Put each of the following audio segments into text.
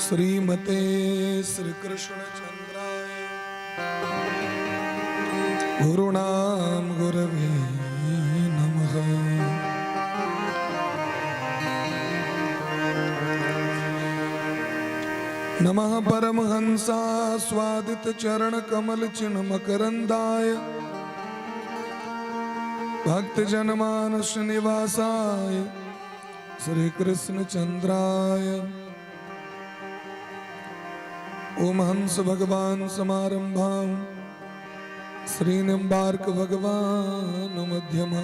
श्रीमते श्री कृष्ण चंद्राय गुरुणाम गुरवे नमः। नमः परमहंसा स्वादित चरण कमल चिन्ह मकरंदाय भक्त जनमानस निवासाय श्री कृष्ण चंद्राय। ओम हंस भगवान समारंभां श्री निम्बार्क भगवान मध्यमा।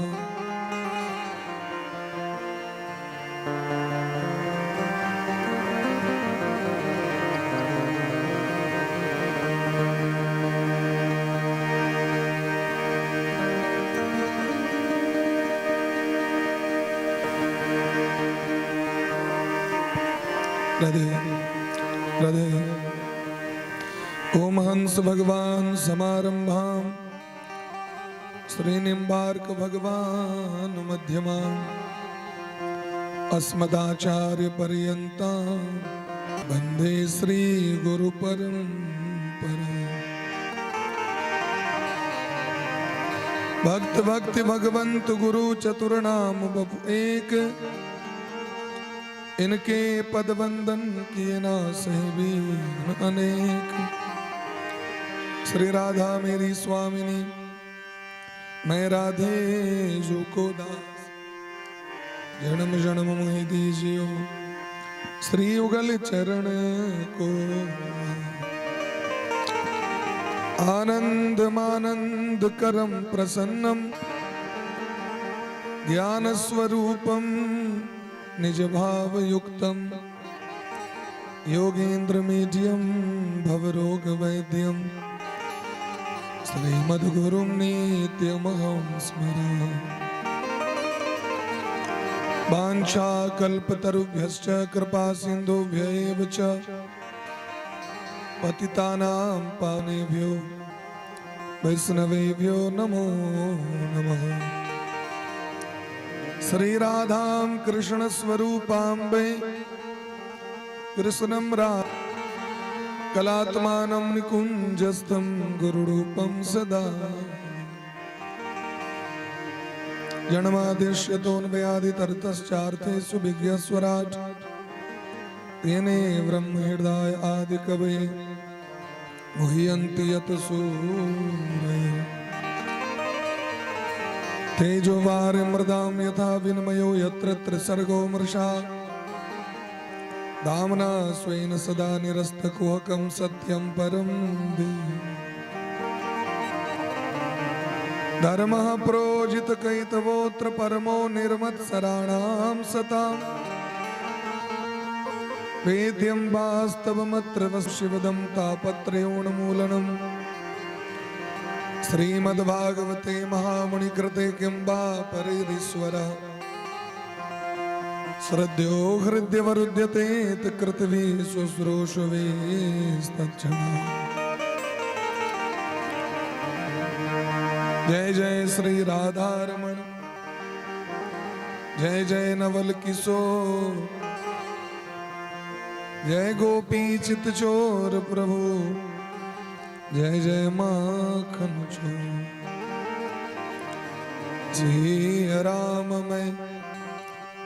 राधे राधे। ओम हंस भगवान समारंभां श्री निम्बार्क भगवान मध्यमा अस्मदाचार्य पर्यंता वंदे श्री गुरु परंपरा। भक्त भक्ति भगवंत गुरु चतुर्नाम बपु एक, इनके पद वंदन किए ना विघ्न अनेक। श्री राधा मेरी स्वामिनी, मैं राधे जू को दास। जन्म जन्म मोहि दीजियो श्री युगल चरण को। आनंद मानंद करम प्रसन्नम ज्ञान स्वरूपम निज भाव युक्तम योगेंद्र मीडियम भवरोग वैद्यम श्रीमद्गुरुं नित्यमहं स्मरामि। वाञ्छाकल्पतरुभ्यश्च कृपा सिन्धुभ्य एव च पतितानां पावनेभ्यो वैष्णवेभ्यो नमो नमः। श्री राधां कृष्ण स्वरूपां वै कृष्णं रा कलात्मानं निकुञ्जस्थं गुरुरूपं सदा। जन्मादिश्यतोऽन्वयादितरतश्चार्थेषु विज्ञस्वराट् तेने ब्रह्महृदाय आदिकवये मुह्यन्ति यत् सूरय। तेजो वारिमृदां यथा विनिमयो यत्र त्रिसर्गो मृषा धाम्ना स्वेन सदा निरस्तकुहकं सत्यं परं धीमहि। धर्मः प्रोजित कैतवोऽत्र परमो निर्मत्सराणां सताम् वेद्यं वास्तवमत्र शिवदं तापत्रयोन्मूलनम्। श्रीमद्भागवते महामुनिकृते किं वा परैरीश्वरः। श्रद्धयो हृद्यवरुध्यते कृतभिः शुश्रूषुभिस्तच्छणात्। जय जय श्री राधारमण, जय जय नवल किशोर, जय गोपी चित चोर प्रभु, जय जय माखन चोर। जी राम मैं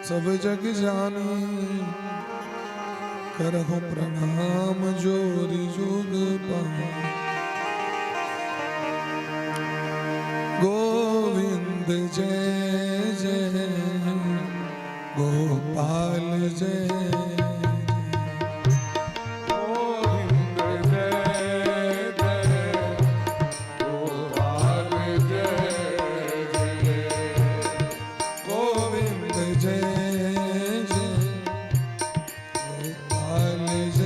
सब जग जानी, करहु प्रणाम जोरी जुग पानी। गोविंद जय जय गोपाल जय। गोविंद जय जय गोपाल जय जय। गोविंद जय जय गोपाल जय जय।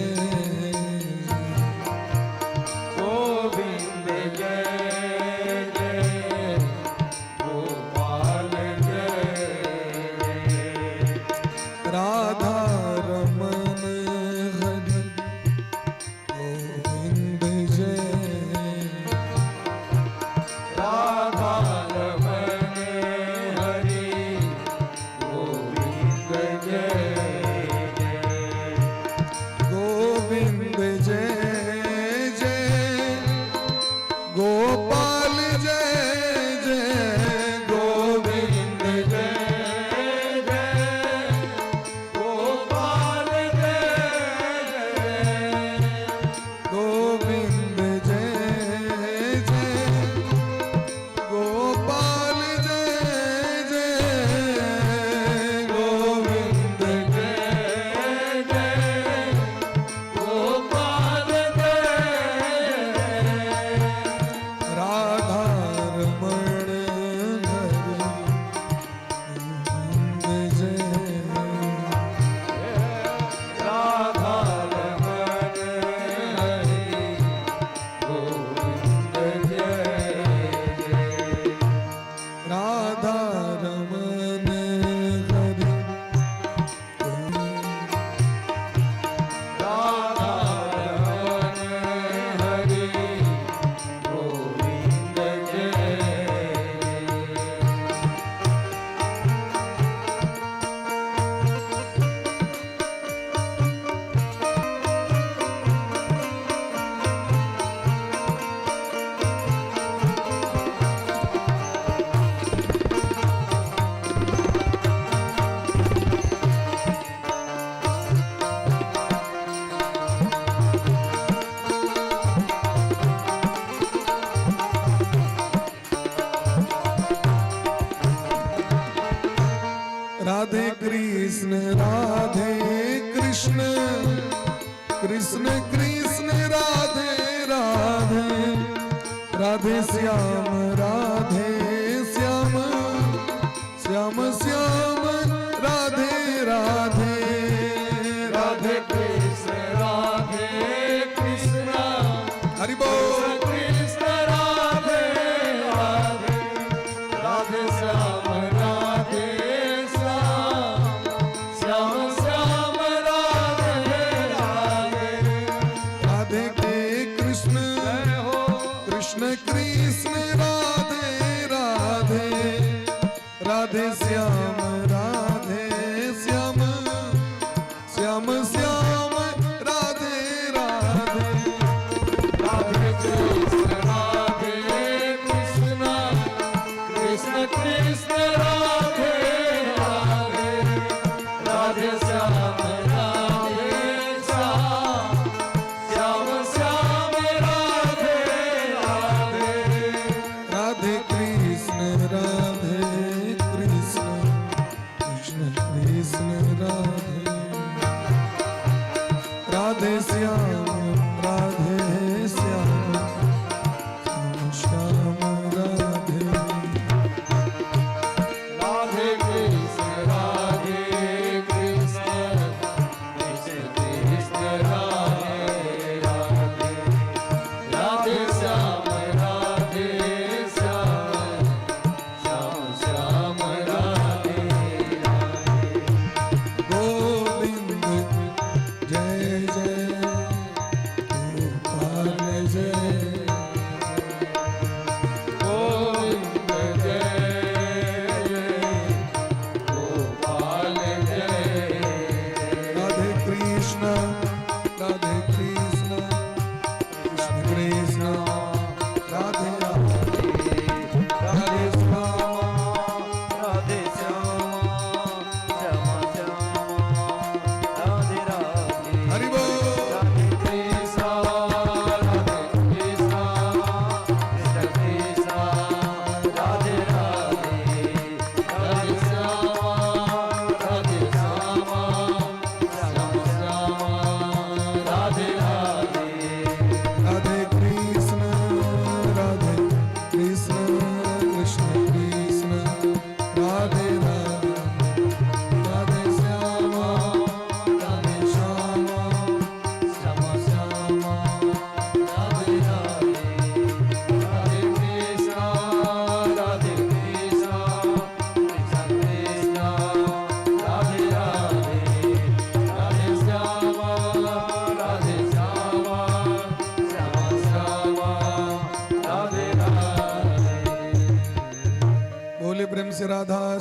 गोविंद जय जय गोपाल जय। राधा रमण। જય જય ગોપાલ જય જય ગોવિંદ જય જય ગોપાલ જય જય ગોવિંદ જય જય ગોપાલ જય જય ગોવિંદ જય જય ગોપાલ જય રાધા રમણ હરિ ગોવિંદ જય રાધા રમણ હરિ ગોવિંદ જય જય રાધા રમણ હરિ રાધા રમણ હરિ ગોવિંદ જય રાધે કૃષ્ણ રાધે કૃષ્ણ કૃષ્ણ કૃષ્ણ રાધે રાધે રાધે શ્યામ રાધે શ્યામ શ્યામ શ્યામ રાધે રાધે રાધે કૃષ્ણ રાધે કૃષ્ણ હરિ બોલ. કૃષ્ણ રાધે રાધે રાધે શ્યામ રાધે શ્યામ શ્યામ શ્યામ રાધે રાધે રાધે કે કૃષ્ણ જય હો. કૃષ્ણ કૃષ્ણ રાધે રાધે રાધે શ્યામ રાધે શ્યામ શ્યામ શ્યામ રાધે રાધે રાધે કૃષ્ણ રાધે કૃષ્ણ કૃષ્ણ કૃષ્ણ રાધે રાધે રાધે શ્યામ રાધે શ્યામ શ્યામ શ્યામ રાધે રાધે રાધે કૃષ્ણ રાધે કૃષ્ણ કૃષ્ણ કૃષ્ણ રાધે રાધે શ્યામ રાધે શ્યામ શ્યામ શ્યામ રાધે રાધે કૃષ્ણ રાધે કૃષ્ણ કૃષ્ણ કૃષ્ણ રાધે રાધે રાધે શ્યામ રાધે શ્યામ શ્યામ શ્યામ રાધે રાધે ગોવિંદ જય જય.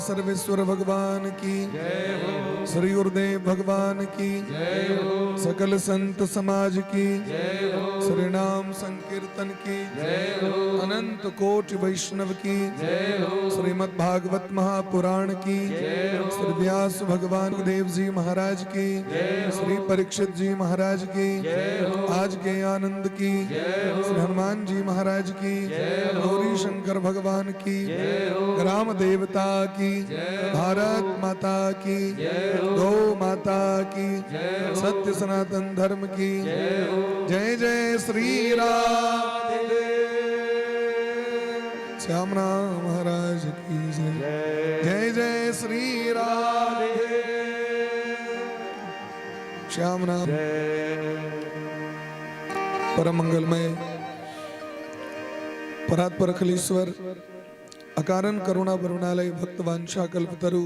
सर्वेश्वर भगवान की जय हो। श्री गुरुदेव भगवान की जय हो। सकल संत समाज की जय हो। श्री नाम संकीर्तन की जय हो। अनंत कोटि वैष्णव की जय हो। श्रीमद् भागवत महापुराण की जय हो। श्री व्यास भगवान देव जी महाराज की जय हो। श्री परीक्षित जी महाराज की जय हो। आज के आनंद की जय हो। श्री हनुमान जी महाराज की जय हो। गौरी शंकर भगवान की जय हो। ग्राम देवता की जय हो। भारत माता की जय हो। गौ माता की जय हो। सत्य सनातन धर्म की जय हो। जय जय श्री राम। श्याम राम महाराज की जय। जय जय श्री राम। श्याम राम। परम मंगलमय परात्पर अखिलेश्वर अकारण करुणा वरुणालय भक्त वांछा कल्पतरु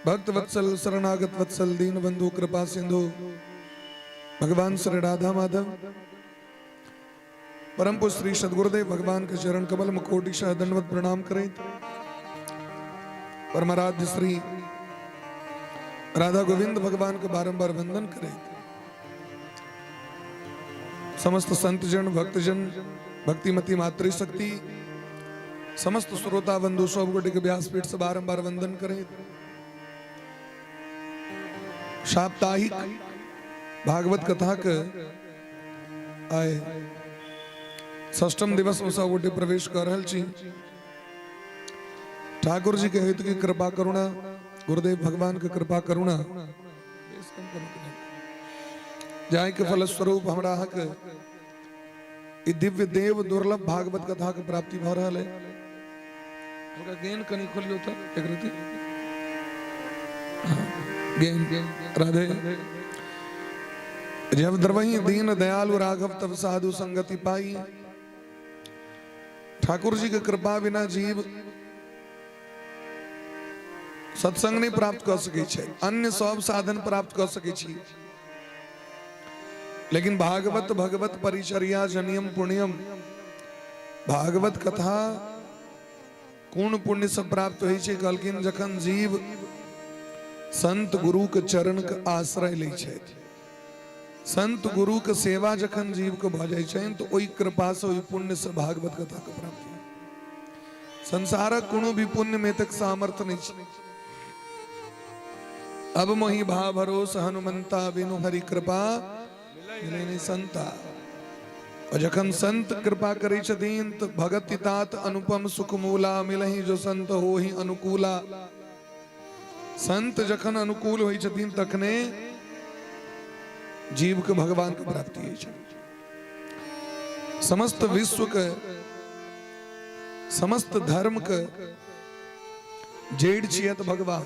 भक्त वत्सल शरणागत वत्सल दीन बंधु कृपा सिंधु भगवान श्री राधा माधव परम पूज्य श्री सदगुरुदेव भगवान के चरण कमल में कोटि शह दंडवत प्रणाम करें। परमाराध्य श्री राधा गोविंद भगवान के बारंबार वंदन करें। समस्त संतजन भक्तजन भक्तिमती मातृशक्ति समस्त श्रोता बंधु सब गोटे के व्यासपीठ से बारंबार वंदन करें। साप्ताहिक भागवत कथा के आए षष्ठम दिवस में सब गोटे प्रवेश कर रहल छी। ठाकुर जी के हेतु की कृपा करुणा, गुरुदेव भगवान के कृपा करुणा जाय के फलस्वरूप हमरा अहाँके ई दिव्य देव दुर्लभ भागवत कथा के प्राप्ति भऽ रहल है। हल्का गेन कनि खोलियौ तऽ एक रति गेन। राधे। जब द्रवही दीन दयालु राघव तब साधु संगति पाई। ठाकुर जी के कृपा बिना जीव सत्संग नहीं प्राप्त कर सकै छै, अन्य सब साधन प्राप्त कर सकै छी, लेकिन भागवत भगवत परिचर्या जनियम पुण्यम भागवत कथा कोन पुण्य से प्राप्त होइ छै? कहलखिन जखन जीव संत गुरु के चरण के आश्रय लै छै, संत गुरु के सेवा जखन जीव के भऽ जाइ छै तऽ ओहि कृपा से ओहि पुण्य से भागवत कथा के प्राप्ति। संसारक कोनो भी पुण्य में तक सामर्थ्य नहीं छै। अब मोहि भा भरोस हनुमंता बिनु हरि कृपा मिले नहीं संता। और जखन संत कृपा करै छथिन तऽ भगति तात अनुपम सुख मूला मिलहि जो संत हो ही अनुकूला। संत जखन अनुकूल होइ छथिन तखने जीव के भगवान के प्राप्ति होइ छै। समस्त विश्व के समस्त धर्म के जड़ छियत भगवान।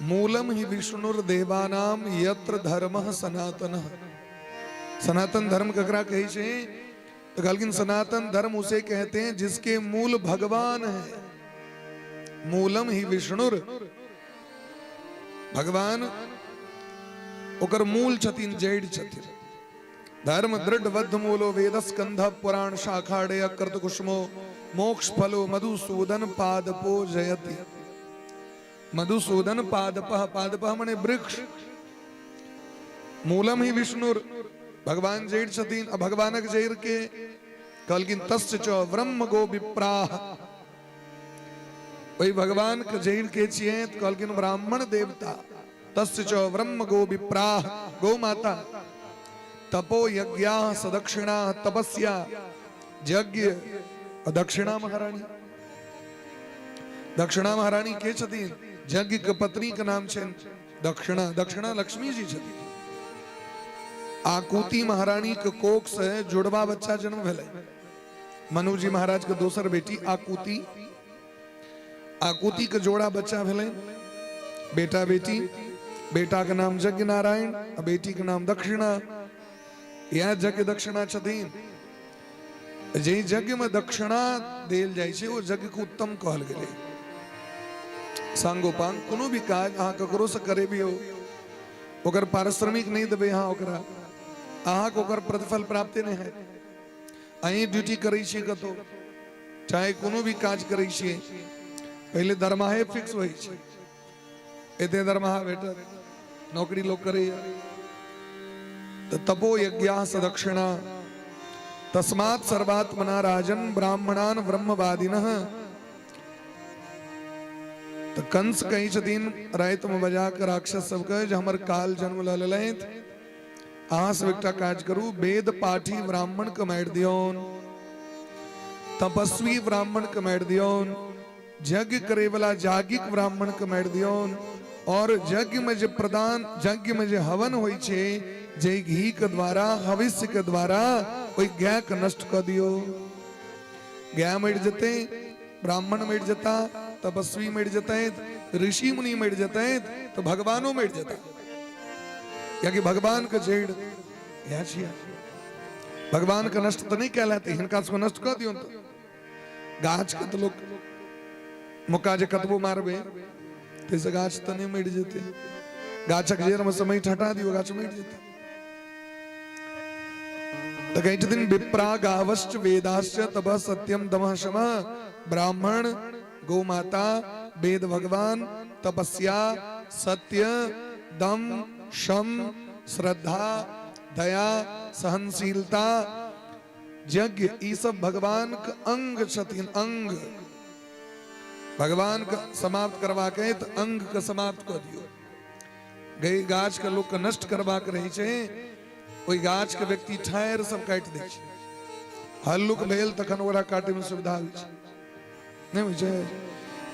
मूलम ही विष्णुर देवानाम यत्र धर्मः सनातनः। सनातन धर्म ककरा कहै छै? तो कहलखिन सनातन धर्म उसे कहते हैं जिसके मूल भगवान है। मूलम ही विष्णुर, भगवान ओकर मूल छथिन, जड़ छथिन। धर्म दृढ़ बद्ध मूलो वेद स्कंध पुराण शाखाड़े अकृत कुसुमो मोक्ष फलो मधुसूदन पादपो जयति। मधुसूदन पादपः, पादपः मने वृक्ष। मूलम ही विष्णुर, भगवान जड़ छथिन। आ भगवानक जड़ के कहलखिन तस्य च ब्रह्म गो विप्राह। ओहि भगवान के जड़ के छियै तऽ कहलखिन ब्राह्मण देवता। तस्य च ब्रह्म गो विप्राह, गौ माता। तपो यज्ञाः सदक्षिणा तपस्या यज्ञ दक्षिणा महारानी। दक्षिणा महारानी के छथिन? यज्ञ के पत्नी के नाम छनि दक्षिणा। दक्षिणा लक्ष्मी जी छथिन। आकुति महारानी के कोख से जुड़वा बच्चा जन्म भेलै। मनु जी महाराज के दोसर बेटी आकुति, आकुति के जोड़ा बच्चा भेलै, बेटा बेटी। बेटा के नाम यज्ञ नारायण आ बेटी के नाम दक्षिणा। यह यज्ञ दक्षिणा छथिन। जे यज्ञ में दक्षिणा देल जाइ छै ओ यज्ञ के उत्तम कहल गेलै। सांगोपांग कोनो भी काज अहाँ ककरो से करेबियौ, ओकर पारिश्रमिक नहीं देबै अहाँ ओकरा, अहाँके ओकर प्रतिफल प्राप्ते नहीं हैत। अहीं ड्यूटी करै छियै कतौ, चाहे कोनो भी काज करै छियै, पहिले दरमाहे फिक्स होइ छै, एते दरमाहा भेटत, नौकरी लोक करैया। तऽ तपो यज्ञ सदक्षिणा तस्मात् सर्वात्मना राजन ब्राह्मणान ब्रह्मवादिनः। तऽ कंस कहै छथिन रातिमे बजा कऽ राक्षस सबके जे हमर काल जन्म लऽ लेलथि, अहाँ सब एकटा काज करू, वेद पाठी ब्राह्मण के मारि दियौन, तपस्वी ब्राह्मण के मारि दियौन, यज्ञ करे वाला जागिक ब्राह्मण के मारि दियौन, और यज्ञ में जे प्रदान, यज्ञ में जे हवन होइ छै, जे घी के द्वारा, हविष्य के द्वारा ओहि गाय के नष्ट कऽ दियौ। गाय मरि जेतै, ब्राह्मण मरि जेता, तपस्वी मरि जेतै, ऋषि मुनि मरि जेतै, तऽ भगवानो मरि जेता, कियाकि भगवान के जड़ि इएह छियै। भगवान के नष्ट तऽ नहि कयल हेतै, हिनका सबके नष्ट कऽ दियौन। तऽ गाछ के तऽ लोक मुक्का जे कतबो मारबै ताहिसँ गाछ तऽ नहि मरि जेतै, गाछक जड़िमे से माटि हटा दियौ, गाछ मरि जेतै। तऽ कहै छथिन विप्रा गावश्च वेदाश्च तब सत्यम दमः शमः। ब्राह्मण, गौ माता, वेद भगवान, तपस्या, सत्य, दम, शम, श्रद्धा, दया, सहनशीलता, यज्ञ, ई सब भगवान के अंग छथिन। अंग भगवान के समाप्त करबाक है तऽ अंग के समाप्त कऽ दियौ। गई गाछ के लोक के नष्ट करबाक रहै छै, ओहि गाछ के व्यक्ति ठाढ़ि सब काटि दै छै, हल्लुक भेल तखन ओकरा काटै मे सुविधा होइ छै, नहि होइ छै?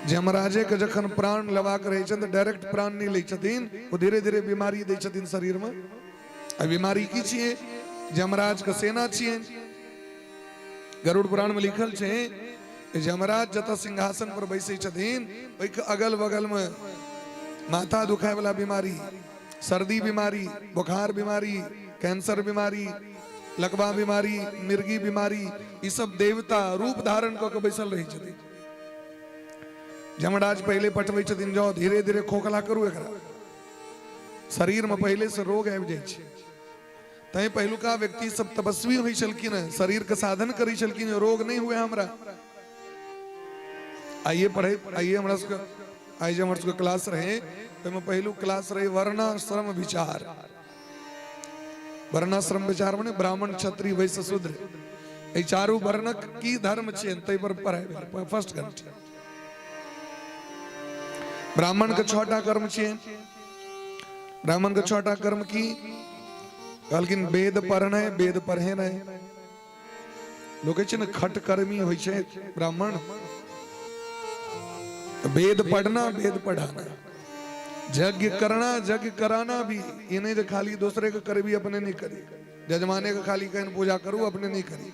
जमराजे के जखन प्राण लेबाक रहै छनि तऽ डायरेक्ट प्राण नहि लै छथिन, ओ धीरे धीरे बीमारी दै छथिन शरीर मे। आ बीमारी की छियै? जमराज के सेना छियै। गरुड़ पुराण में लिखल छै यमराज जतऽ सिंहासन पर बैसै छथिन ओहिके अगल बगल में माथा दुखाय वाला बीमारी, सर्दी बीमारी, बुखार बीमारी, कैंसर बीमारी, लकवा बीमारी, मिर्गी बीमारी, ई सब देवता रूप धारण कऽ के बैसल रहै छथिन। यमराज पहिले पठबै छथिन, जाओ धीरे धीरे खोखला करू एकरा, शरीर में पहिले से रोग आबि जाइ छै। तैं पहिलुका व्यक्ति सब तपस्वी होइ छलखिन हेँ, शरीर के साधन करै छलखिन, रोग नहि हुए हमरा। आइए पढ़े, आइए हमरा सबके, आइ जे हमर सबके क्लास रहे ओहिमे पहिलुक क्लास रहे वर्णाश्रम विचार। वर्णाश्रम विचार मने ब्राह्मण, क्षत्रिय, वैश्य, शूद्र, एहि चारू वर्णक की धर्म छै ताहि पर पढ़ाइ भेल फर्स्ट घंटा। ब्राह्मण के छटा कर्म छै। ब्राह्मण के छटा कर्म की कहलखिन? वेद पढ़ना, वेद पढ़े नहीं। लोक कहै छै ने खटकर्मी होइ छै ब्राह्मण। वेद पढ़ना, वेद पढ़ाना, यज्ञ करना, यज्ञ कराना भी। ये नहीं जे खाली दूसरे के करबी अपने नहीं करी, जजमाने के खाली कहन पूजा करू अपने नहीं करी।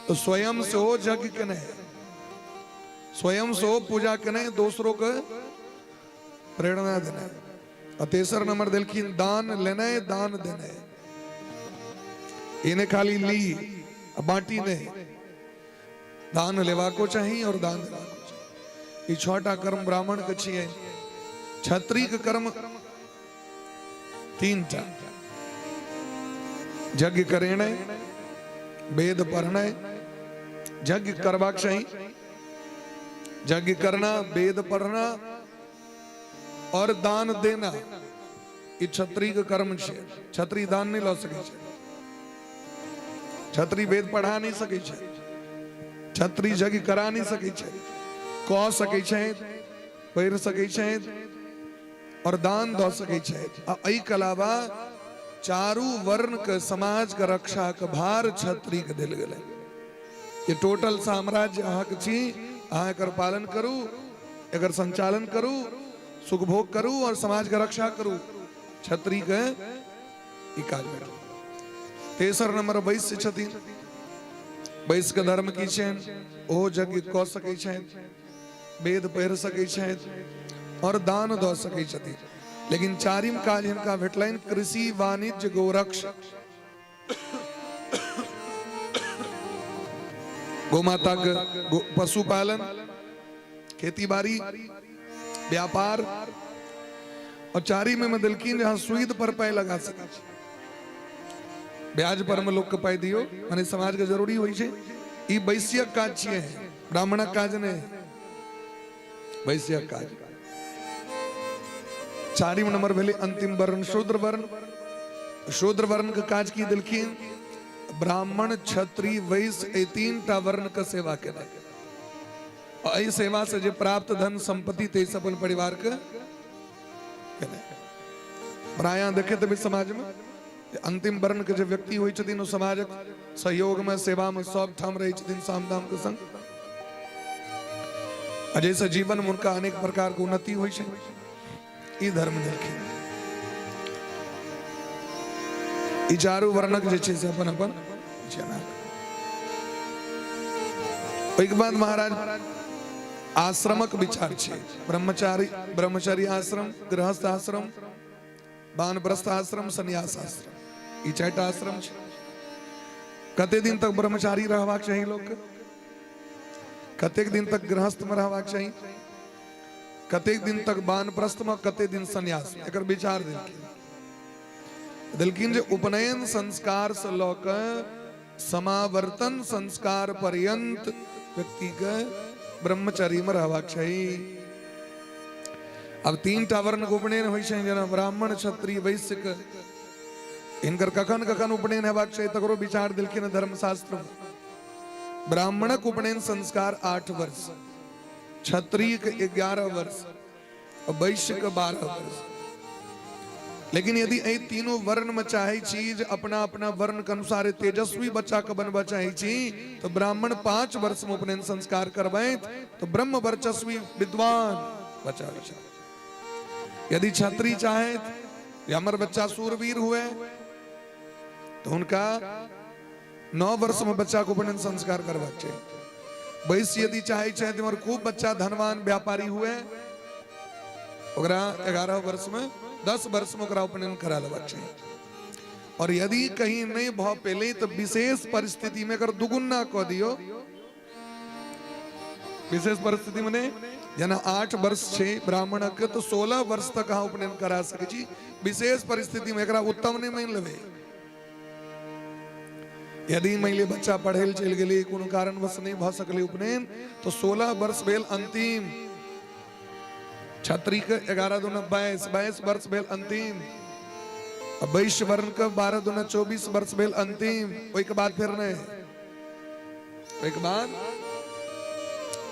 तो स्वयं से हो यज्ञ केने, स्वयं से हो पूजा केने, दूसरों के प्रेरणा देना। आ तेसर नंबर देलखिन दान लेनाइ, दान देनाइ। इन्हें खाली ली आ बांटी नहीं, दान लेवाको चाही और दान देवाको चाही। ई छटा कर्म ब्राह्मण के छियै। क्षत्रिय के कर्म तीन टा, यज्ञ करेनाइ, वेद पढ़नाइ, यज्ञ करबाक चाही, यज्ञ करना, वेद पढ़ना और दान देना, ई क्षत्रिय के कर्म छै। क्षत्रिय दान नहीं लऽ सकै छै, क्षत्रिय वेद पढ़ा नहीं सकै छै, क्षत्रिय यज्ञ करा नहीं सकै छै, कऽ सकै छै, पढ़ि सकै छै और दान दऽ सकै छै। आ एहिके अलावा चारू वर्ण के समाज के रक्षा के भार क्षत्रिय के देल गेलै। ये टोटल साम्राज्य अहाँके छी, अहाँ एकर पालन करू, एकर संचालन करू, सुख भोग करू और समाज के रक्षा करू। क्षत्रिय के ई काज भेटल। तेसर नंबर वैश्य छथिन। वैश्य के धर्म की छनि? ओहो यज्ञ कऽ सकै छथि, वेद पढ़ि सकै छथि और दान दऽ सकै छथिन। लेकिन चारिम काज हिनका भेटलनि कृषि, वाणिज्य, गोरक्ष, गौ माता के पशुपालन, खेती बाड़ी, व्यापार। और चारिम में देलखिन जे अहाँ सुइद पर पाई लगा सकै छी, ब्याज पर में लोक के पाई दियौ, माने समाज के जरूरी होइ छै। ई वैश्यक काज छियै, ब्राह्मणक काज नहि। वैश्यक काज। चारिम नंबर भेलै अंतिम वर्ण शूद्र वर्ण। शूद्र वर्ण के काज की देलखिन? ब्राह्मण, क्षत्रिय, वैश्य, एहि तीन टा वर्ण के सेवा केनाइ। एहि सेवा से जे प्राप्त धन संपत्ति ताहिसँ अपन परिवार के केनाइ। प्रायः देखैत हेबै समाज में अंतिम वर्ण के जे व्यक्ति होइ छथिन ओ समाजक सहयोग में, सेवा में सब ठाम रहै छथिन साम दाम के संग, आ जाहिसँ जीवन में हुनका अनेक प्रकार के उन्नति होइ छै। ई धर्म देलखिन। ई चारू वर्णक जे छै से अपन अपन छै। ओहिके बाद महाराज आश्रमक विचार छै। ब्रह्मचारी, ब्रह्मचारी आश्रम, गृहस्थ आश्रम, वानप्रस्थ आश्रम, संन्यास आश्रम, ई चारिटा आश्रम छै। कते दिन तक ब्रह्मचारी रहबाक चाही लोकके, कतेक दिन तक गृहस्थ में रहबाक चाही, कतेक दिन तक वानप्रस्थ में, कते दिन संन्यास में, एकर विचार देलखिन। देलखिन जे उपनयन संस्कार से लऽ कऽ समावर्तन संस्कार पर्यंत व्यक्ति के ब्रह्मचर्य में रहबाक चाही। अब तीन टा वर्ण के उपनयन होइ छै, जेना ब्राह्मण, क्षत्रिय, वैश्य के। हिनकर कखन कखन उपनयन हेबाक चाही तकरो विचार देलखिन धर्मशास्त्र में। ब्राह्मणक उपनयन संस्कार 8 वर्ष, क्षत्रिय के 11 वर्ष, वैश्य के 12 वर्ष। लेकिन यदि एहि तीनों वर्ण में चाहे छी जे अपना अपना वर्ण के अनुसार तेजस्वी बच्चा के बनबऽ चाहे छी, तो ब्राह्मण 5 वर्ष में उपनयन संस्कार करबैत तो ब्रह्म वर्चस्वी विद्वान बच्चा होइ छै। यदि क्षत्रिय चाहे जे हमर बच्चा सूरवीर हुए, तो हुनका 9 वर्ष में बच्चा के उपनयन संस्कार करबाक चाही। वैश्य यदि चाहे छथि हमर खूब बच्चा धनवान व्यापारी हुए, ओकरा 11 वर्ष में, 10 वर्ष में ओकरा उपनयन करा लेबाक चाही। और यदि कहीं नहीं भऽ पेलै तो विशेष परिस्थिति में एकर दुगुना कऽ दियौ। विशेष परिस्थिति में नहीं, जेना 8 वर्ष छै ब्राह्मणक तो 16 वर्ष तक अहाँ उपनयन करा सकै छी। विशेष परिस्थिति में एकरा उत्तम नहीं मानि लेबै। यदि मान लिअ बच्चा पढ़े लए चलि गेलै, कोनो कारणवश नहि भऽ सकलै उपनयन, तो 16 वर्ष भेल अंतिम। क्षत्रिय के 11 दूना 22, 22 वर्ष भेल अंतिम। आ वैश्य वर्ण के 12 दूना 24 वर्ष भेल अंतिम। ओहिके बाद फेर नहि, ओहिके बाद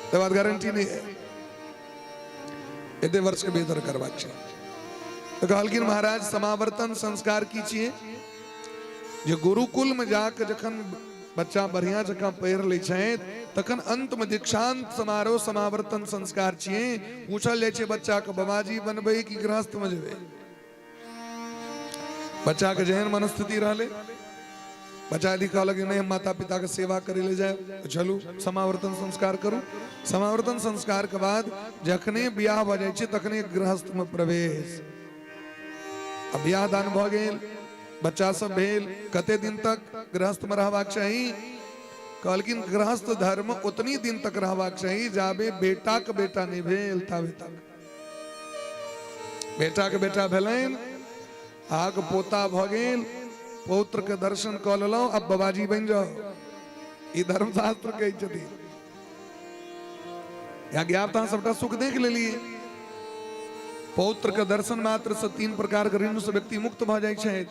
तकर बाद गारंटी नहीं है। एते वर्ष के भीतर करबाक छै। तो कहलखिन महाराज समावर्तन संस्कार की छियै? जे गुरुकुल में जाके जखन बच्चा बढ़िया जकाँ पढ़ि लै छथि तखन अंत में दीक्षांत समारोह समावर्तन संस्कार छियै। पूछल जाइ छै बच्चा के, बाबाजी बनबै कि गृहस्थ में जेबै? बच्चा के जेहन मनस्थिति रहलै, बच्चा यदि कहलक नहि हम माता पिता के सेवा करे ले जाए, तो चलू समावर्तन संस्कार करू। समावर्तन संस्कार के बाद जखने बियाह भऽ जाइ छै तखने गृहस्थ में प्रवेश। आ बियाह दान भऽ गेल, बच्चा सब भेल, कते दिन तक गृहस्थ में रहबाक चाही? कहलखिन गृहस्थ धर्म उतनी दिन तक रहबाक चाही जाबे बेटा के बेटा नहीं भेल ताबे तक। बेटा के बेटा भेलनि, अहाँके पोता भऽ गेल, पौत्र के दर्शन कऽ लेलहुँ, अब बाबाजी बनि जाउ। ई धर्मशास्त्र कहै छथिन। यहाँ आब तऽ अहाँ सबटा सुख देख लेलियै। पौत्र के दर्शन मात्र से 3 प्रकार के ऋण से व्यक्ति मुक्त भऽ जाइ छै।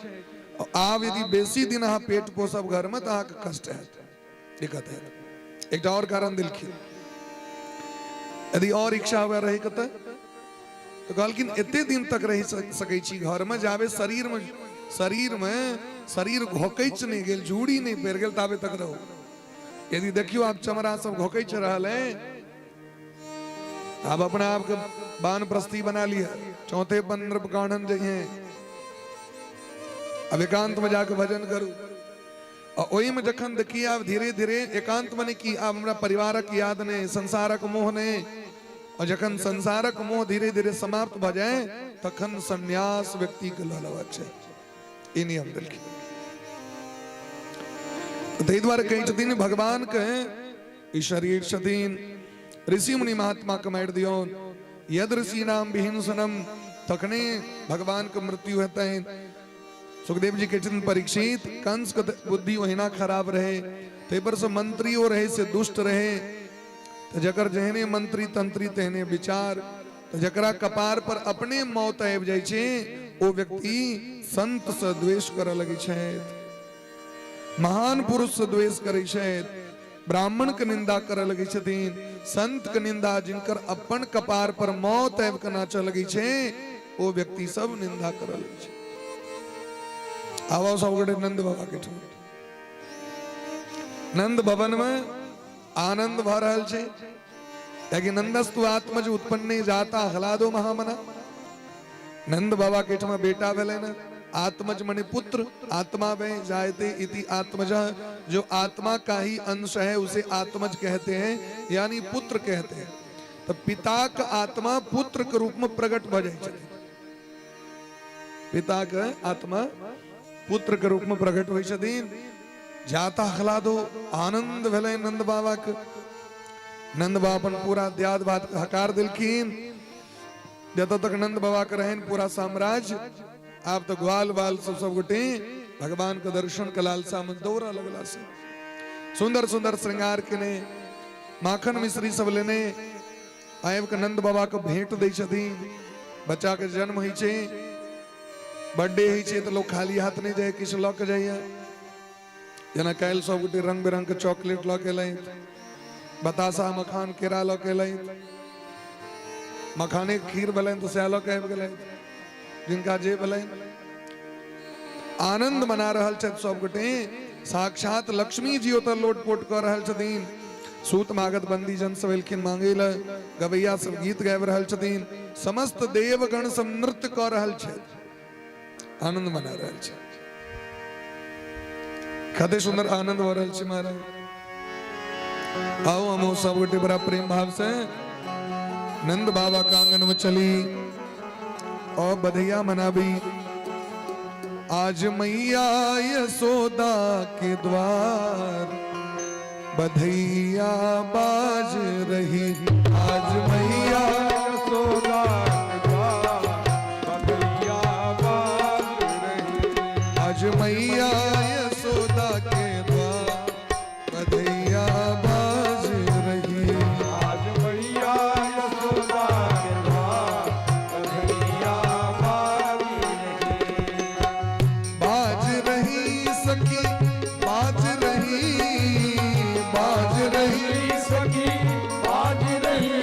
आब यदि बेसी दिन अहाँ पेट पोसब घर में तऽ अहाँके कष्ट हैत, दिक्कत हैत। एकटा और कारण देलखिन, यदि और इच्छा हुए रहे के तऽ कहलखिन एते दिन तक रहि सकै छी घर में जाबे शरीर में शरीर में शरीर घोकैच नहीं गेल, झूड़ी नहीं पड़ि गेल, ताबे तक रहू। यदि देखियो आब चमड़ा सब घोकैच रहल है, आब अपना आप के बानप्रस्थी बना लिया, चौथे पंद्रह कानन जइहे, अब एकांत में जाके भजन करू। आ ओहिमे जखन देखी आब धीरे धीरे एकांत मने की आब हमरा परिवारक याद नहीं, संसारक मोह नहीं, और जखन संसारक मोह धीरे धीरे समाप्त भऽ जाए तखन संन्यास व्यक्ति के लऽ लेबाक छै। ई नियम देलखिन। ताहि दुआरे कहै छथिन भगवान के ई शरीर छथिन, ऋषि मुनि महात्मा के मारि दियौन, यद ऋषि नाम विहिंसनम, तखने भगवान के मृत्यु हेतनि। सुखदेव जी कहै छथिन परीक्षित, कंस के बुद्धि ओहिना खराब रहे, ताहि पर से मंत्रियो रहे से दुष्ट रहे, तऽ जकर जेहने मंत्री तंत्री तेहने विचार। तऽ जकरा कपार पर अपने मौत आबि जाइ छै ओ व्यक्ति संत से द्वेष करऽ लगै छथि, महान पुरुष से द्वेष करै छथि, ब्राह्मण के निंदा करऽ लगै छथिन, संत के निंदा, जिनकर अपन कपार पर मौत आबि के नाचऽ लगै छै ओ व्यक्ति सब निंदा करऽ लगै छै। आवाज सब गोटे नंद बाबा के ठाम नंद भवन में आनंद भऽ रहल छै, कियाकि नंदस्तु आत्मज उत्पन्न जाता हलादो महामना। नंद बाबा के ठमा बेटा भेलै ने, आत्मज मने पुत्र, आत्मा में जायते इति आत्मज, जो आत्मा का ही अंश है उसे आत्मज कहते हैं, यानी पुत्र कहते हैं। तो पिता का आत्मा पुत्र के रूप में प्रकट भ जाइ छथिन, पिता के आत्मा पुत्र के रूप में प्रकट होइ छथिन। जाता हलादो आनंद भेलै नंद बाबा के। नंद बाबा अपन पूरा दियाद बात हकार दिलखिन। जतऽ तक नंद बाबा के रहन पूरा साम्राज्य, आब तो ग्वाल बाल सब सब गोटे भगवान के दर्शन के लालसा में दौड़ा लगला से सुंदर सुंदर श्रृंगार केने, माखन मिश्री सब लेने आबि के नंद बाबा के भेंट दै छथिन। बच्चा के जन्म होइ छै, बर्थडे होइ छै, तऽ लोग खाली हाथ नहि जाय, किछु लऽ के जाइए। जेना काल्हि सब गोटे रंग बिरंग के चॉकलेट लऽ के एलथि, बतासा मखान केरा लऽ के एलथि, मखाने के खीर भेलनि तऽ सएह लऽ के आबि गेलथि, जिनका जे भेलनि। आनंद मना रहल छथि सब गोटे। साक्षात लक्ष्मी जी ओतऽ लोटपोट कऽ रहल छथिन। सूत मागत बंदी जन सब एलखिन मांगे लए, गवैया सब गीत गाबि रहल छथिन, समस्त देवगण सब नृत्य कऽ रहल छथि, आनंद मना रहल छथि। कते सुंदर आनंद भऽ रहल छै महाराज। आओ हम सब गोटे बड़ा प्रेम भाव से नंद बाबा के आंगन में चली और बधैया मनाबी। आज मैया यशोदा के द्वार बधैया बाज रही, आज मैया यशोदा के द्वार बधैया बाज रही, आज मैया यशोदा के द्वार बधैया बाज रही, आज मैया यशोदा के द्वार बधैया बाज रही। बाज रही सखी बाज रही, बाज रही सखी बाज रही,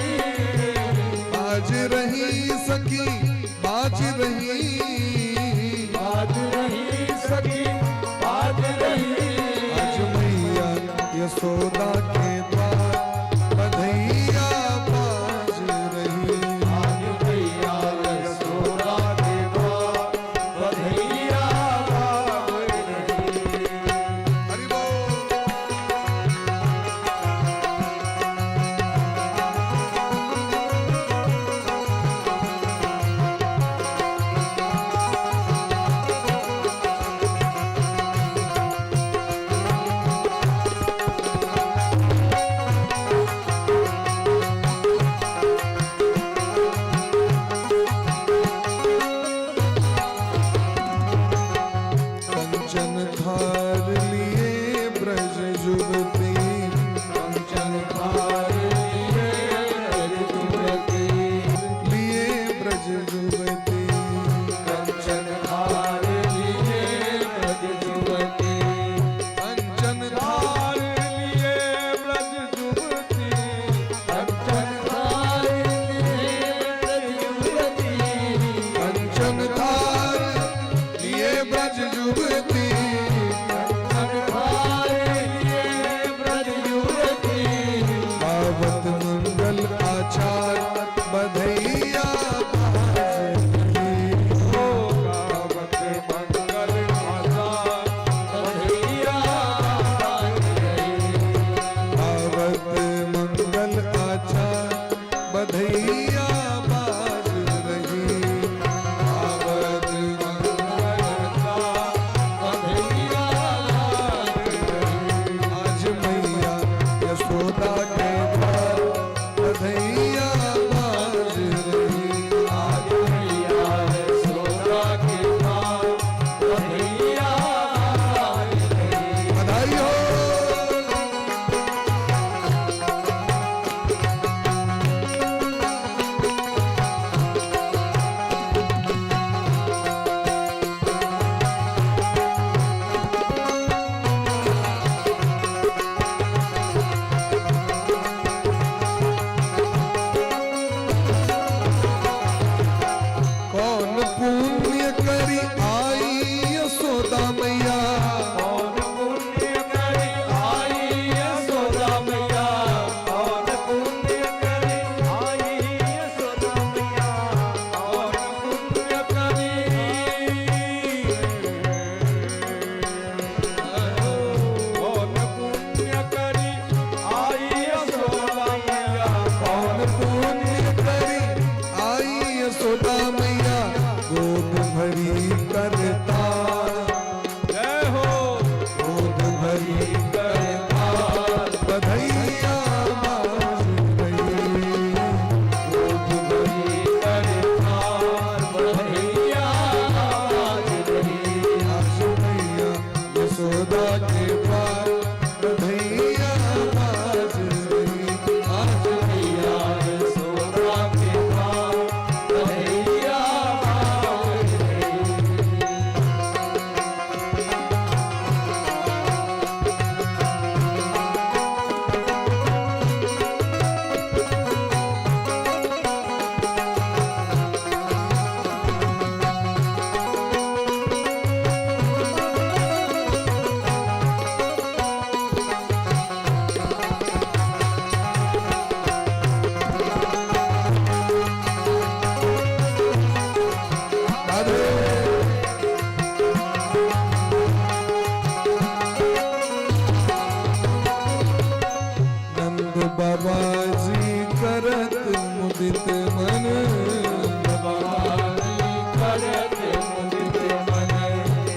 करत मुदित मन।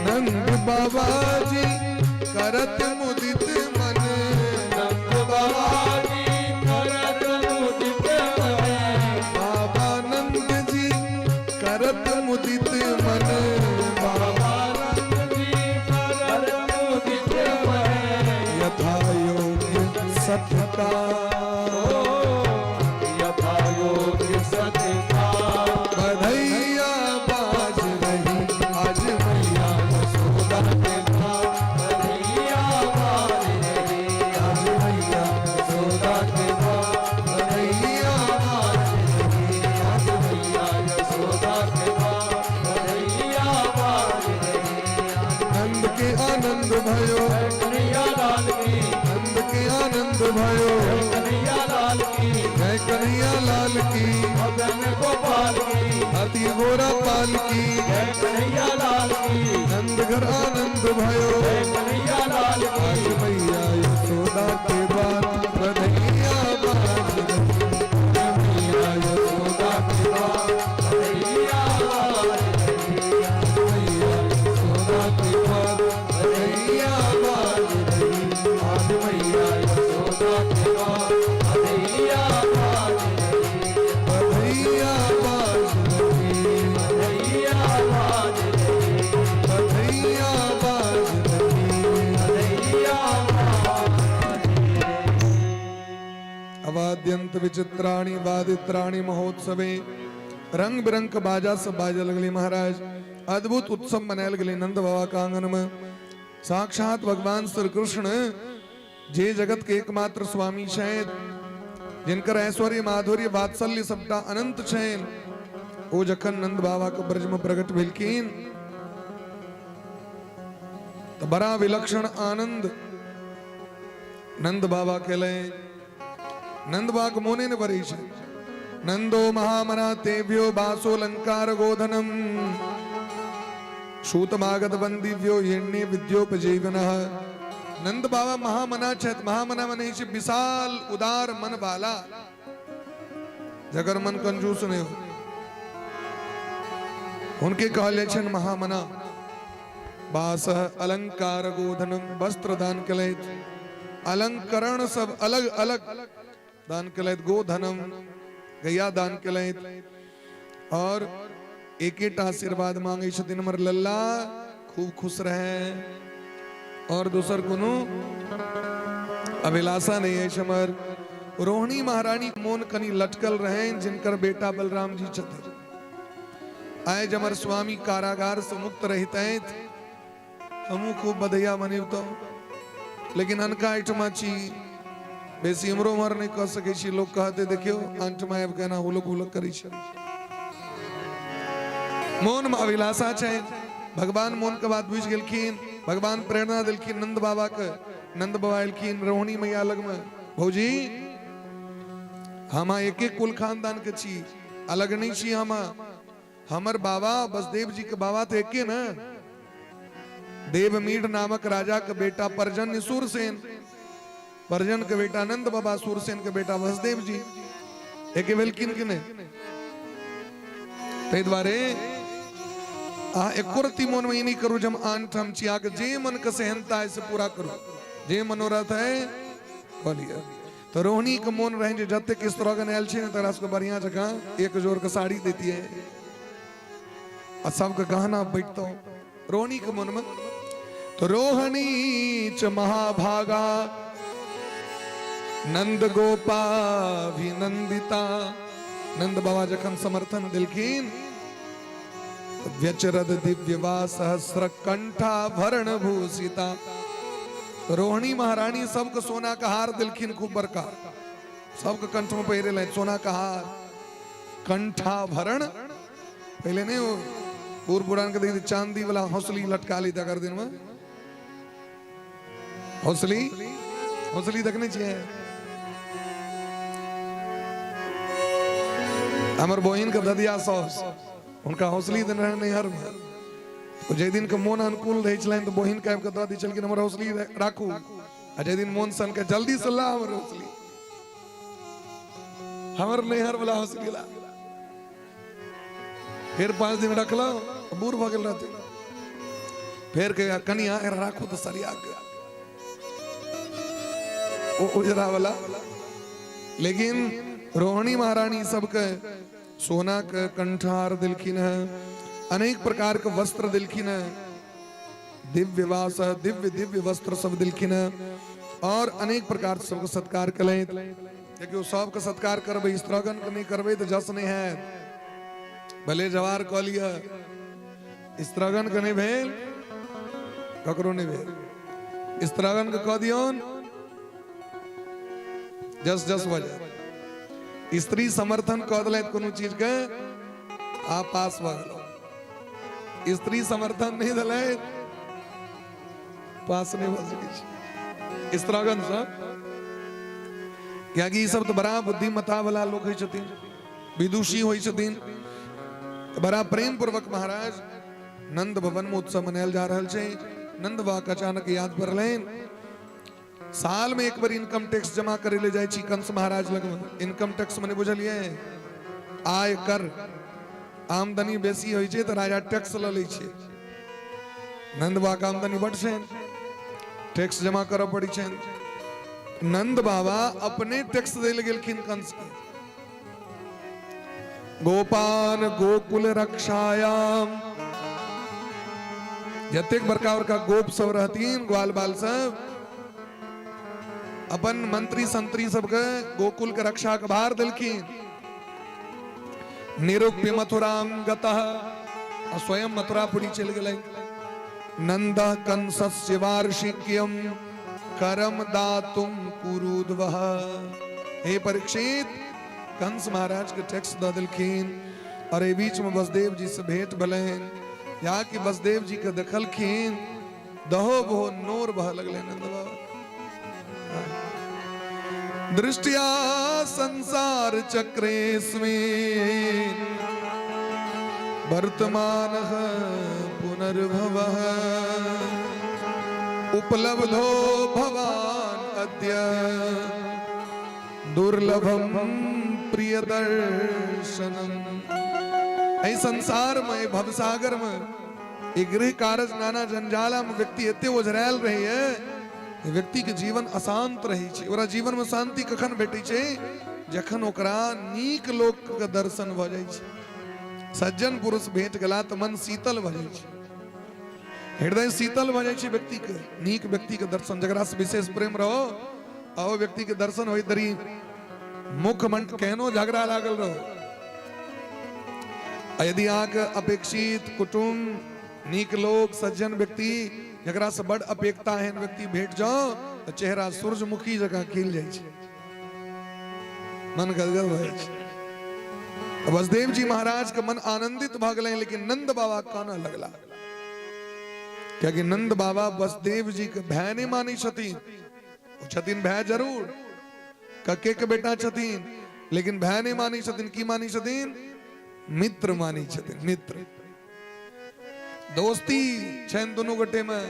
नंद बाबा जी करत मुदित मन। नंद बाबा जी करत मुदित मन। बाबा नंद जी करत मुदित मन। बाबा नंद जी करत मुदित मन। यथा योग्य सत्कार। यथा योग्य सत्कार। बधैया बाज रही आज मैया यशोदा के द्वार। बधैया बाज रही आज मैया यशोदा के द्वार। बधैया बाज रही आज मैया यशोदा के द्वार। बधैया बाज रही। नंद के आनंद भयो। जय कन्हैया लाल की। नंद के आनंद भयो। जय कन्हैया लाल की। जय कन्हैया लाल की। मदन गोपाल की। हाथी घोड़ा पाल की। जय कन्हैया लाल की। नंद घर आनंद भयो। जय कन्हैया लाल की। आज मैया यशोदा के द्वार। बधैया बाज रही मैया यशोदा के द्वार। बधैया बाज रही मैया यशोदा के द्वार। बधैया बाज रही आज मैया यशोदा के द्वार। बधैया बाज रही। बधैया बाज रही। बधैया बाज रही। बधैया बाज रही। बधैया बाज रही। अवाद्यंत विचित्राणि वादित्राणि महोत्सवे। रंग बिरंग के बाजा सब बाजे लगले महाराज। अद्भुत उत्सव मनायल गेलै नंद बाबा के आंगन में। साक्षात भगवान श्री कृष्ण जे जगत के एकमात्र स्वामी छथि, जिनकर ऐश्वर्य माधुर्य वात्सल्य सबटा अनंत छनि, ओ जखन नंद बाबा के ब्रज में प्रकट भेलखिन तऽ बड़ा विलक्षण आनंद नंद बाबा केलनि। नंद बाबा के मोने ने भरै छै। नंदो महामना तेभ्यो बासोलंकार गोधनम सूतमागत बंदिव्यो यण्य विद्योपजीवनः। नंद बाबा महामना छथि। महामना मने छै विशाल उदार मन वाला, जकर मन कंजूस नहीं हो, उनके कहल जाइ छनि महामना। बास अलंकार गोधनम वस्त्र दान केलथि, अलंकरण सब अलग अलग दान केलथि, गोधनम गैया दान केलथि। और एकेटा आशीर्वाद मांगे छथिन, हमर लल्ला खूब खुश रहे, और दोसर कोनो अभिलाषा नहीं अछि हमर। रोहिणी महारानी मोन कनी लटकल रहनि, जिनकर बेटा बलराम जी छथिन। आइ जे हमर स्वामी कारागार से मुक्त रहितथि, हमहूँ खूब बधैया मनिबतहुँ, लेकिन अनका एहिठमा छी, बेसी इम्हरो उम्हर नहि कऽ सकै छी। लोक कहते देखियौ आनठमा आबि कऽ एना हुलक हुलक करै छै। मोन में अभिलाषा छै। भगवान मोन के बात बुझि गेलखिन। भगवान प्रेरणा देलखिन नंद बाबा के। नंद बाबा एलखिन रोहिणी मैया लगमे, भौजी हम एके कुल खानदान के छी, अलग नहीं छी हम। हमर बाबा बसदेव जी के बाबा तो एके न, देवमीढ़ नामक राजा के बेटा परजन सूरसेन, परजन के बेटा नंद बाबा, सूरसेन के बेटा वसुदेव जी, एके भेलखिन कि नहि? ताहि दुआरे अहाँ एको रत्ती मोन में ई नहीं करू जे हम आन ठाम छी। अहाँके जे मन के सेहनता है से पूरा करू, जे मनोरथ है कऽ लिअ। तऽ रोहिणी के मोन रहनि जे जतेक स्त्रीगण आयल छै ने तकरा सबके बढ़िया जकाँ एक जोड़ के साड़ी दैतियै आ सबके गहना बैठतहुँ। रोहिणी के मन में तो रोहिणी च महाभागा नंद गोपाभिनंदिता। नंद बाबा जखन समर्थन दिलखिन, व्यचरद दिव्यवा सहस्र कंठाभरण भूषिता। रोहिणी महारानी सबके सोना का हार दिलखिन, खूब बड़का, सबके कंठ में पहिरे ले सोना का हार, कंठाभरण। पहले नहीं वो बूढ़ पुरान के देखी चांदी वाला हौसली लटका ली था दिन में, हौसली हौसली देखने चाहिए। हमर बहिन के ददिया सास उनका हौसली देने रहे नैहर में, तो जे दिन के मोन अनुकूल रहे छलनि तो बहिन के आबि के दऽ दै छलखिन, हमर हौसली राखू, आ जे दिन मोन सन के जल्दी से ला हमर हौसली, हमर नैहर वाला हौसली ला। फेर 5 दिन रखलहुँ, बूढ़ भऽ गेल रहतै। फेर कहिया कनिया एकरा राखू तऽ सरिया के ओ उजरा वाला। लेकिन रोहिणी महारानी सबके सोना के कंठार दिलखिन है, अनेक प्रकार के वस्त्र दिलखिन है, दिव्य वास दिव्य दिव्य वस्त्र सब दिलखिन है और अनेक प्रकार सबके सत्कार कलैत। देखियौ सबके सत्कार करबै, स्त्रगण के नहि करबै तऽ जस नहि हैत, भले जवार कऽ लिअ, स्त्रगण के नहि भेल ककरो नहि भेल, स्त्रगण के कऽ दियौन जस जस भऽ जायत। स्त्री समर्थन कऽ देलथि कोनो चीज के, आ पास भऽ गेलहुँ। स्त्री समर्थन नहि देलथि, पास नहि भऽ सकै छै स्त्रगण सब, कियाकि ई सब तऽ बड़ा बुद्धिमत्ता वाला लोक होइ छथिन, विदुषी होइ छथिन। बड़ा प्रेम पूर्वक महाराज नंद भवन में उत्सव मनायल जा रहल छै। नंद बाबा के अचानक याद पड़लनि, साल में एक बार इनकम टैक्स जमा करे ले जाइ छी कंस महाराज लग में। इनकम टैक्स मने बुझलियै, आय कर, आमदनी बेसी होइ छै तऽ राजा टैक्स लऽ लै छै। नंद बाबा के आमदनी बड छनि, टैक्स जमा करऽ पड़ै छनि। नंद बाबा अपने टैक्स दै लए गेलखिन कंस के। गोपान गोकुल रक्षायाम, जतेक बड़का बड़का गोप सब रहथिन, ग्वाल बाल सब, अपन मंत्री संत्री सबके गोकुल के रक्षा के भार देलखिन। निरूप्य मथुराम गतः, आ स्वयं मथुरापुरी चलि गेलै। नंद कंसस्य वार्षिक्यम करम दातुम कुरुद्वह। हे परीक्षित, कंस महाराज के टैक्स दऽ देलखिन और एहि बीच में वसुदेव जी से भेंट भेलनि। या कि वसुदेव जी के देखलखिन, दहो बहो नोर बह लगलै नंद बाबा। दृष्टिया संसार चक्रेस्मिन् वर्तमान पुनर्भवः उपलब्धो भवान अद्य दुर्लभम प्रियदर्शनम। एहि संसार में, एहि भवसागर में, ई गृह कारज नाना जंजाला में व्यक्ति एते ओझरायल रहैए, व्यक्ति के जीवन अशांत रहै छै। ओकरा जीवन में शांति कखन भेटै छै? जखन ओकरा नीक लोक के दर्शन भऽ जाइ छै, सज्जन पुरुष भेट गेला तऽ मन शीतल भऽ जाइ छै, हृदय शीतल भऽ जाइ छै व्यक्ति के। नीक व्यक्ति के दर्शन, जकरा से विशेष प्रेम रहो, आ ओ व्यक्ति के दर्शन होइत धरि मुख मन केहनो झगड़ा लागल रहो, आ यदि अहाँके अपेक्षित कुटुम्ब, नीक लोक, सज्जन व्यक्ति, जकरा से बड़ अपेक्षा एहन व्यक्ति भेट जाओ, तऽ चेहरा सूरजमुखी जकाँ खिल जाइ छै, मन गदगद भऽ जाइ छै। वसुदेव जी महाराज के मन आनंदित भऽ गेलनि, लेकिन नंद बाबा कानऽ लगला, कियाकि नंद बाबा वसुदेव जी के भाय नहि मानै छथिन। ओ छथिन भाय जरूर, कके के बेटा छथिन, लेकिन भाय नहि मानै छथिन। की मानै छथिन? मित्र मानै छथिन। मित्र दोस्ती छनि दुनू गोटे में।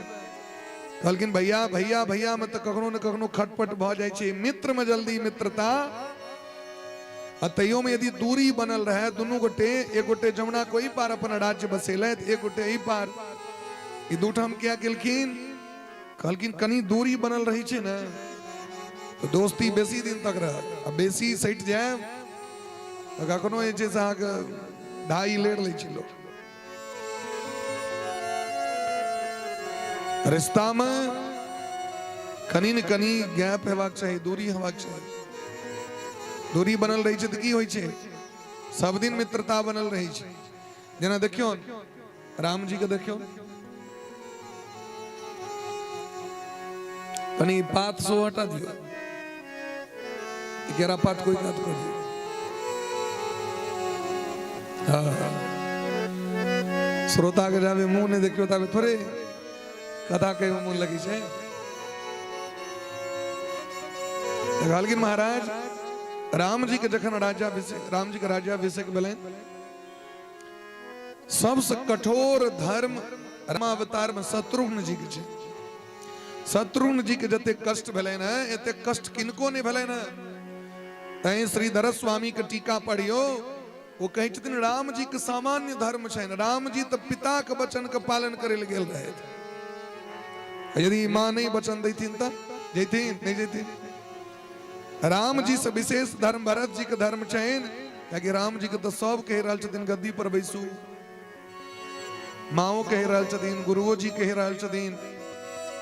कहलखिन भैया भैया भैया में तऽ कखनो ने कखनो खटपट भऽ जाइ छै, मित्र में जल्दी मित्रता, आ तैयो में यदि दूरी बनल रहे, दुनू गोटे, एक गोटे जमुना के ओहि पार अपन राज्य बसेलथि, एक गोटे एहि पार, ई दू ठाम किया केलखिन? कहलखिन कनि दूरी बनल रहै छै ने तऽ दोस्ती बेसी दिन तक रहत, आ बेसी सटि जायब तऽ कखनो जे छै से अहाँके ढाई लेर लै छै लोक। रिश्ता में कनि ने कनि गैप हेबाक चाही, दूरी हेबाक चाही। दूरी बनल रहै छै तऽ की होइ छै? सब दिन मित्रता बनल रहै छै। जेना देखियौ राम जी के, देखियौ कनि पात सो हटा दियौ, केरा पात कोई कात कर दियौ। हाँ, श्रोता के जाबे मुंह नहीं देखियो ताबे थोड़े कथा कहे में मन लगी छै। कहलखिन महाराज राम जी के जखन राज्याभिषेक, राम जी के राज्याभिषेक भेलनि, सबसे कठोर धर्म रामावतार में शत्रुघ्न जी के छै। शत्रुघ्न जी के जते कष्ट भेलनि हैं, एते कष्ट किनको नहीं भेलनि हैं। तैं श्रीधर स्वामी के टीका पढ़ियो, ओ कहै छथिन राम जी के सामान्य धर्म छनि, राम जी तऽ पिता के वचन के पालन करे लए गेल रहथि। यदि माँ नहीं वचन दैथिन तऽ जैथिन नहीं जैथिन। राम जी से विशेष धर्म भरत जी के धर्म छनि, कियाकि राम जी के तऽ सब कहि रहल छथिन गद्दी पर बैसू, माओ कहि रहल छथिन, गुरुओ जी कहि रहल छथिन।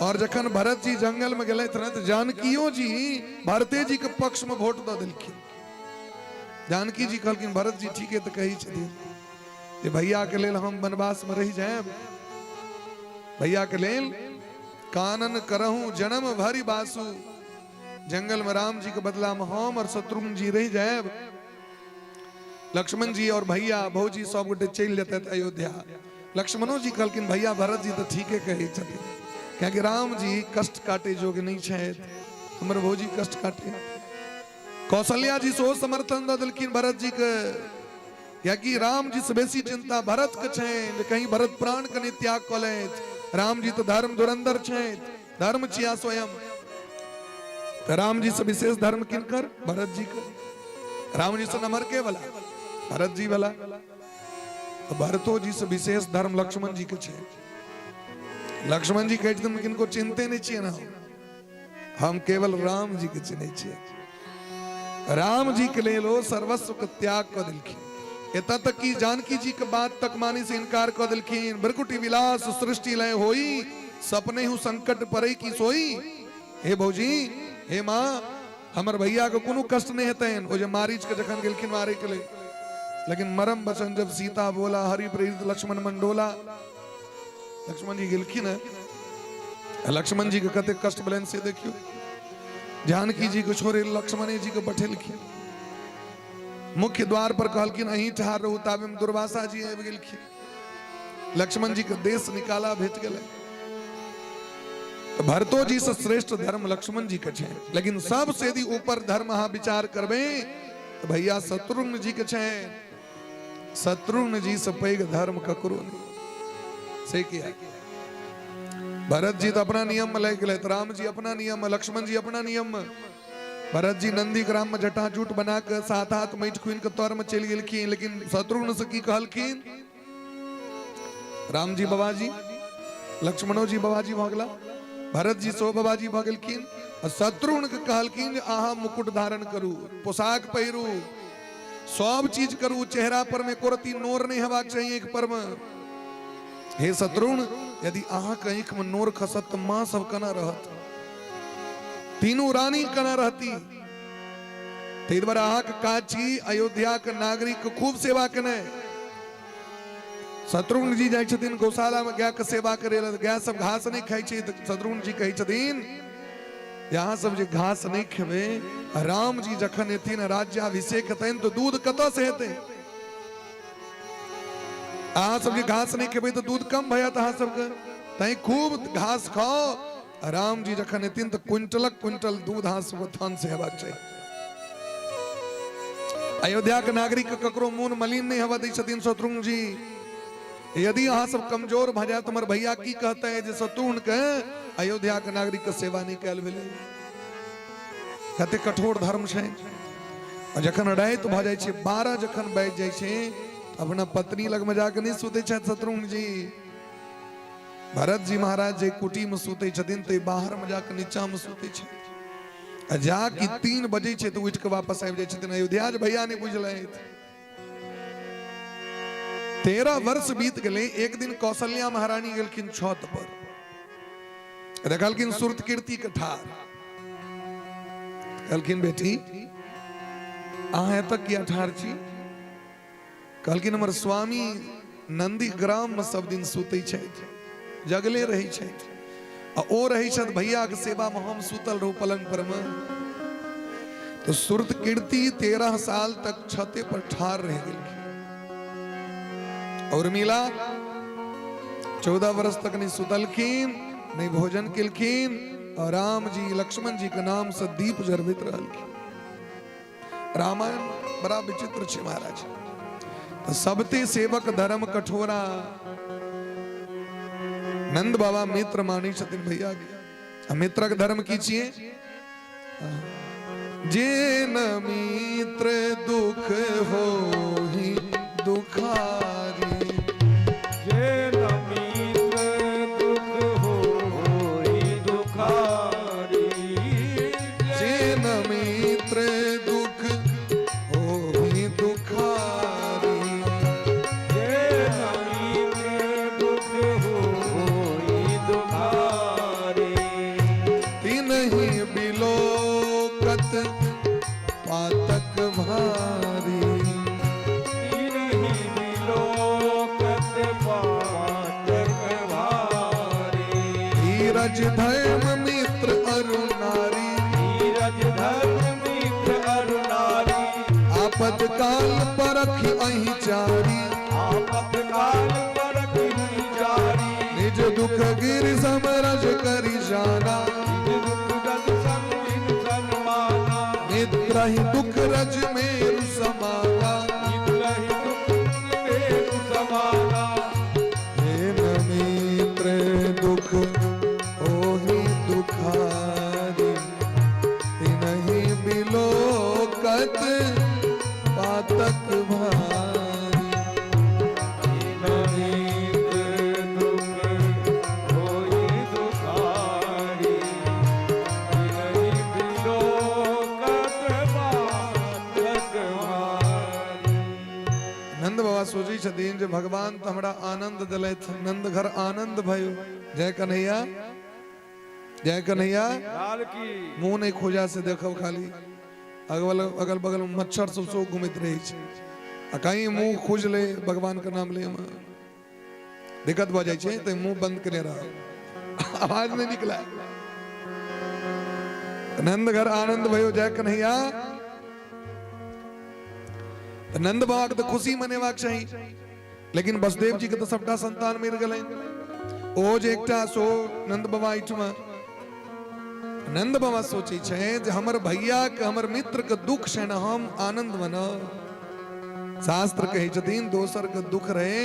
और जखन भरत जी जंगल में गेलथि ने तऽ जानकियो जी भरते जी के पक्ष में वोट दऽ देलखिन। जानकी जी कहलखिन भरत जी ठीके तऽ कहै छथिन जे भैया के लेल हम वनवास में रहि जायब, भैया के लेल कानन करहूं जन्म भरि बासु, जंगल में राम जी के बदला में हम और शत्रुघ्न जी रह जायब, लक्ष्मण जी और भैया भौजी सब गोटे चलि जेतै अयोध्या। लक्ष्मणो जी कहलखिन भैया भरत जी तऽ ठीके कहै छथिन, कियाकि राम जी कष्ट काटे जोग नहि छथि, हमर भौजी कष्ट काटे। कौशल्या जी सेहो समर्थन दऽ देलखिन भरत जी के, कियाकि राम जी से बेसी चिंता भरत के छनि जे कहीं भरत प्राण के नहि त्याग कऽ लेथि। राम जी तऽ धर्म धुरंधर छथि, धर्म छिया स्वयं। तऽ राम जी से विशेष धर्म किनकर? भरत जी के। राम जी से नमर के वाला? भरत जी वाला। तऽ भरतो जी से विशेष धर्म लक्ष्मण जी के छै। लक्ष्मण जी कहै छथिन किनको चिन्हते नहि छियै ने हम केवल राम जी के चिन्है छियै। राम जी के लेल ओ सर्वस्व के त्याग कऽ देलखिन, एतऽ तक कि जानकी जी के बात तक माने से इनकार कऽ देलखिन। भ्रकुटी विलास सृष्टि लय होई, सपने हूँ संकट पड़ै की सोई। हे भौजी, हे माँ, हमर भैया के कोनो कष्ट नहीं हेतनि। ओ जे मारीच के जखन गेलखिन मारे के लेल, लेकिन मरम वचन जब सीता बोला, हरि प्रेरित लक्ष्मण मंडोला। लक्ष्मण जी गेलखिन है, लक्ष्मण जी के कते कष्ट भेलनि से देखियौ। जानकी जी के छोड़े लक्ष्मणे जी के पठेलखिन। मुख्य द्वार पर कहलखिन अहीं ठाढ़ रहू, ताबे में दुर्वासा जी आबि गेलखिन। लक्ष्मण जी के देश निकाला भेट गेलै। तो भरतो जी से श्रेष्ठ धर्म लक्ष्मण जी के छै, लेकिन सबसे यदि ऊपर धर्म अहाँ विचार करबै तो भैया शत्रुघ्न जी के छै। शत्रुघ्न जी से पैघ धर्म ककरो नहीं। से किया भरत जी तो अपना नियम में लागि गेलै, राम जी अपना नियम में, लक्ष्मण जी अपना नियम में। भरत जी नंदी ग्राम में जटा जूट बना के सात हाथ माटि खुनि के तर में चलि गेलखिन, लेकिन शत्रुघ्न से की कहलखिन? राम जी बाबाजी, लक्ष्मणो जी बाबाजी भऽ गेला, भरत जी सेहो बाबाजी भऽ गेलखिन। आ शत्रुघ्न के कहलखिन जे अहाँ मुकुट धारण करू, पोशाक पहिरू, सब चीज करू, चेहरा पर में एको रत्ती नोर नहीं हेबाक चाहिए आँखि पर में। हे शत्रुघ्न, यदि अहाँ के आँखि में नोर खसत तो माँ सब केना रहत, तीनू रानी केना रहती। ताहि दुआरे अहाँके काज छी अयोध्या के नागरिक के खूब सेवा केनाइ। शत्रुघ्न जी जाइ छथिन गौशाला में गाय के सेवा करे लए, गाय सब घास नहीं खाइ छै, तऽ शत्रुघ्न जी कहै छथिन अहाँ सब जे घास नहीं खेबै, राम जी जखन एथिन राज्याभिषेक हेतनि तऽ दूध कतऽ से हेतै? अहाँ सब जे घास नहीं खेबै तऽ दूध कम भऽ जायत अहाँ सबके, तैं खूब घास खाओ। राम जी जखन एथिन तऽ क्विंटलक क्विंटल दूध अहाँ सबके थन से हेबाक चाही। अयोध्या के नागरिक के ककरो मोन मलिन नहीं हेबा दै छथिन शत्रुघ्न जी। यदि अहाँ सब कमजोर भऽ जायब तऽ हमर भैया की कहते जे शत्रुघ्न के अयोध्या के नागरिक के सेवा नहीं कयल भेलै। कते कठोर धर्म छै। आ जखन राति भऽ जाइ छै, 12 जखन बाजि जाइ छै, अपना पत्नी लगमे जाके नहि सुतै छथि शत्रुघ्न जी। भरत जी महाराज जे कुटी में सुतै छथिन ते बाहर में जाके नीचा में सुतै छथिन। आ जा कि 3 बजे छै तऽ उठि कऽ वापस आबि जाइ छथिन अयोध्या। जे भैया नहि बुझलथि। 13 वर्ष बीत गेलै। एक दिन कौशल्या महारानी गेलखिन छत पर, देखलखिन सुरत कीर्ति के ठार। कहलखिन बेटी अहाँ एतऽ किया ठार छी? कहलखिन हमर स्वामी नंदी ग्राम में सब दिन सुतै छथि, जगले रहै छथि, आ ओ रहै छथि भैया के सेवा में, हम सुतल रहू पलंग पर में। तो सुरत कीर्ति 13 साल तक छते पर ठार रह गेलखिन। और मिला 14 वर्ष तक नहीं सुतलखिन, नहीं भोजन केलखिन, और राम जी लक्ष्मण जी के नाम से दीप जरबैत रहलखिन। रामायण बड़ा विचित्र छै महाराज। तो सबते सेवक धर्म कठोरा। नंद बाबा मित्र मानी छथिन भैया के। आ मित्रक धर्म की छियै? जे न मित्र दुख होही दुखारी। जे न मित्र दुख होई दुखारी। जे न मित्र दुख होही दुखारी। जे न मित्र दुख होई दुखारी। तिनहि बिलोकत पातक भारी। तिन्हि बिलोकत पातक भारी। धीरज धर्म मित्र अरु नारी। धीरज धर्म मित्र अरु नारी। आपद काल परख अहि चारी। आपद काल परख नहीं जारी। निज दुख गिर समरज करि जाना। निज दुख रज समझिन सन्माना। मित्र ही दुख रज मेरु समाना। मित्रहि दुख मेरु समाना। हे न मित्र दुख ओहि दुखारी, तिनहि बिलोकत पातक भारी। मित्र दुख होई दुखारी, तिन्हि बिलोकत पातक भारी। नंद बाबा सोचै छथिन जे भगवान तऽ हमरा आनंद देलथि, नंद घर आनंद भयो। जय कन्हैया, जय कन्हैया लाल की। मुँह नहि खोजा से देखब, खाली अगल अगल बगल में मच्छर सब सेहो घुमैत रहै छै, आ कहीं मुँह खुजलै भगवान के नाम ले मे दिक्कत भऽ जाइ छै, तऽ मुँह बंद केने रहब, आवाज नहि निकलै। नंद घर आनंद भयो, जय कन्हैया। तऽ नंद बाबा के तऽ खुशी मनेबाक चाही, लेकिन वसुदेव जी के तऽ सबटा संतान मरि गेलनि, ओ जे एकटा सो नंद बाबा एहिठमा। नंद बाबा सोचै छै जे हमर भैया के, हमर मित्र के दुख छै ने, हम आनंद मनाउ। शास्त्र कहै छथिन दोसर के दुख रहे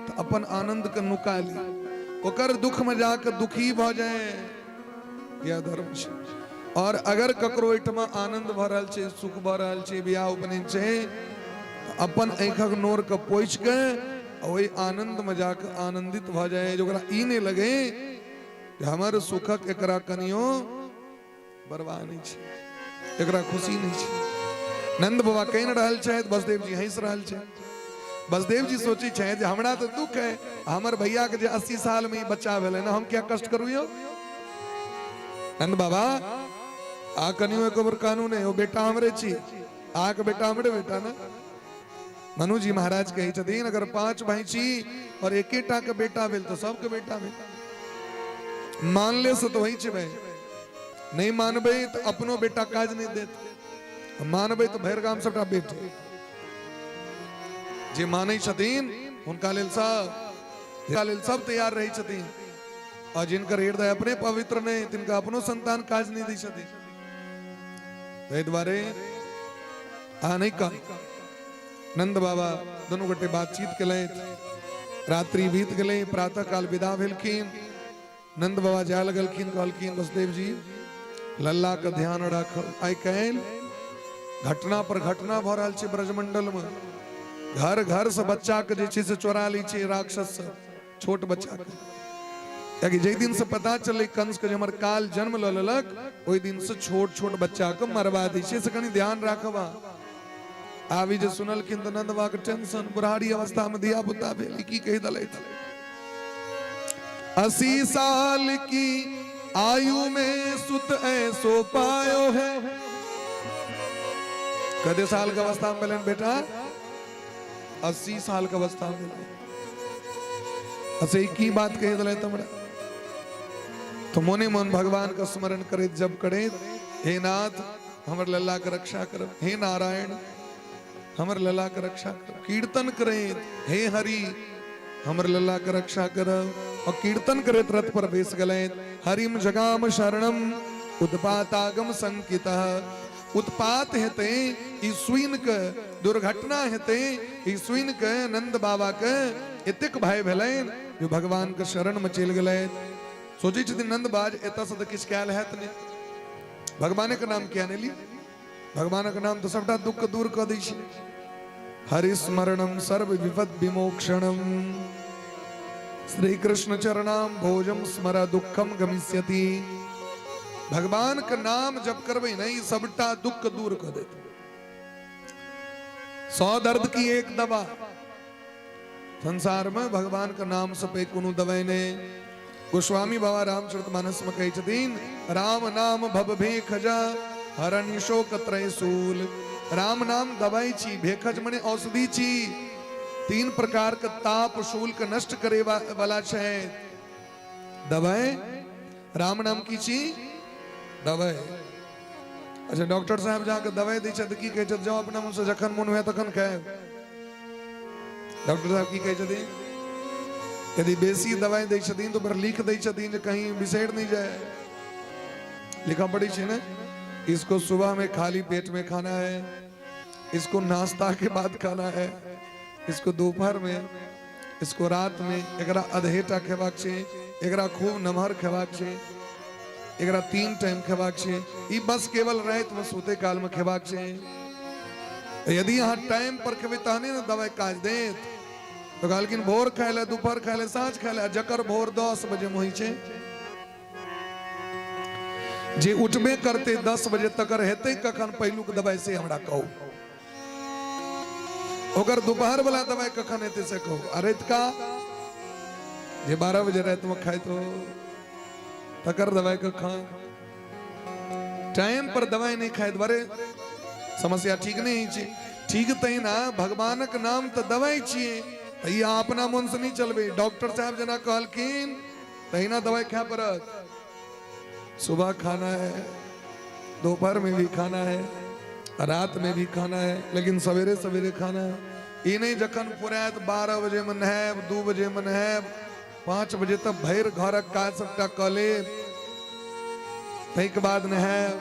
तऽ अपन आनंद के नुका ली, ओकर दुख में जाके दुखी भऽ जाए, यह धर्म छै। और अगर ककरो एहिठमा आनंद भऽ रहल छै, सुख भऽ रहल छै, बियाह उपनयन छै, तऽ अपन आँखिक नोर के पोछि के ओहि आनंद में जाके आनंदित भऽ जाए, जे ओकरा ई नहि लगे जे हमर सुखक एकरा कनियो बर्बाद नहि छै, एकरा खुशी नहि छै। नंद बाबा कहि रहल छथि, वसुदेव जी हँसि रहल छथि। वसुदेव जी सोचै छथि जे हमरा तऽ दुख है, हमर भैया के जे 80 साल में ई बच्चा भेलै ने, हम किया कष्ट करू यौ। नंद बाबा आ कनियो एको बेर कानू नहि, ओ बेटा हमरे छी, अहाँके बेटा हमरे बेटा ने। मनु जी महाराज कहै छथिन अगर 5 भाई छी और एकेटा के बेटा भेल तऽ सबके बेटा भेल। मानले से तऽ होइ छै भाई, नहि मानबै तऽ अपनो बेटा काज नहि देत, मानबै तऽ भरि गाम सबटा बेटे। जे मानै छथिन हुनका लेल सब, हुनका लेल सब तैयार रहै छथिन, और जिनकर हृदय अपने पवित्र नहि तिनका अपनो संतान काज नहि दै छथिन। ताहि दुआरे अहाँ नहि कह। नंद बाबा दुनू गोटे बातचीत केलथि, रात्रि बीत गेलै, प्रातः काल विदा भेलखिन। नंद बाबा जाय लगलखिन, कहलखिन वसुदेव जी लल्ला के ध्यान राखब। आइ काल्हि घटना पर घटना भऽ रहल छै ब्रजमंडल में, घर घर से बच्चा के जे छै से चोरा लै छै राक्षस सब, छोट बच्चा के। कियाकि जाहि दिन से पता चललै कंस के जे हमर काल जन्म लऽ लेलक, ओहि दिन से छोट छोट बच्चा के मरवा दै छै, से कनि ध्यान राखब। आबी जे सुनलखिन तऽ नंद बाबा के टेंशन, बुढ़ारी अवस्था में धिया पुता भेल, की कहि देलथि। 80 साल की आयु में सुत ऐसो पायो है। कते साल के अवस्था में भेलनि बेटा? 80 साल के अवस्था में भेलनि। अच्छा, ई की बात कहि देलथि हमरा? तो मोने मन भगवान के स्मरण करैत जप करैत, हे नाथ हमर लल्ला के रक्षा करब, हे नारायण हमर लल्ला के रक्षा करब, कीर्तन करैत हे हरि हमर लल्ला के रक्षा करब, और कीर्तन करैत रथ पर बैस गेलथि। हरिम जगाम शरणम उत्पातागम संकितः। उत्पात हेतै ई सुनि के, दुर्घटना हेतै ई सुनि के नंद बाबा के एतेक भय भेलनि जे भगवान के शरण में चलि गेलथि। सोचै छथिन नंद बाज एतऽ से तऽ किछु कयल हैत नहि, भगवाने के नाम किया नहि ली। भगवानक नाम तऽ सबटा दुख के दूर कऽ दै छै। हरिस्मरणम सर्व विपद विमोक्षणम, श्री कृष्ण चरणाम भोजम स्मर दुखम गमिष्यति। भगवान के नाम जप करबै ने, ई सबटा दुख के दूर कऽ देत। 100 दर्द की एक दवा। संसार में भगवान के नाम से पैघ कोनो दवाई नहीं। गोस्वामी बाबा रामचरित मानस में कहै छथिन, राम नाम भव भेखज हरण शोक त्रयशूल। राम नाम दवाई छी, भेखज मने औषधि छी। 3 प्रकार के ताप शूल के नष्ट करे वाला छै दवाई। राम नाम की छी? दवाई। अच्छा, डॉक्टर साहब जाके दवाई दै छथि, की कहै छथि? जाओ अपना मन से, जखन मन हुए तखन खायब। डॉक्टर साहब की कहै छथिन? यदि बेसी दवाई दै छथिन तऽ ओकर लिख दै छथिन जे कहीं बिसरि नहि जाय। लिखऽ पड़ै छै ने, इसको सुबह में खाली पेट में खाना है, इसको नाश्ता के बाद खाना है, इसको दोपहर में, इसको रात में, एकरा अधेटा खेबाक छै, एकरा खूब नमहर खेबाक छै, एकरा 3 टाइम खेबाक छै, ई बस केवल राति में सुते काल में खेबाक छै। यदि अहाँ टाइम पर खेबै तहने ने दवाई काज देत। तो कहलखिन भोर खाय ले, दोपहर खाय ले, साँझ खाय ले। जकर भोर 10 बजे में होइ छै, जे उठबे करते 10 बजे, तकर हेतै कखन पहिलुक दवाई से हमरा कहू। ओकर दोपहर वाला दवाई कखन हेतै से कहू। आ रातिका जे 12 बजे राति में खाइत हो, तकर दवाई कखन? टाइम पर दवाई नहीं खाए दुआरे समस्या ठीक नहीं छै। ठीक तहिना भगवानक नाम तऽ दवाई छियै, तऽ ई अहाँ अपना मन से नहीं चलबै। डॉक्टर साहब जेना कहलखिन तहिना दवाई खाय पड़त। सुबह खाना है, दोपहर में भी खाना है, रात में भी खाना है, लेकिन सवेरे सवेरे खाना है। ई नहीं जखन फुरायत 12 बजे में नहायब, 2 बजे में नहायब, 5 बजे तक भरि घरक काज सबटा कऽ लेब, ताहिके बाद नहायब,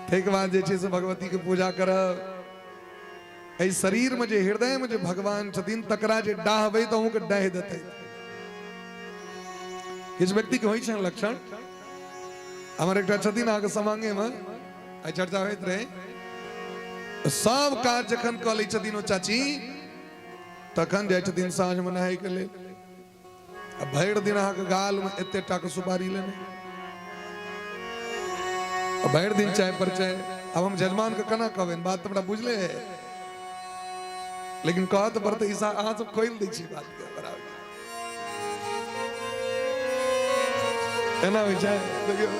ताहिके बाद जे छै से भगवती के पूजा करब। एहि शरीर में जे हृदय में जे भगवान छथिन तकरा जे डाहबै तऽ अहूँके डाहि देतै। किछु व्यक्ति के होइ छनि लक्षण। हमर एकटा छथिन अहाँके समांगे में, आइ चर्चा होइत रहे, सब काज जखन कऽ लै छथिन ओ चाची तखन जाइ छथिन साँझ में नहाय के लेल। आ भरि दिन अहाँके गाल में एते टा के सुपारी लेने, आ भरि दिन चाय पर चाय। अब हम जजमान के केना कहबनि, बात तऽ हमरा बुझले है, लेकिन कहत पड़तै। ईसा अहाँ सब खोलि दै छी बात के बराबर। एना होइ छै, देखियौ,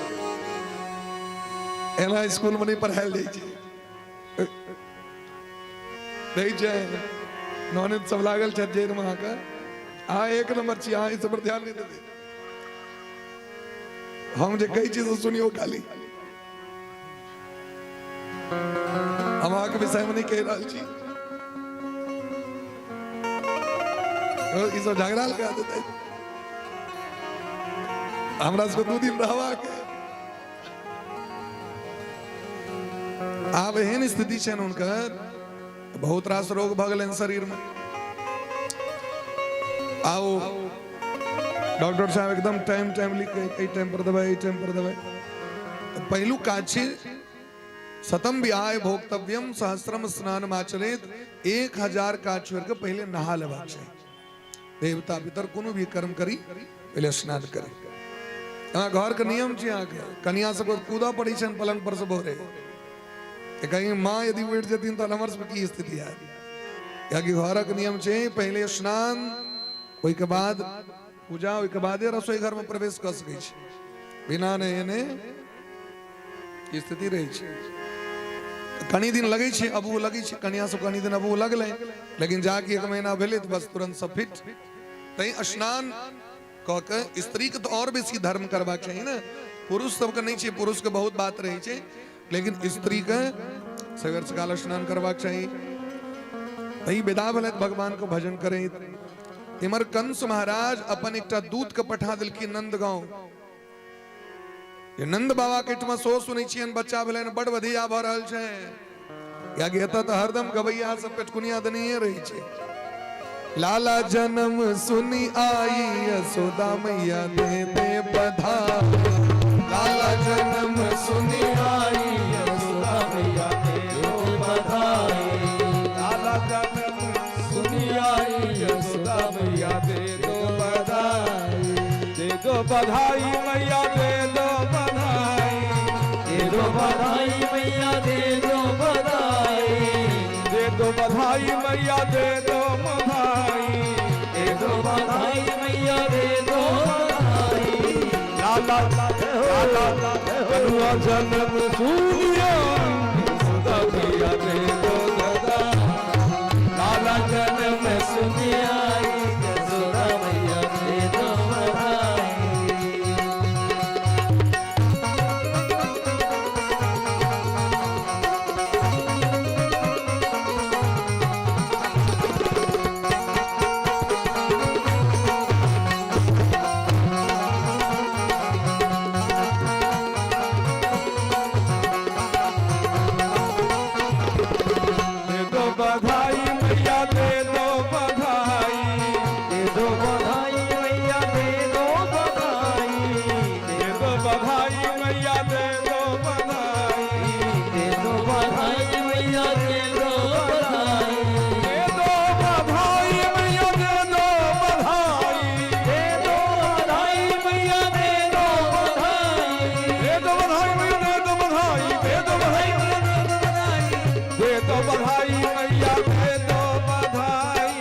एना स्कूल में नहि पढ़ायल जाइ छै। नहि छै, ननद सब लागल छथि जेल में अहाँके। अहाँ एक नंबर छी, अहाँ ई सब पर ध्यान नहि देबै। हम जे कहै छी से सुनियौ खाली। हम अहाँके विषयमे नहि कहि रहल छी। ई सब झगड़ा लगा देतै। हमरा सबके 2 दिन रहबाक। आब एहन स्थिति छनि हुनकर, बहुत रास रोग भऽ गेलनि शरीरमे। आउ डॉक्टर साहब एकदम टाइम टाइम लिख, एहि टाइम पर दवाई, एहि टाइम पर दवाई। पहिलुक काज छै, शतम विहाय भोक्तव्यम सहस्रम स्नान आचरेत। 1000 काज छोड़ के पहिले नहा लेबाक चाही। देवता पितर कोनो भी कर्म करी पहिले स्नान करी। अहाँ घर के नियम छै, अहाँके कनिया सबके कूदऽ पड़ै छनि पलंग पर से भोरे। कहीं माँ यदि उठि जेथिन तऽ हमर सबके की स्थिति हैत? कियाकि घरक नियम छै पहिले स्नान, ओहिके बाद पूजा, ओहिके बादे रसोई घर में प्रवेश कऽ सकै छी। बिना नहेने स्थिति रहै छै। कनी दिन लगै छै, अबू लगै छै, कनिया सब कनी दिन अबू लगलै, लेकिन जाके 1 महीना भेलै तऽ बस तुरंत सब फिट। तैं स्नान कऽ के स्त्रीके तऽ आओर बेसी धर्म करबाक चाही ने। पुरुष सबके नहि छै, पुरुषके बहुत बात रहै छै, लेकिन स्त्रीके सवेर सकाल स्नान करबाक चाही। तैं विदा भेलथि भगवानके भजन करैत। इमर कंस महाराज अपन एकटा दूत के पठा देलखिन नंदगांव। ये नंद बाबा के एहिठमा सेहो सुनै छियनि बच्चा भेलनि, बड बढ़िया भऽ रहल छै। कियाकि एतऽ तऽ हरदम गवैया सब पेटकुनिया देनहिए रहै छै। लाला जन्म सुनी आई यशोदा मैया दे दे बधाई। लाला जन्म सुनी आई यशोदा मैया बधाई मैया दे दो बधाई, दे दो बधाई मैया दे दो बधाई, दे दो बधाई मैया दे दो बधाई, दे दो बधाई मैया दे दो बधाई। लाला लाला कनुआ जन्म सुनिया यशोदा मैया दे दो बधाई, लाला जन्म सुनी आई यशोदा मैया दे दो बधाई। दे दो बधाई मैया दे दो बधाई, दे दो बधाई मैया दे दो बधाई, दे दो बधाई मैया दे दो बधाई, दे दो बधाई मैया दे दो बधाई, दे दो बधाई मैया दे दो बधाई, दे दो बधाई मैया दे दो बधाई, दे दो बधाई मैया दे दो बधाई, दे दो बधाई दे दो बधाई मैया दे दो बधाई,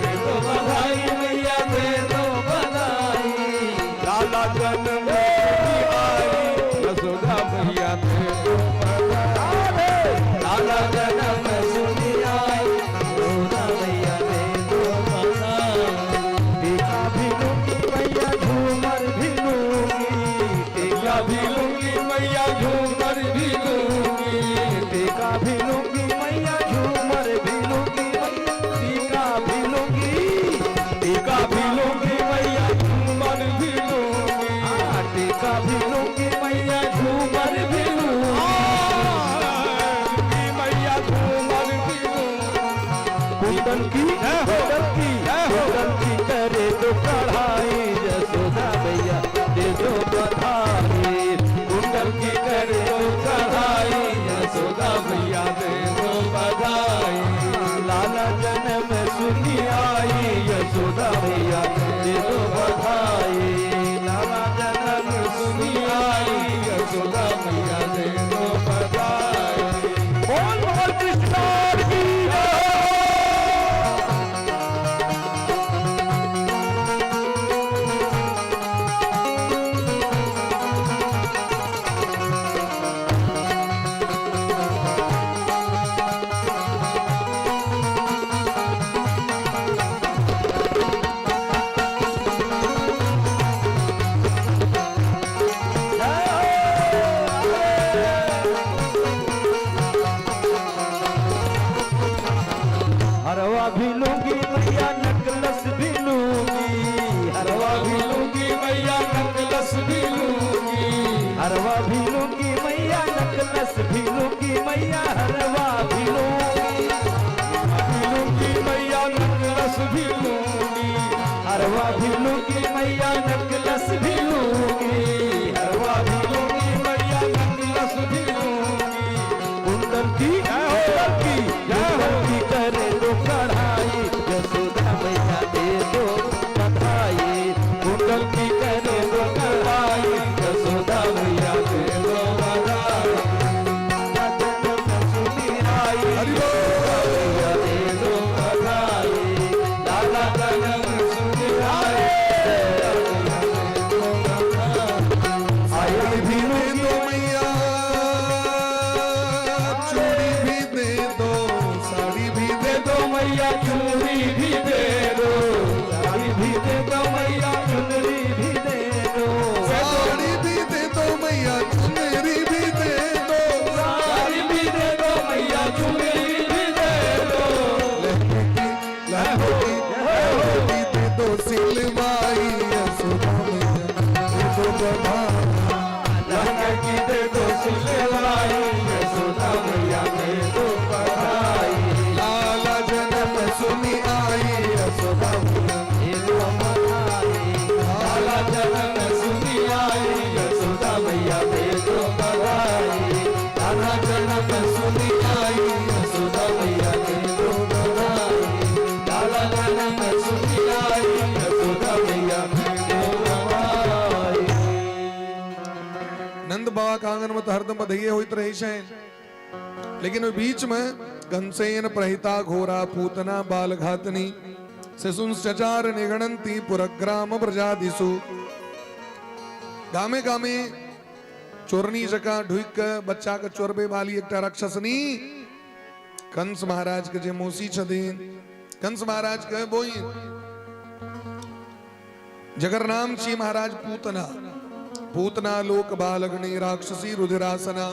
दे दो बधाई मैया दे दो बधाई। लाला जन्म आई यशोदा मैया दे दो बधाई, लाला जन्म सुनी आई यशोदा मैया दे दो बधाई। टीका भी लूंगी मैया झूमर भी लूंगी, टीका भी लूंगी मैया झूमर भी लूंगी, टीका भी लूंगी मैया झूमर भी लूंगी, टीका भी लूंगी, टीका भी लूंगी मैया झूमर भी लूंगी, हाँ, टीका भी लूंगी मैया झूमर भी लूंगी, लूंगी मैया झूमर भी लूंगी। कुंदन की जय हो, कुंदन की जय हो। कुंदन की करे तो कढ़ाई यशोदा मैया दे दो बधाई, कुंडल की करे दो कढ़ाई यशोदा मैया दे दो बधाई, लाला जन्म सुनी आई यशोदा मैया दे दो बधाई, लाला जन्म सुनी आई यशोदा मैया दे दो बधाई। बोल बोल कृष्ण की जय। हरवा भी लूंगी मैया नकलस भी लूंगी, हरवा हरवा भी लूंगी मैया नकलस भी लूंगी, हरवा भी लूंगी मैया नकलस भी लूंगी मैया, हरवा भी लूंगी, भी लूंगी मैया नकलस भी लूंगी, हरवा भी लूंगी मैया नकलस भी लूंगी, हरवा भी लूंगी मैया नकलस भी लूंगी। कुंदन की जय हो, कुंदन की जय हो। कुंदन की करे दो कढ़ाई यशोदा मैया दे दो बधाई, कुंदन की करे दो कढ़ाई यशोदा मैया दे दो बधाई, जन्म सुनी आई हरि बोल। मैया दे दो बधाई, लाला जन्म सुनी आई साड़ी भी दे दो मैया चूड़ी भी दे दो, साड़ी भी दे दे दो मैया चूड़ी भी दे दो, साड़ी भी दे दो मैया चुनरी भी दे दो, साड़ी भी दे दो मैया चुनरी भी दे दो, साड़ी भी दे दो मैया चूड़ी भी दे दो, लहंगे की लहंगे की लहंगे की दे दो सिलवाई यशोदा मैया दे दो बधाई, लहंगे की दे दो सिलवाई यशोदा मैया दे दो बधाई, लाला जन्म सुनी आई यशोदा मैया दे दो बधाई, लाला जन्म सुनी आई यशोदा मैया दे दो बधाई, लाला जन्म सुनी आई यशोदा मैया दे दो बधाई, लाला जन्म सुनी आई यशोदा मैया दे दो बधाई। बाबा के आंगन में तऽ हरदम बधाइए होइत रहै छनि, लेकिन ओहि बीच में कंसेन प्रहिता घोरा पूतना बाल घातनी शिशुंश्चचार निगणंती पुरग्राम प्रजादिसु। गामे गामे चोरनी जकाँ ढुकि कऽ बच्चा के चोरबे वाली एकटा राक्षसनी कंस महाराज के जे मौसी छथिन, कंस महाराज के बोइन, जकर नाम छी महाराज पूतना। पूतना लोक बालगणी राक्षसी रुधिरासना,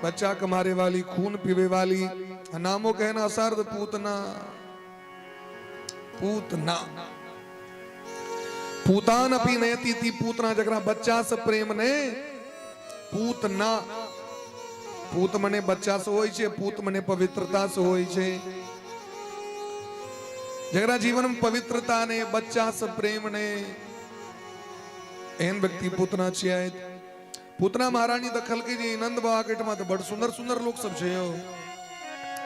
बच्चा के मारे वाली, खून पीवे वाली, नामो कहना असर्ध पूतना। पूतना पूतान अपी नयति थी पूतना, जकरा बच्चा से प्रेम ने पूतना। पूत मने बच्चा से होइ छै, पूत मने पवित्रता से होइ छै। जकरा जीवन में पवित्रता ने, बच्चा से प्रेम ने, एहन व्यक्ति पूतना छियै। पूतना महारानी देखलकै जे नंद बाबा के एहिठमा तऽ बड़ सुंदर सुंदर लोक सब छै यौ,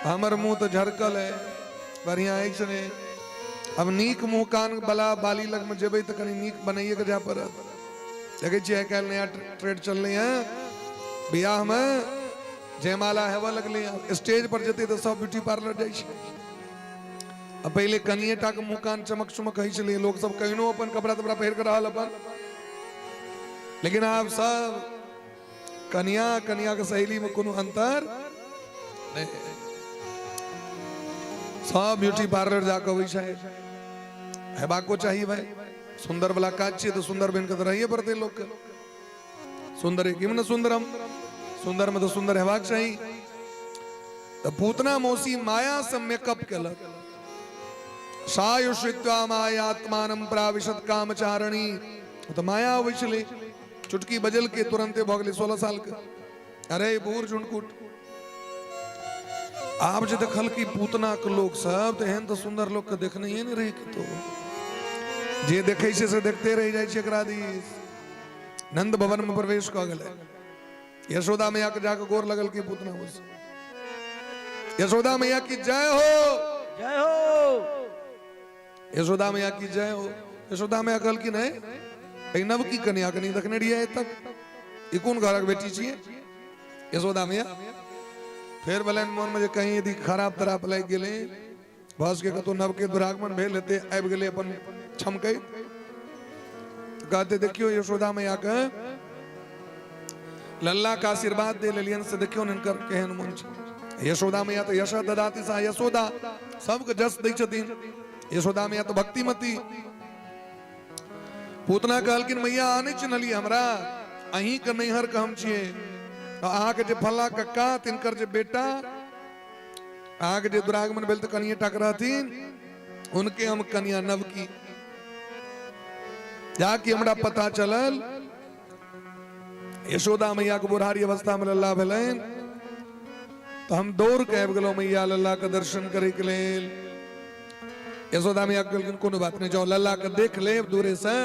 हमर मुंह तऽ झरकल है, बढ़िया अछि ने। अब नीक मुंह कान वाला बाली लग में जेबै तऽ कनि नीक बनाइए के जाय पड़त। देखै छियै आइ काल्हि नया ट्रेंड चललै हँ, बियाह में जयमाला हेबऽ लगलै हँ, स्टेज पर जेतै तऽ सब ब्यूटी पार्लर जाइ छै। आ पहिले कनिए टा के मुंह कान चमक चमक होइ छलै, लोक सब कहिनो अपन कपड़ा तपड़ा पहिर के रहल अपन, लेकिन आब सब कनिया कनिया के सहेली में कोनो अंतर नहीं, सब ब्यूटी पार्लर जाके अबै छै। हेबाको चाही भाई, सुंदर वाला काज छियै तऽ सुंदर बनि के तऽ रहिए पड़तै लोक के। सुंदर किम न सुंदरम, सुंदर में तऽ सुंदर हेबाक चाही। तऽ पूतना मौसी माया से मेकअप केलक। सायुषित्वा मायात्मानं प्राविशत कामचारणी, तऽ माया अबै छलै, चुटकी बजल के तुरंते भऽ गेलै 16 साल के। अरे बूढ़ झुनकुट, आब जे देखलकी पूतना के लोक सब तऽ एहन तऽ सुंदर लोक के देखनहिए नहि रहै कतौ, जे देखै छै से देखते रहि जाइ छै। एकरा दिस नंद भवन में प्रवेश कऽ गेलै। यशोदा मैया के जाके गोर लगल की पूतना मौसी। यशोदा मैया की जय हो, जय हो। यशोदा मैया की जय हो। यशोदा मैया कहलखिन है एहि नवकी कन्या के नहि देखने रहियै आइ तक, ई कोन घरक बेटी छियै? यशोदा मैया फेर भेलनि मोन में जे कहीं यदि खराब तराब लागि गेलै, भस के कतौ नवके दुरागमन भेल हेतै, आबि गेलै अपन छमकै। कहते देखियौ यशोदा मैया के लल्ला के आशीर्वाद दे लेलियन से देखियौ ने हिनकर केहन मन छै। यशोदा मैया तऽ यश ददाति सा यशोदा, सबके जस दै छथिन। यशोदा मैया तऽ भक्तिमती। पूतना कहलखिन मैया अहाँ नहि चिन्हलियै हमरा, अहीं के नैहर के हम छियै, अहाँके जे फल्ला कक्का तिनकर जे बेटा, अहाँके जे दुरागमन भेल तऽ कनिये टाक रहथिन, उनके हम कनिया नवकी। जाकि हमरा पता चलल यशोदा मैया के बुढ़ारी अवस्था में लल्ला भेलनि तऽ हम दौड़ के आबि गेलहुँ मैया लल्ला के दर्शन करे के लेल। यशोदा मैया कहलखिन कोनो बात नहीं, जाओ लल्ला के देख लेब दूरे से,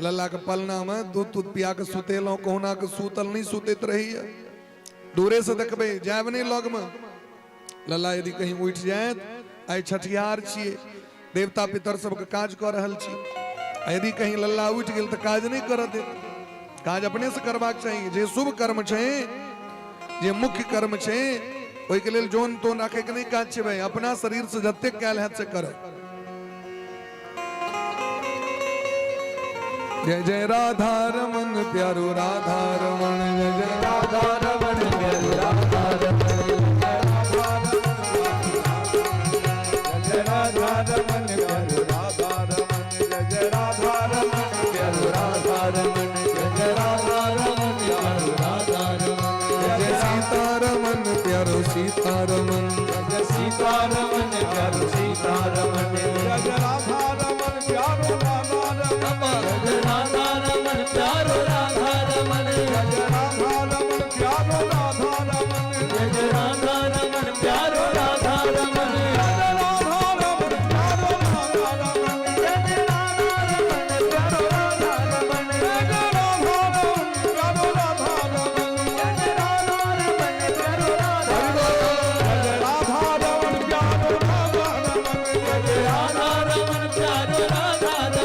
लल्ला के पलना में दूध तूध पिया के सुतेलहुँ, कहुना के सुतल नहीं सुतैत रहैया, दूरे से देखबै, जायब नहीं लग में। लल्ला यदि कहीं उठि जायत, आइ छठिहार छियै, देवता पितर सबके काज कऽ रहल छी, यदि कहीं लल्ला उठि गेल तऽ काज नहि करऽ देत। काज अपने से करबाक चाही। जे शुभ कर्म छै, जे मुख्य कर्म छै, ओहिके लेल जोन तोन राखैके नहि काज छै भाई, अपना शरीर से जतेक कयल हैत से करब। जय जय राधा रमन प्यारो राधा रमन, जय जय राधा रमन प्यारो राधा रमन, जय राधा रमन प्यारो राधा रमन, जय जय राधा रमन प्यारो राधा रमन, जय जय राधा रमन प्यारो राधा रमन, जय सीता रमन प्यारो सीता रमन, जय सीता रमन प्यारो सीता रमन, जय जय राधा रमन प्यारो राधा रमन, जय राधा रमन प्यारो राधा रमन, जय जय राधा रमन प्यारो राधा रमन, जय जय राधा रमन प्यारो राधा रमन, जय राधा रमन प्यारो राधा रमन, जय जय राधा रमन प्यारो राधा रमन, जय जय राधा रमन प्यारो राधा रमन, जय जय राधा रमन प्यारो राधा रमन, जय जय राधा रमन प्यारो राधा रमन, जय जय राधा रमन प्यारो राधा रमन,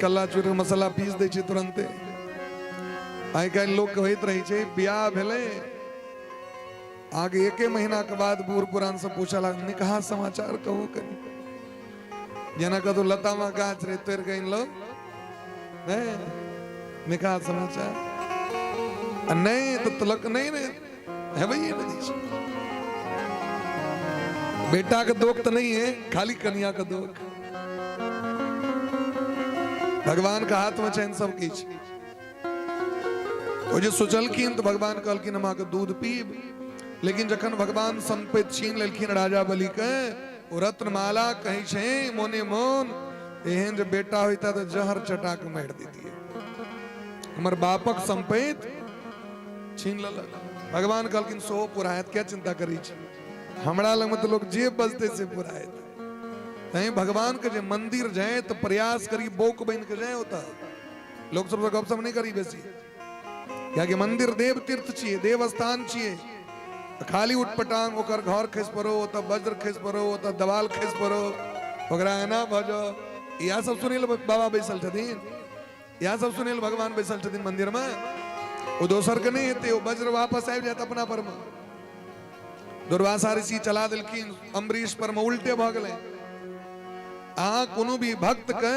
कल्ला चूर मसाला पीस दै छै तुरन्ते। आइ काल्हि लोक होइत रहै छै, बियाह भेलै आगे एके महीना के बाद बूढ़ पुरान से पूछऽ लागल, निकहा समाचार कहू कनी, जेना कतौ लतामा गाछ रहे तोड़ि कऽ आनि लो, नहि निकहा समाचार आ नहि तऽ तलक नहि ने हेबैये नहि दै छै। बेटा के दोख तऽ नहीं है, खाली कनिया के दोख। भगवान के हाथ में छैन सब किछु। ओ जे सोचलखिन तऽ भगवान कहलखिन हम अहाँके दूध पीब, लेकिन जखन भगवान संपत्ति छीन लेलखिन राजा बलि के, ओ रत्नमाला कहै छै मोने मोन एहन जे बेटा होइता तऽ जहर चटा के मारि दैतियै, हमर बापक संपत्ति छीन लेलक। भगवान कहलखिन सेहो पूरा हैत, किया चिंता करै छी, हमरा लगमे तऽ लोक जे बजतै से पूरा हेतै। तैं भगवान के जे मंदिर जाए तऽ प्रयास करी बौक बनि के जाए, ओतऽ लोक सबसँ गपशप नहि करी बेसी, कियाकि मंदिर देव तीर्थ छियै, देव स्थान छियै। खाली उठपटांग ओकर घर खसि पड़ो, ओतऽ वज्र खसि पड़ो, ओतऽ दवाल खसि पड़ो, ओकरा एना भऽ जाओ, इएह सब सुनै लए बाबा बैसल छथिन, इएह सब सुनै लए भगवान बैसल छथिन मंदिर मे। ओ दोसर के नहि हेतै, ओ वज्र वापस आबि जायत अपना पर मे। दुर्वासा ऋषि चला देलखिन अम्बरीश पर मे, उल्टे भऽ गेलै। अहाँ कोनो भी भक्त के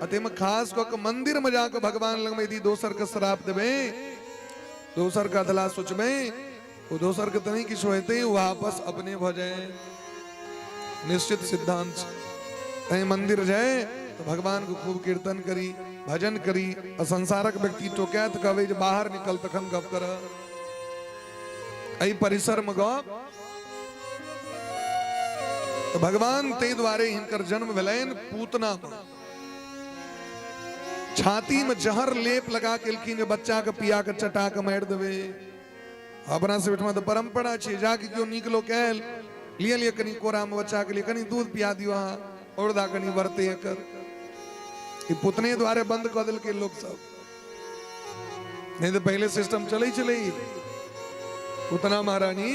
अतेमे खास कऽ के मंदिर में जाके भगवान लग में यदि दोसर के श्राप देबै, दोसर के अधला सोचबै, ओ दोसर के तऽ नहि किछु हेतै, वापस अपने भऽ जाए, निश्चित सिद्धांत छै। तैं मंदिर जाए तऽ भगवान के खूब कीर्तन करी, भजन करी, आ संसारक व्यक्ति टोकैत कहबै जे बाहर निकल तखन गप कर, एहि परिसर में गप। तऽ भगवान ताहि दुआरे हिनकर जन्म भेलनि पूतना में, छाती में जहर लेप लगा के एलखिन जे बच्चा के पिया के चटा के मारि देबै। अपना सब ओहिठमा तऽ परंपरा छै, जाके केओ नीक लोक आयल, लिअ लिअ कनि कोरा में बच्चा के लिए कनि दूध पिया दियौ अहाँ, औरदा कनि बढ़तै एकर। ई पुतने दुआरे बंद कऽ देलकै लोक सब, नहीं तो पहले सिस्टम चलै छलै। पुतना महारानी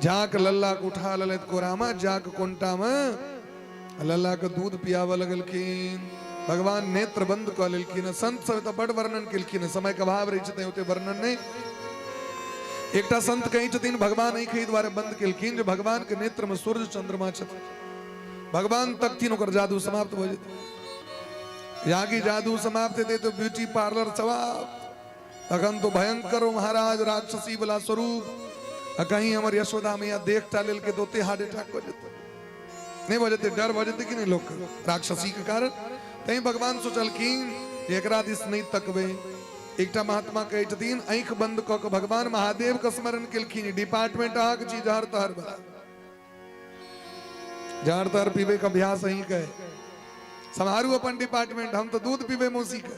जाक लल्ला के उठा लेलथि कोरा में, जाक कोनटा में लल्ला के दूध पियाबऽ लगलखिन। भगवान नेत्र बंद कऽ लेलखिन। संत सब तऽ बड वर्णन केलखिन, समय के अभाव रहै छै तैं ओते वर्णन नहि। एकटा संत कहै छथिन भगवान आँखि एहि दुआरे बंद केलखिन जे भगवान के नेत्र में सूर्य चंद्रमा छथिन, भगवान तकथिन ओकर जादू समाप्त भऽ जेतै। यागी जादू समाप्त हेतै तऽ ब्यूटी पार्लर समाप्त, तखन तो भयंकर महाराज राक्षसी वाला स्वरूप। आ कहीं हमर यशोदा मैया देखटा लेलकै तऽ ओते हार्ट अटैक कऽ जेतै, नहीं भऽ जेतै, डर भऽ जेतै कि नहीं लोक राक्षसी के कारण। तैं भगवान सोचलखिन जे एकरा दिस नहीं तकबै। एकटा महात्मा कहै छथिन आँखि बंद कऽ के भगवान महादेव के स्मरण केलखिन, डिपार्टमेंट अहाँके छी जहर तहर वाला, जहर तहर पीबै के अभ्यास अहीं के, सम्हारू अपन डिपार्टमेंट, हम तो दूध पीबै मौसी के,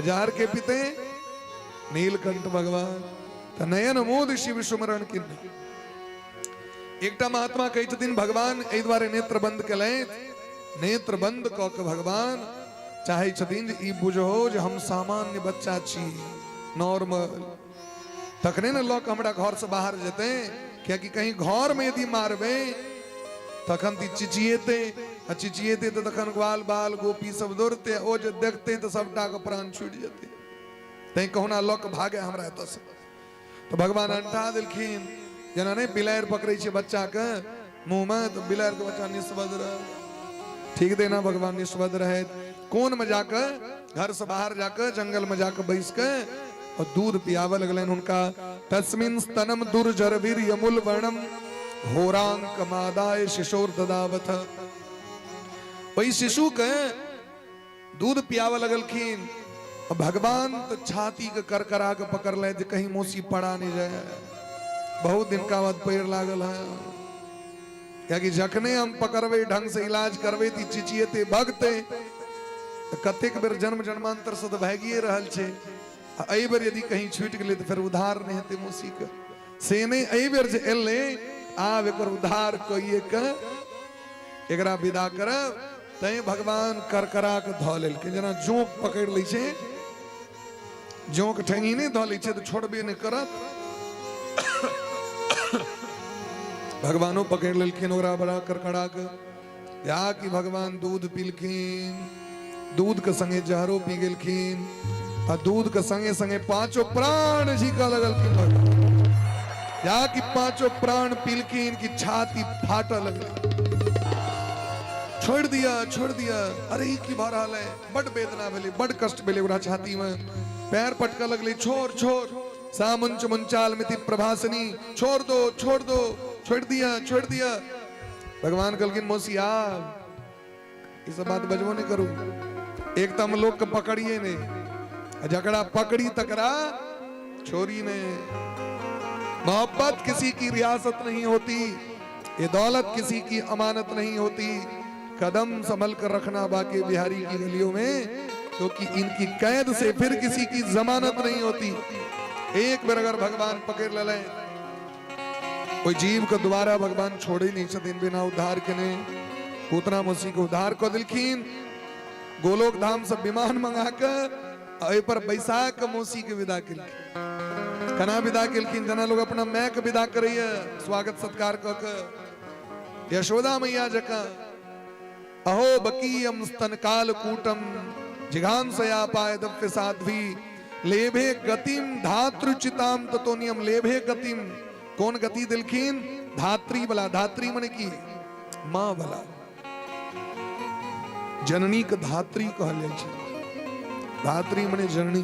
जहर के पीते नीलकंठ भगवान। तऽ नयन मोद शिव सुमरण किन्ह। एकटा महात्मा कहै छथिन भगवान एहि दुआरे नेत्र बंद केलथि, नेत्र बंद कऽ के भगवान चाहै छथिन जे ई बुझहो जे हम सामान्य बच्चा छी, नॉर्मल, तखने ने लऽ कऽ हमरा घरसँ बाहर जेतै। कियाकि कहीं घरमे यदि मारबै तखन तऽ चिचिएतै, आ चिचिएतै तऽ तखन ग्वाल बाल गोपी सब दौड़तै, ओ जे देखतै तऽ सबटाके प्राण छुटि जेतै, तैं कहुना लऽ कऽ भागे हमरा एतऽसँ। तऽ भगवान अंठा देलखिन, जेना नहि बिलाड़ि पकड़ै छै बच्चाके मुँहमे तऽ बिलाड़िके बच्चा निस्बद रह, ठीक देना भगवान निस्बद रहैत कोनमे जाकऽ घरसँ बाहर जाकऽ जंगलमे जाकऽ बैस कऽ और दूध पियाबऽ लगलनि हुनका। तस्मिन स्तनम दुर्जर वीर यमुल वर्णम घोरांक मादाय शिशोर ददावथ। ओहि शिशु के दूध पियाबऽ लगलखिन। भगवान तऽ छाती के करकरा के पकड़लथि जे कहीं मौसी पड़ा नहीं जाए, बहुत दिन का बाद पैर लागल है, कियाकि जखने हम पकड़बै ढंग से इलाज करबै तऽ चिचिएते भगतै। तऽ कतेक बेर जन्म जन्मांतर से तऽ भागिए रहल छै, आ एहि बेर यदि कहीं छूटि गेलै तऽ फेर उद्धार नहि हेतै मौसी के। से नहि, एहि बेर जे एलै आब एकर उद्धार कइए के एकरा विदा करब। तैं भगवान करकरा के धऽ लेलखिन, जेना जोंक पकड़ि लै छै, जोंक ठेंगी नहि धऽ लै छै तऽ छोड़बे नहि करत। भगवानो पकड़ि लेलखिन ओकरा बड़ा करकरा के, या कि भगवान दूध पीलखिन। दूध के संगे जहरो पी गेलखिन आ दूध के संगे संगे पांचों प्राण झीका लगलखिन भगवान। जा कि पांचों प्राण पीलखिन कि छाती फाटऽ लगलै। छोड़ दिया, छोड़ दिया। अरे ई की भऽ रहल है? बड वेदना भेलै, बड कष्ट भेलै ओकरा छाती में। पैर पटकऽ लगलै, छोड़ छोड़। सामुंच मुंचाल मिति प्रभासनी, छोड़ दो, छोड़ दो, छोड़ दिया, छोड़ दिया। भगवान कहलखिन मौसी आब ई सब बात बजबो नहीं करू। एक तो हम लोग के पकड़िए नहीं, आ जकरा पकड़ी तकरा छोड़ी नहीं। मोहब्बत किसी की रियासत नहीं होती, ये दौलत किसी की अमानत नहीं होती। कदम संभल कर रखना बाके बिहारी की गलियों में, क्योंकि इनकी कैद से फिर किसी की जमानत नहीं होती। एक बेर अगर भगवान पकड़ ले कोई जीव के दोबारा भगवान छोड़े नहीं छथिन बिना उद्धार के। ने पूतना मौसी के उद्धार कऽ देलखिन। गोलोक धाम से विमान मंगा के एहि पर बैसा के मौसी के विदा केलखिन। केना विदा केलखिन? जेना लोग अपना माय के विदा करैया स्वागत सत्कार कऽ के, यशोदा मैया जकाँ। अहो बकीयम स्तन काल कूटम जिघांसया पाय दव्य साध्वी लेभे गतिम धातृचिताम ततोनियम। लेभे गतिम, कोन गति दिलखिन? धात्री वाला। धात्री मने की? माँ वाला। जननी के धात्री कहल जाइ छै। धात्री मने जननी।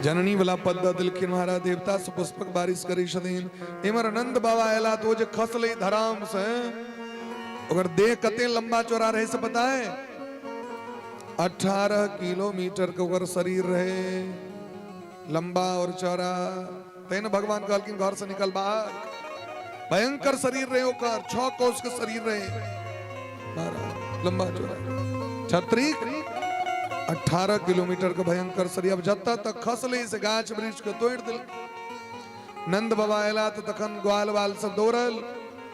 जननी वाला पद दऽ देलखिन महाराज। देवता से पुष्पक बारिश करै छथिन। इम्हर नंद बाबा अयला तो ओ जे खसलै धराम से, ओकर देह कते लंबा चौड़ा रहे से पता है? 18 किलोमीटर के ओकर शरीर रहे लंबा और चौड़ा। तेन भगवान कहलखिन घर से निकल बाहर। भयंकर शरीर रहे ओकर, 6 कोस के शरीर रहे महाराज, लंबा चौड़ा छत्री 18 किलोमीटर के भयंकर शरीर। अब जतऽ तक खसले से गाछ वृक्ष के तोड़ दिल। नंद बाबा अयला तऽ तखन ग्वाल वाल सब दौड़ल,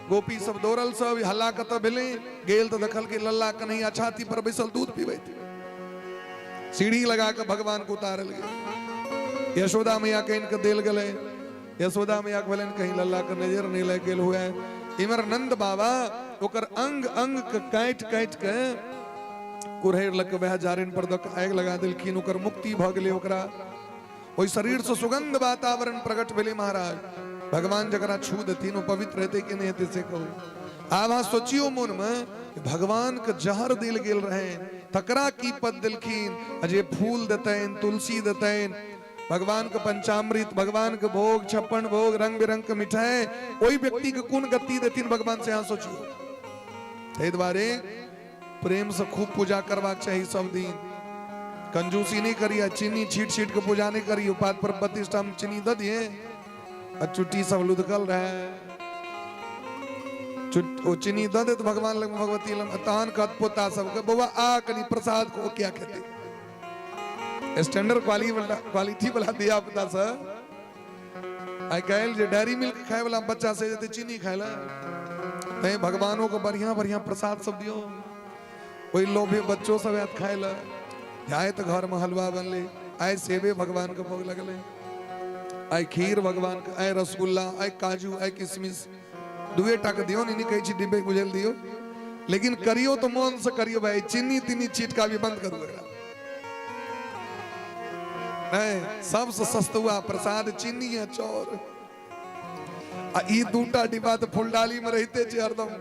गोपी सब दौड़ल, सब हल्ला कतऽ भेलै गेल तऽ देखल कि लल्ला कन्हैया छाती पर बैसल दूध पीबैत। सीढ़ी लगा के भगवान के उतारल गेल। यशोदा मैया के इनके देल गेलै। यशोदा मैया के भेलनि कहीं लल्ला के नजर नहीं लागि गेल हुए। इमर नंद बाबा ओकर अंग अंग के काटि काटि के कुरहरि लग के वएह जारनि पर दऽ के आगि लगा देलखिन। ओकर मुक्ति भऽ गेलै। ओकरा ओहि शरीर से सुगंध वातावरण प्रकट भेलै महाराज। भगवान जकरा छू देथिन ओ पवित्र हेतै कि नहि हेतै से कहू। आब अहाँ सोचियो मोन में, भगवान के जहर देल गेल रहे तकरा की पद देलखिन, आ जे फूल देतनि, तुलसी देतनि, भगवान के पंचामृत, भगवान के भोग, 56 भोग, रंग बिरंग के मिठाई, ओहि व्यक्ति के कोन गति देथिन भगवान से अहाँ सोचियो। ताहि दुआरे प्रेम से खूब पूजा करबाक चाही सब दिन। कंजूसी नहीं करिए, चीनी छीट छीट के पूजा नहीं करिए। पात पर 32 टा चीनी दऽ दिए आ चुट्टी सब लुधकल रहे, ओ चीनी दऽ देत भगवान लग, भगवती लग, तहन कहत पोता सबके, बौआ आ कनी प्रसाद को। क्या खेतै? स्टैंडर्ड क्वालिटी वाला धिया पुता सब आइ काल्हि जे डेयरी मिल्क खाय वाला बच्चा से जेतै चीनी खाय लए। तैं भगवानो के बढ़िया बढ़िया प्रसाद सब दियौ, ओहि लोभे बच्चो सब आयत खाय लए। आइ तऽ घर में हलवा बनलै, आइ सेबे भगवान के भोग लगलै, आइ खीर भगवान के, आइ रसगुल्ला, आइ काजू, आइ किशमिश। दुए टा के दियौ, नहीं कहै छी डिब्बे बुझल दियौ, लेकिन करियौ तऽ मोन से करियौ भाई। चीनी तीनी छीट के अभी बंद करू एकरा। नहीं, सबसे सस्तुआ प्रसाद चीनी है चौर, आ ई दूटा डिब्बा तऽ फुलडाली में रहिते छै हरदम।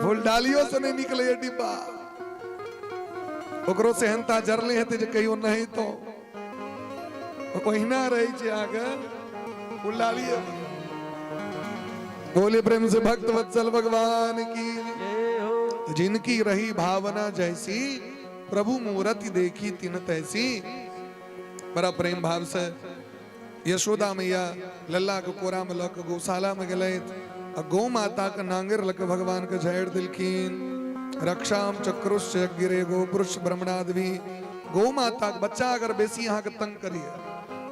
फुलडालियो से नहीं निकले डिब्बा। ओकरो सेहनता जरले हेतै जे कहियो नहीं तो ओहिना रहै छै अहाँके फुलडालिए। बोले प्रेम से भक्त वत्सल भगवान की। जिनकी रही भावना जैसी, प्रभु मूर्ति देखी तिन तैसी। बड़ा प्रेम भाव से यशोदा मैया लल्ला के कोरा में लऽ के गौशाला में गेलथि आ गौ माता के नांगर लऽ के भगवान के झाड़ि देलखिन। रक्षाम चक्रुश्च गिरे गो पुरुष ब्रह्मणादि। गौ माता के बच्चा अगर बेसी अहाँके तंग करिए,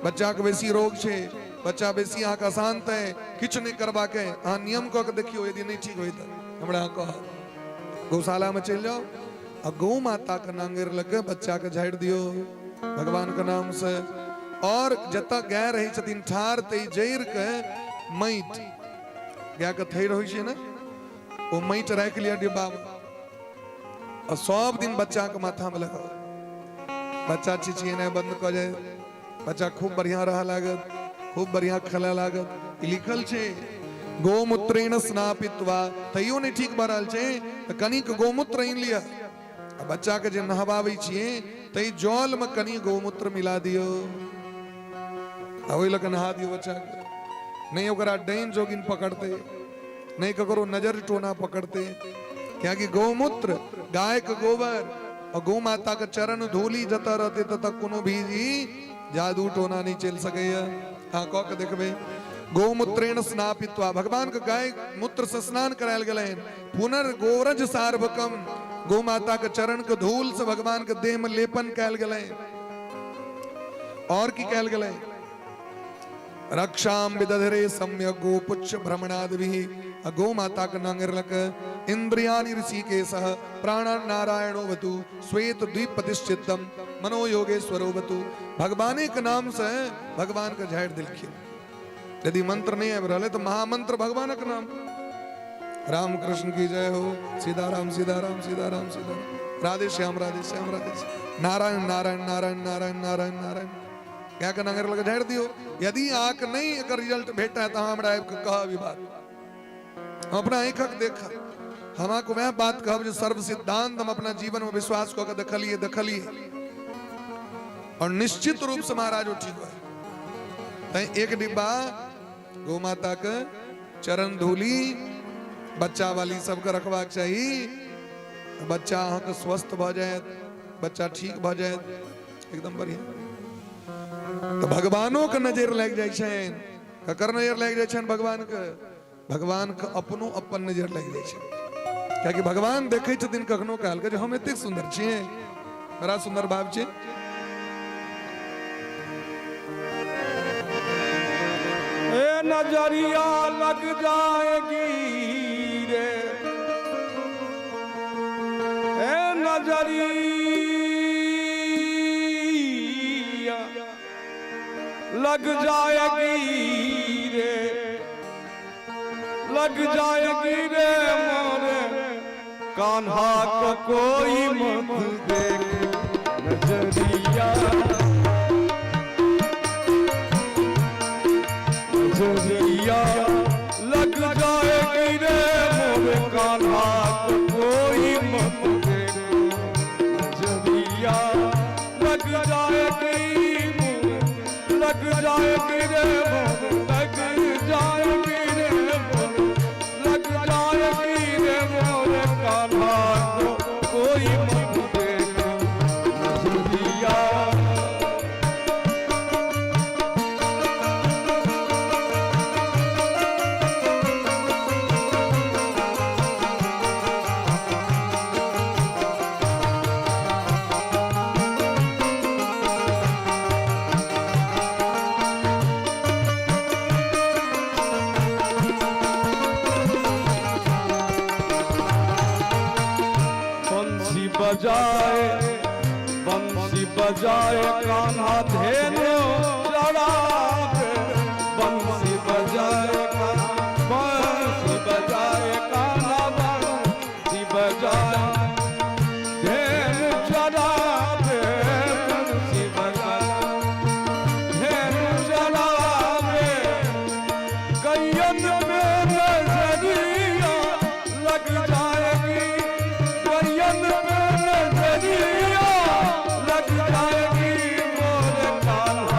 बच्चा के बेसी रोग छै, बच्चा बेसी अहाँके अशांत है, किछु नहि करबाक है, अहाँ नियम कऽ के देखियौ, यदि नहि ठीक होय तऽ हमरा अहाँ कहब। गौशाला में चलि जाउ आ गौ माता के नांगर लऽ के बच्चा के झाड़ि दियौ भगवान के नाम से। और जतऽ गाय रहै छथिन ठाढ़, तै जड़ि के माटि, गाय के थैर होइ छै ने, ओ माटि राखि लिअ डिब्बा में। आ सब दिन बच्चाके माथामे लगाउ। बच्चा चिचिएनाइ बंद कऽ जायत, बच्चा खूब बढ़िया रह लागत, खूब बढ़िया खेला लागत। ई लिखल छै गोमूत्रेण स्नापित्वा, तैयो नहि ठीक भऽ रहल छै तऽ कनिक गोमूत्र आनि लिअ आ बच्चा के जे नहबाबै छियै ताहि जलमे कनि गोमूत्र मिला दियौ आ ओहि लऽ कऽ नहा दियौ बच्चाके। नहि ओकरा डाइन जोगिन पकड़तै, नहि ककरो नजर टोना पकड़तै, कियाकि गौमूत्र गाय के गोबर और गौ माता के चरण धूली जतऽ रहतै ततऽ कोनो भी जादू टोना नहीं चलि सकैया। अहाँ कऽ के देखबै। गौमूत्रेण स्नापित्वा, भगवान के गाय मूत्र से स्नान करायल गेलनि। पुनर्गोरज सार्वकम, गौ माता के चरण के धूल से भगवान के देह में लेपन कयल गेलनि। और की कयल गेलै? रक्षाम विदधरे सम्यक गोपुच्छ भ्रमणादि, आ गौ माता के नांगर लक इंद्रियाणि ऋषिकेश प्राणान नारायणो वतु श्वेत द्वीप प्रतिष्ठितम मनो योगेश्वरो वतु। भगवाने के नाम से भगवान के झाड़ि देलखिन। यदि मंत्र नहीं आबि रहल तो महामंत्र भगवानक नाम, राम कृष्ण की जय हो, सीताराम सीताराम सीताराम सीताराम, राधे श्याम राधे श्याम राधे श्याम, नारायण नारायण नारायण नारायण नारायण नारायण। क्या के नांगर लग झाड़ि दियौ। यदि अहाँके नहि एकर रिजल्ट भेटत तऽ अहाँ हमरा आबि कऽ कहब ई बात, हम अपना आँखिक देखब। हम अहाँके वएह बात कहब जे सर्व सिद्धांत हम अपना जीवन में विश्वास कऽ के देखलियै देखलियै और निश्चित रूप से महाराज ओ ठीक होय। तैं एक डिब्बा गौ माता के चरण धूली बच्चा वाली सबके रखबाक चाही। बच्चा अहाँके स्वस्थ भऽ जायत, बच्चा ठीक भऽ जायत, एकदम बढ़िया। तऽ भगवानो के नजर लागि जाइ छनि। ककर नजर लागि जाइ छनि? भगवान के। भगवान के अपनो अपन नजर लागि जाइ छनि, कियाकि भगवान देखै छथिन कखनो काल के जे हम एतेक सुन्दर छियै, बड़ा सुन्दर भाव छै। ए नजरिया लग जाएगी रे, ए नजरिया लग जाएगी रे, लग जाएगी रे मोरे कान्हा को कोई मत देख नजरिया, नजरिया लग जाएगी रे मोरे कान्हा को कोई मत देख नजरिया, लग जाएगी मोरे, लग जाएगी रे मोरे, लग जाएगी रे मोरे, लग जाएगी रे मोरे कान्हा को कोई मत देख नजरिया। बंसी बजाए, बंसी बजाए कान्हा धेनु चरावे, बंसी बजाए कान्हा, बंसी बजाए कान्हा, बंसी बजाए धेनु चरावे, बंसी बजाए धेनु चरावे, गैयन में नजरिया लग जाएगी, गैयन में नजरिया लग जाएगी मोर कान्हा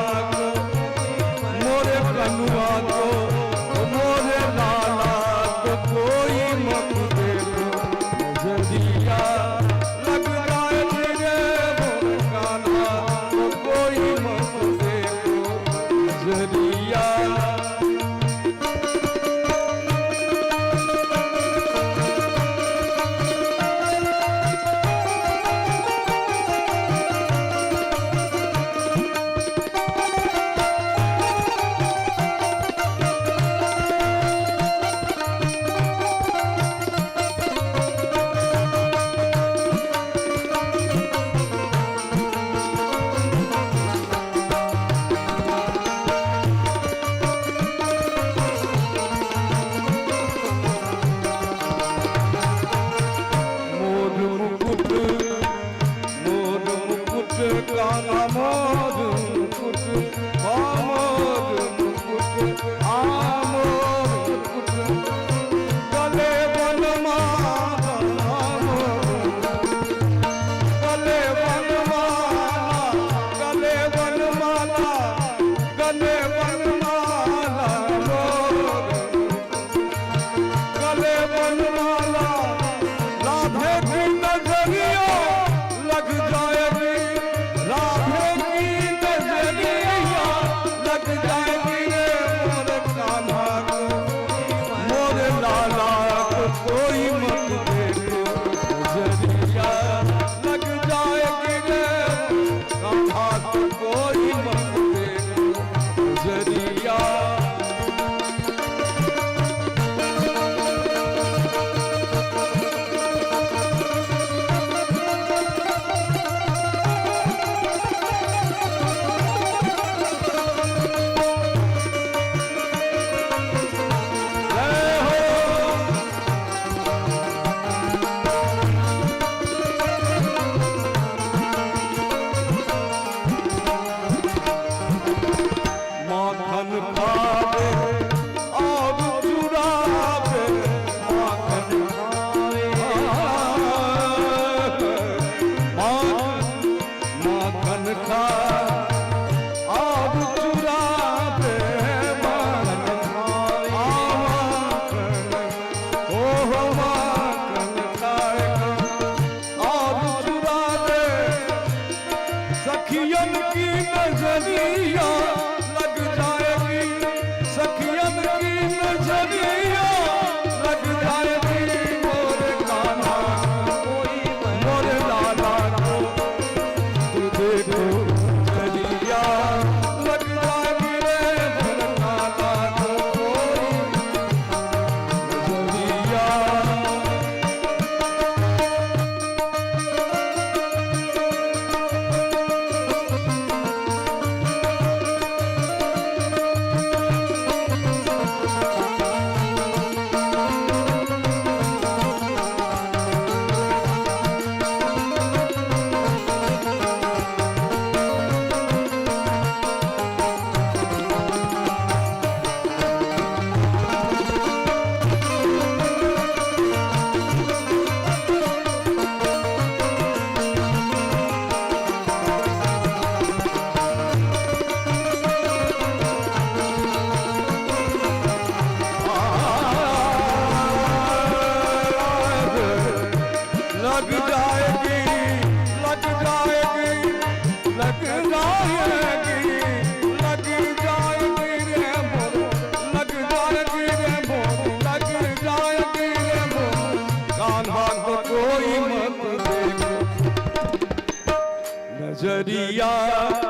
नजरिया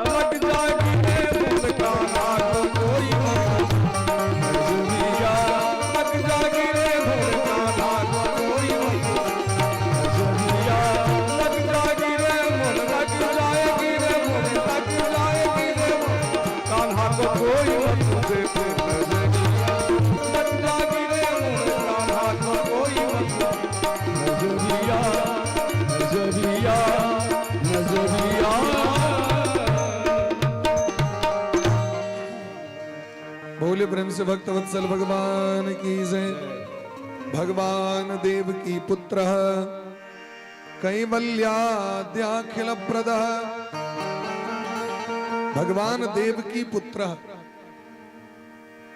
लग जाएगी रे मोर कान्हा को कोई मत, नजरिया लग जाएगी रे मोर कान्हा को कोई मत, नजरिया लग जाएगी रे मोर, लग जाएगी रे मोर, लग जाएगी रे मोर कान्हा को कोई मत देखे, नजरिया लग जाएगी रे मोर कान्हा को कोई मत, नजरिया नजरिया नजरिया। बोले प्रेम से भक्त वत्सल भगवान की जय। भगवान देव की पुत्र कैवल्याद्याखिल प्रद, भगवान देव की पुत्र,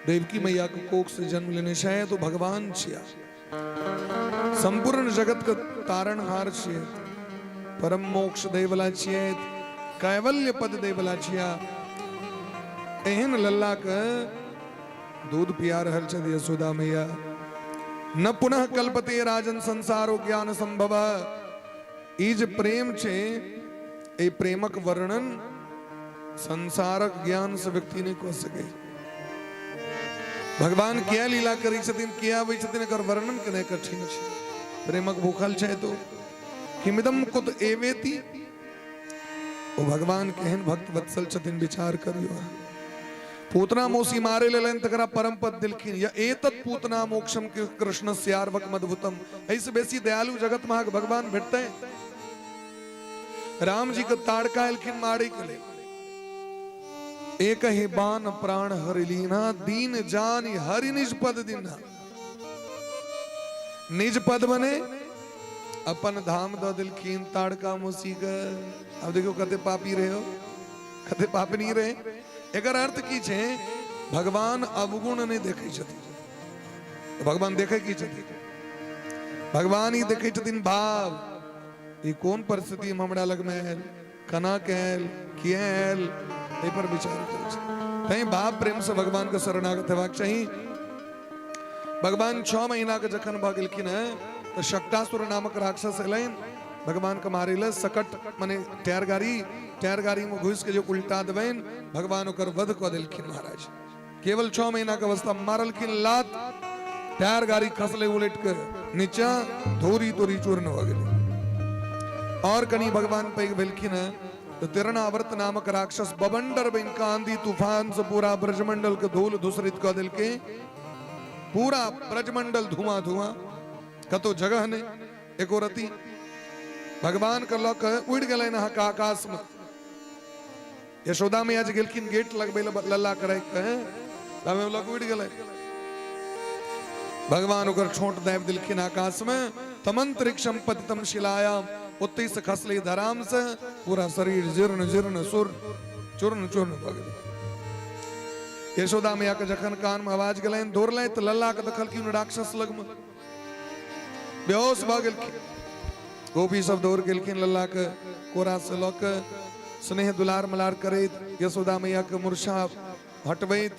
देवकी मैया के कोख से जन्म लेने छै तो भगवान छिया, संपूर्ण जगत के तारणहार छियै, परम मोक्ष देवला छियै, कैवल्य पद देवला छिया। एहन लल्ला के दूध पिया रहल छथि यशोदा मैया। न पुनः कल्पते राजन संसारो ज्ञान संभव। ई जे प्रेम छै, ए प्रेमक वर्णन संसारक ज्ञान से व्यक्ति नहीं कऽ सकै। भगवान किया लीला करै छथिन, किया आबै छथिन, एकर वर्णन केनाइ कठिन छै। प्रेमक भूखल छै तो किमिदम कुत एवेति। ओ भगवान केहन भक्त वत्सल छथिन, विचार करियो। पूतना मौसी मारे लेलनि तकरा परम पद देलखिन। या एतत् पूतना मोक्षम कृष्ण स्यार्वक मद्भुतम। एहिसँ बेसी दयालु जगत में अहाँके भगवान भेटतै? राम जी के ताड़का एलखिन मारे के लेल, एक ही बाण प्राण हरि लीना, दीन जानि हरि निज पद दीना। निज पद बने अपन धाम दऽ देलखिन ताड़का मौसी के। आब देखियौ कते पापी रहे हो, कते पापनी रहे। एकर अर्थ की छै? भगवान अवगुण नहि देखै छथिन। भगवान देखै की छथिन? भगवान ई देखै छथिन भाव, ई कोन परिस्थिति में हमरा लग में आयल, केना के आयल, किया आयल, एहि पर विचार करै छै। तैं भाव प्रेम से भगवान के शरणागत हेबाक चाही। भगवान 6 महीना के जखन भऽ गेलखिन हेँ तऽ शकटासुर नामक राक्षस एलनि भगवान के मारै लए। सकट मने टायर गाड़ी, टायर गाड़ी में घुसि के जे उल्टा देबनि, भगवान ओकर वध कऽ देलखिन महाराज। केवल 6 महीना के अवस्था, मारलखिन लात, टायर गाड़ी खसले उलट के नीचा, धूरी तोरी चूर्ण भऽ गेलै। और कनी भगवान पैघ भेलखिन हेँ तऽ तिरणावर्त नामक राक्षस बवंडर बनि कऽ आंधी तूफान से पूरा ब्रजमंडल के धूल धूसरित कऽ देलकै। पूरा ब्रजमंडल धुआं धुआं, कतौ जगह नहि एको रति। भगवान के लऽ कऽ उड़ि गेलनि अहाँके आकाश में। यशोदा मैया जे गेलखिन गेट लगबै लए लल्ला के राखि कऽ, तबे लऽ कऽ उड़ि गेलै। भगवान ओकर ठोंठ दाबि देलखिन आकाश में। तमंतरिक्षम पतितम शिलायाम, ओतहि से खसलै धराम से, पूरा शरीर जीर्ण जीर्ण सुर चूर्ण चूर्ण भऽ गेलै। यशोदा मैया के जखन कान में आवाज गेलनि, दौड़लनि तऽ लल्ला के देखलखिन राक्षस लगमे, बेहोश भऽ गेलखिन। गोपी सब दौड़ गेलखिन लल्ला के कोरा से लऽ के स्नेह दुलार मलार करैत, यशोदा मैया के मूर्छा हटबैत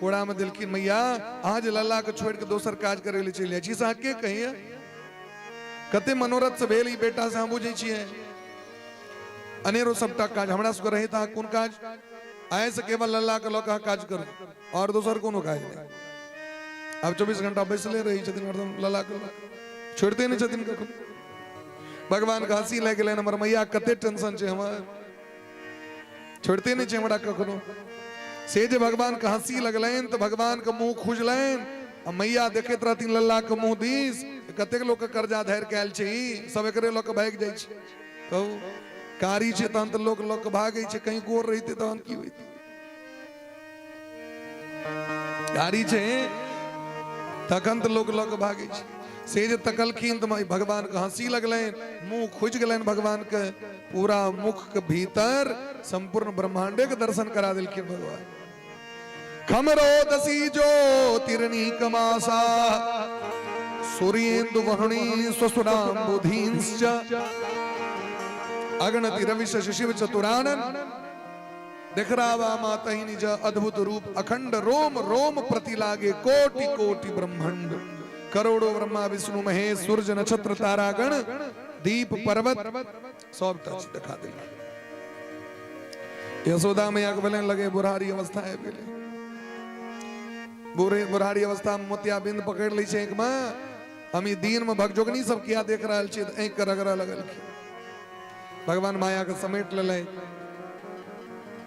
कोरा में देलखिन। मैया, अहाँ जे लल्ला के छोड़ि के दोसर काज करै लए चलि जाइ छी से अहाँ के कहिए? कते मनोरथ से भेल ई बेटा से हम बुझै छियै। अनेरो सबटा काज हमरा सबके रहैत, अहाँ कोन काज? आइ से केवल लल्ला के लऽ के अहाँ काज करू और दोसर कोनो काज नहि। आब 24 घंटा बैसले रहै छथिन हरदम लल्ला के लऽ, छोड़िते नहि छथिन कखनो। भगवान के हंसी लागि गेलनि, हमर मैया कते टेंशन छै हमर, छोड़िते नहि छै हमरा कखनो। से जे भगवान के हंसी लगलनि तऽ भगवान के मुंह खुजलनि आ मैया देखैत रहथिन लल्ला के मुंह दिस। कतेक लोक के कर्जा धरि के आयल छै ई, सब एकरे लऽ के भागि जाइ छै। कहू, कारी छै तहन तऽ लोक लऽ के भागै छै, कहीं गोर रहितै तहन की होइतै? कारी छै तखन तऽ लोक लऽ के भागै छै। से जे तकलखिन तऽ भगवान के हंसी लगलनि, मुंह खुजि गेलनि भगवान के, पूरा मुख के भीतर संपूर्ण ब्रह्मांडे के दर्शन करा देलखिन भगवान। खमरोदसी ज्योतिर्नी कमासा सूर्येन्दु वहुणी स्वसुराम्बुधींश्च अगणति रवि शशि शिव चतुरानन देखरावा मातहि निज अद्भुत रूप अखंड रोम रोम प्रति लागे कोटि कोटि ब्रह्मांड। करोड़ों ब्रह्मा विष्णु महेश सूर्य नक्षत्र तारागण दीप पर्वत सब टच देखा देलखिन। यशोदा मैया के भेलनि लगे बुढ़ारी अवस्था आबि गेलै। बूढ़े बुढ़ारी अवस्था में मोतियाबिंद पकड़ि लै छै आँखिमे। हम ई दिन में भगजोगनी सब किया देख रहल छी, तऽ आँखि के रगड़ऽ लगलखिन। भगवान माया के समेट लेलै।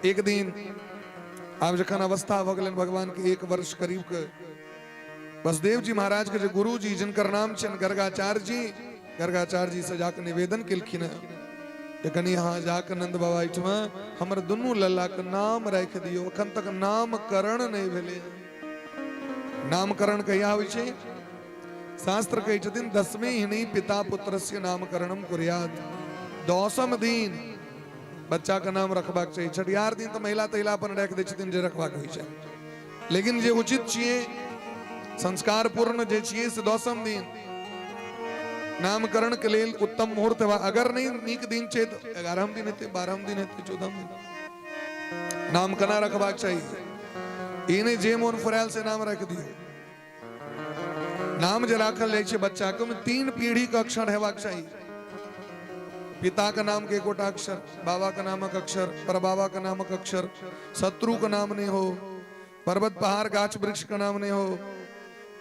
एक दिन आब जखन अवस्था भऽ गेलनि भगवान के 1 वर्ष करीब के, वसुदेव जी महाराज के जे गुरु जी जिनकर नाम छनि गर्गाचार्य जी, गर्गाचार्य जी से जाके निवेदन केलखिन हेँ जे कनि अहाँ जाके नंद बाबा एहिठमा हमर दुनू लल्ला के नाम राखि दियौ, एखन तक नामकरण नहि भेलै। नामकरण कहिया होइ छै? शास्त्र कहै छथिन दसवें हिनी पिता पुत्रस्य नामकरणम कुर्यात। 10म दिन बच्चा के नाम रखबाक चाही। छठिहार दिन तऽ महिला तहिला अपन राखि दै छथिन जे रखबाक होइ छै, लेकिन जे उचित छियै संस्कार पूर्ण जे छियै से 10म दिन नामकरण के लेल उत्तम मुहूर्त हेबा। अगर नहीं नीक दिन छै तऽ 11म दिन हेतै, 12म दिन हेतै, 14म दिन नाम केना रखबाक चाही। ई नहि जे मोन फुरायल से नाम राखि दियौ। नाम जे राखल जाइ छै बच्चा के, ओहिमे 3 पीढ़ी के अक्षर हेबाक चाही। पिता के नाम के एकोटा अक्षर, बाबा के नामक अक्षर, परबाबा के नामक अक्षर, शत्रु के नाम नहीं हो, पर्वत पहाड़ गाछ वृक्ष के नाम नहीं हो,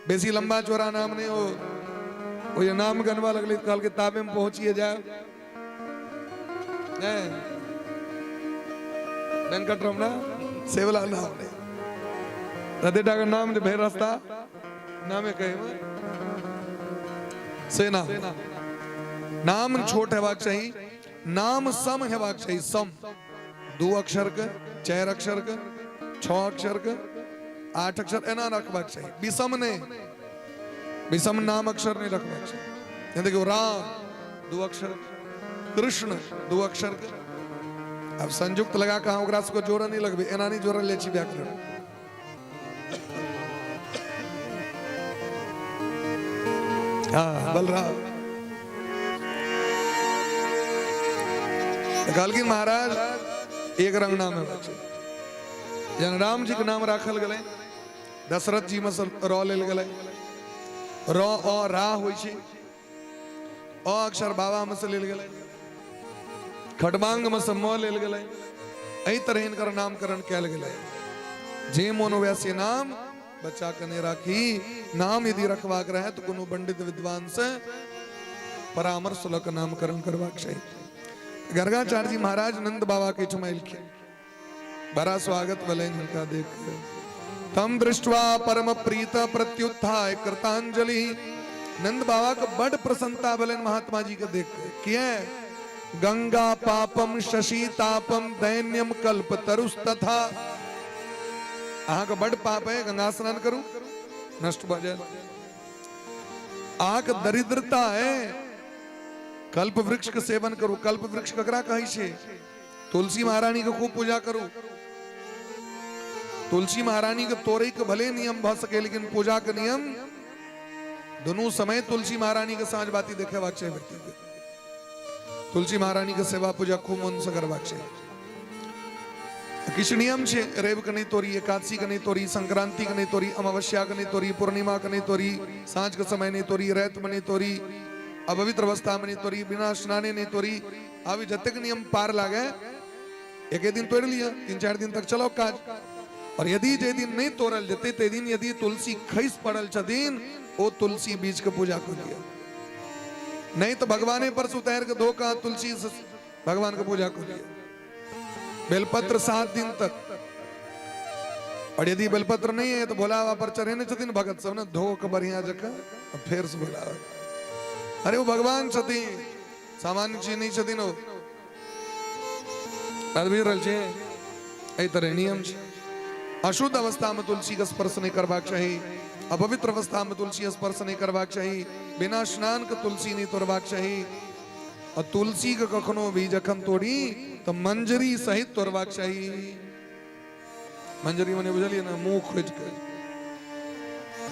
बेसी लंबा चौड़ा नाम नहीं हो। ओ ये नाम गनवा लगले तऽ कहलकै ताबे में पहुंचिए जाए। वेंकट रमणा सेवला नाम नहीं, ततेटा के नाम जे भेल रास्ता नामे कहे से नाम। नाम छोट हेबाक चाही, नाम सम हेबाक चाही। सम 2 अक्षर के, 4 अक्षर के, 6 अक्षर के, 8 अक्षर एना रखबाक चाही। विषम नहीं, विषम नाम अक्षर नहीं रखबाक चाही। देखियौ राम 2 अक्षर, कृष्ण 2 अक्षर के, अब संयुक्त लगा के अहाँ ओकरा सबके जोड़ऽ नहीं लगबै, एना नहीं जोड़ल जाइ छै व्याकरण। हाँ बलराम कहलखिन महाराज एक रंग नाम है बच्चे। जहन राम जी के नाम राखल गेलै, दशरथ जी में से र लेल गेलै। र अ रा होइ छै, अ अक्षर बाबा में से लेल गेलै, खटबांग में से म लेल गेलै। एहि तरह हिनकर नामकरण कयल गेलै। जे मोन हुए से नाम बच्चा के नहि राखी। नाम यदि रखबाक रहे तो कोनो पंडित विद्वान से परामर्श लऽ कऽ नामकरण करबाक चाही। गर्गाचार्य जी महाराज नंद बाबा के एहिठमा एलखिन, बड़ा स्वागत भेलनि हिनका देख के। तम दृष्ट्वा परम प्रीत प्रत्युत्थाय कृतांजलि। नंद बाबा के बड़ प्रसन्नता भेलनि महात्मा जी के देख के। किया? गंगा पापम शशि तापम दैन्यम कल्प तरुस्तथा। अहाँके बड़ पाप है, गंगा स्नान करू नष्ट भऽ जायत। अहाँके दरिद्रता है, कल्प वृक्ष के सेवन करू। कल्प वृक्ष ककरा कहै छै? तुलसी महारानी के खूब पूजा करू। तुलसी महारानी के तोड़े के भले नियम भऽ सके, लेकिन पूजा के नियम दुनू समय तुलसी महारानी के साँझ बाती देखेबाक चाही व्यक्ति के। तुलसी महारानी के सेवा पूजा खूब मन से करबाक चाही। किछु नियम छै, रवि के नहीं तोड़ी, एकादशी के नहीं तोड़ी, संक्रांति के नहीं तोड़ी, अमावस्या के नहीं तोड़ी, पूर्णिमा के नहीं तोड़ी, साँझ के समय नहीं तोड़ी, रात में नहीं तोड़ी, अपवित्र अवस्था में नहीं तोड़ी, बिना स्नाने नहीं तोड़ी। अभी जतेक नियम पार लागे एक दिन तोड़ लिया, 3-4 दिन तक चलो काज। और यदि जे दिन नहीं तोड़ल जेतै ते दिन यदि तुलसी खसि पड़ल छथिन, ओ तुलसी बीज के पूजा कर लिया, नहीं तो भगवाने पर से उतार के धो के तुलसी से भगवान के पूजा कर लिया। बेलपत्र 7 दिन तक। और यदि बेलपत्र नहीं है तो भोला बाबा पर चढ़ेने छथिन भगत सब ने, धो के बढ़िया जकाँ फेर से भोला बाबा। अरे वो भगवान छथिन, सामान्य चीज नहीं छथिन ओ। बात बुझि रहल छियै? एहि तरह नियम छै। अशुद्ध अवस्था में तुलसी के स्पर्श नहीं करबाक चाही, अपवित्र अवस्था में तुलसी स्पर्श नहीं करबाक चाही, बिना स्नान के तुलसी नहीं तोड़बाक चाही। और तुलसी के कखनो भी जखन तोड़ी तो मंजरी सहित तोड़बाक चाही। मंजरी मने बुझलियै ने, मुंह खोजि के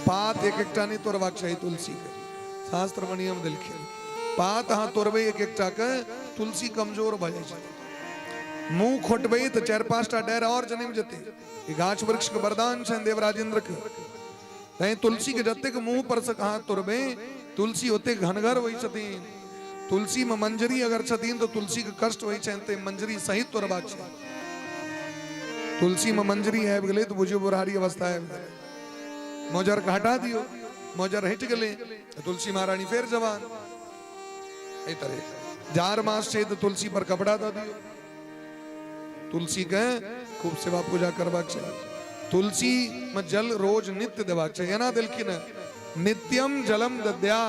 पात एक एकटा नहीं तोड़बाक चाही तुलसी के। शास्त्र में नियम देलखिन, पात अहाँ तोड़बै एक एकटा के, तुलसी कमजोर भऽ जाइ छै। मुंह खोटबै तऽ 4-5 टा डारि और जनमि जेतै। ई गाछ वृक्ष के वरदान छनि देवराजेंद्र के। तैं तुलसी के जतेक मुंह पर से अहाँ तोड़बै, तुलसी ओतेक घनगर होइ छथिन। तुलसी में मंजरी अगर छथिन तो तुलसी के कष्ट होइ छनि, तैं मंजरी सहित तोड़बाक छै। तुलसी में मंजरी आबि गेलै तऽ बुझियौ बुढ़ारी अवस्था आबि गेलै। मोजर के हटा दियौ, मोजर हटि गेलै तऽ तुलसी महारानी फेर जवान। एहि तरह जाड़ मास छै तऽ तुलसी पर कपड़ा दऽ दियौ। तुलसी के खूब सेवा पूजा करबाक चाही। तुलसी में जल रोज नित्य देबाक चाही। एना देलखिन हँ, नित्यम जलम दद्या।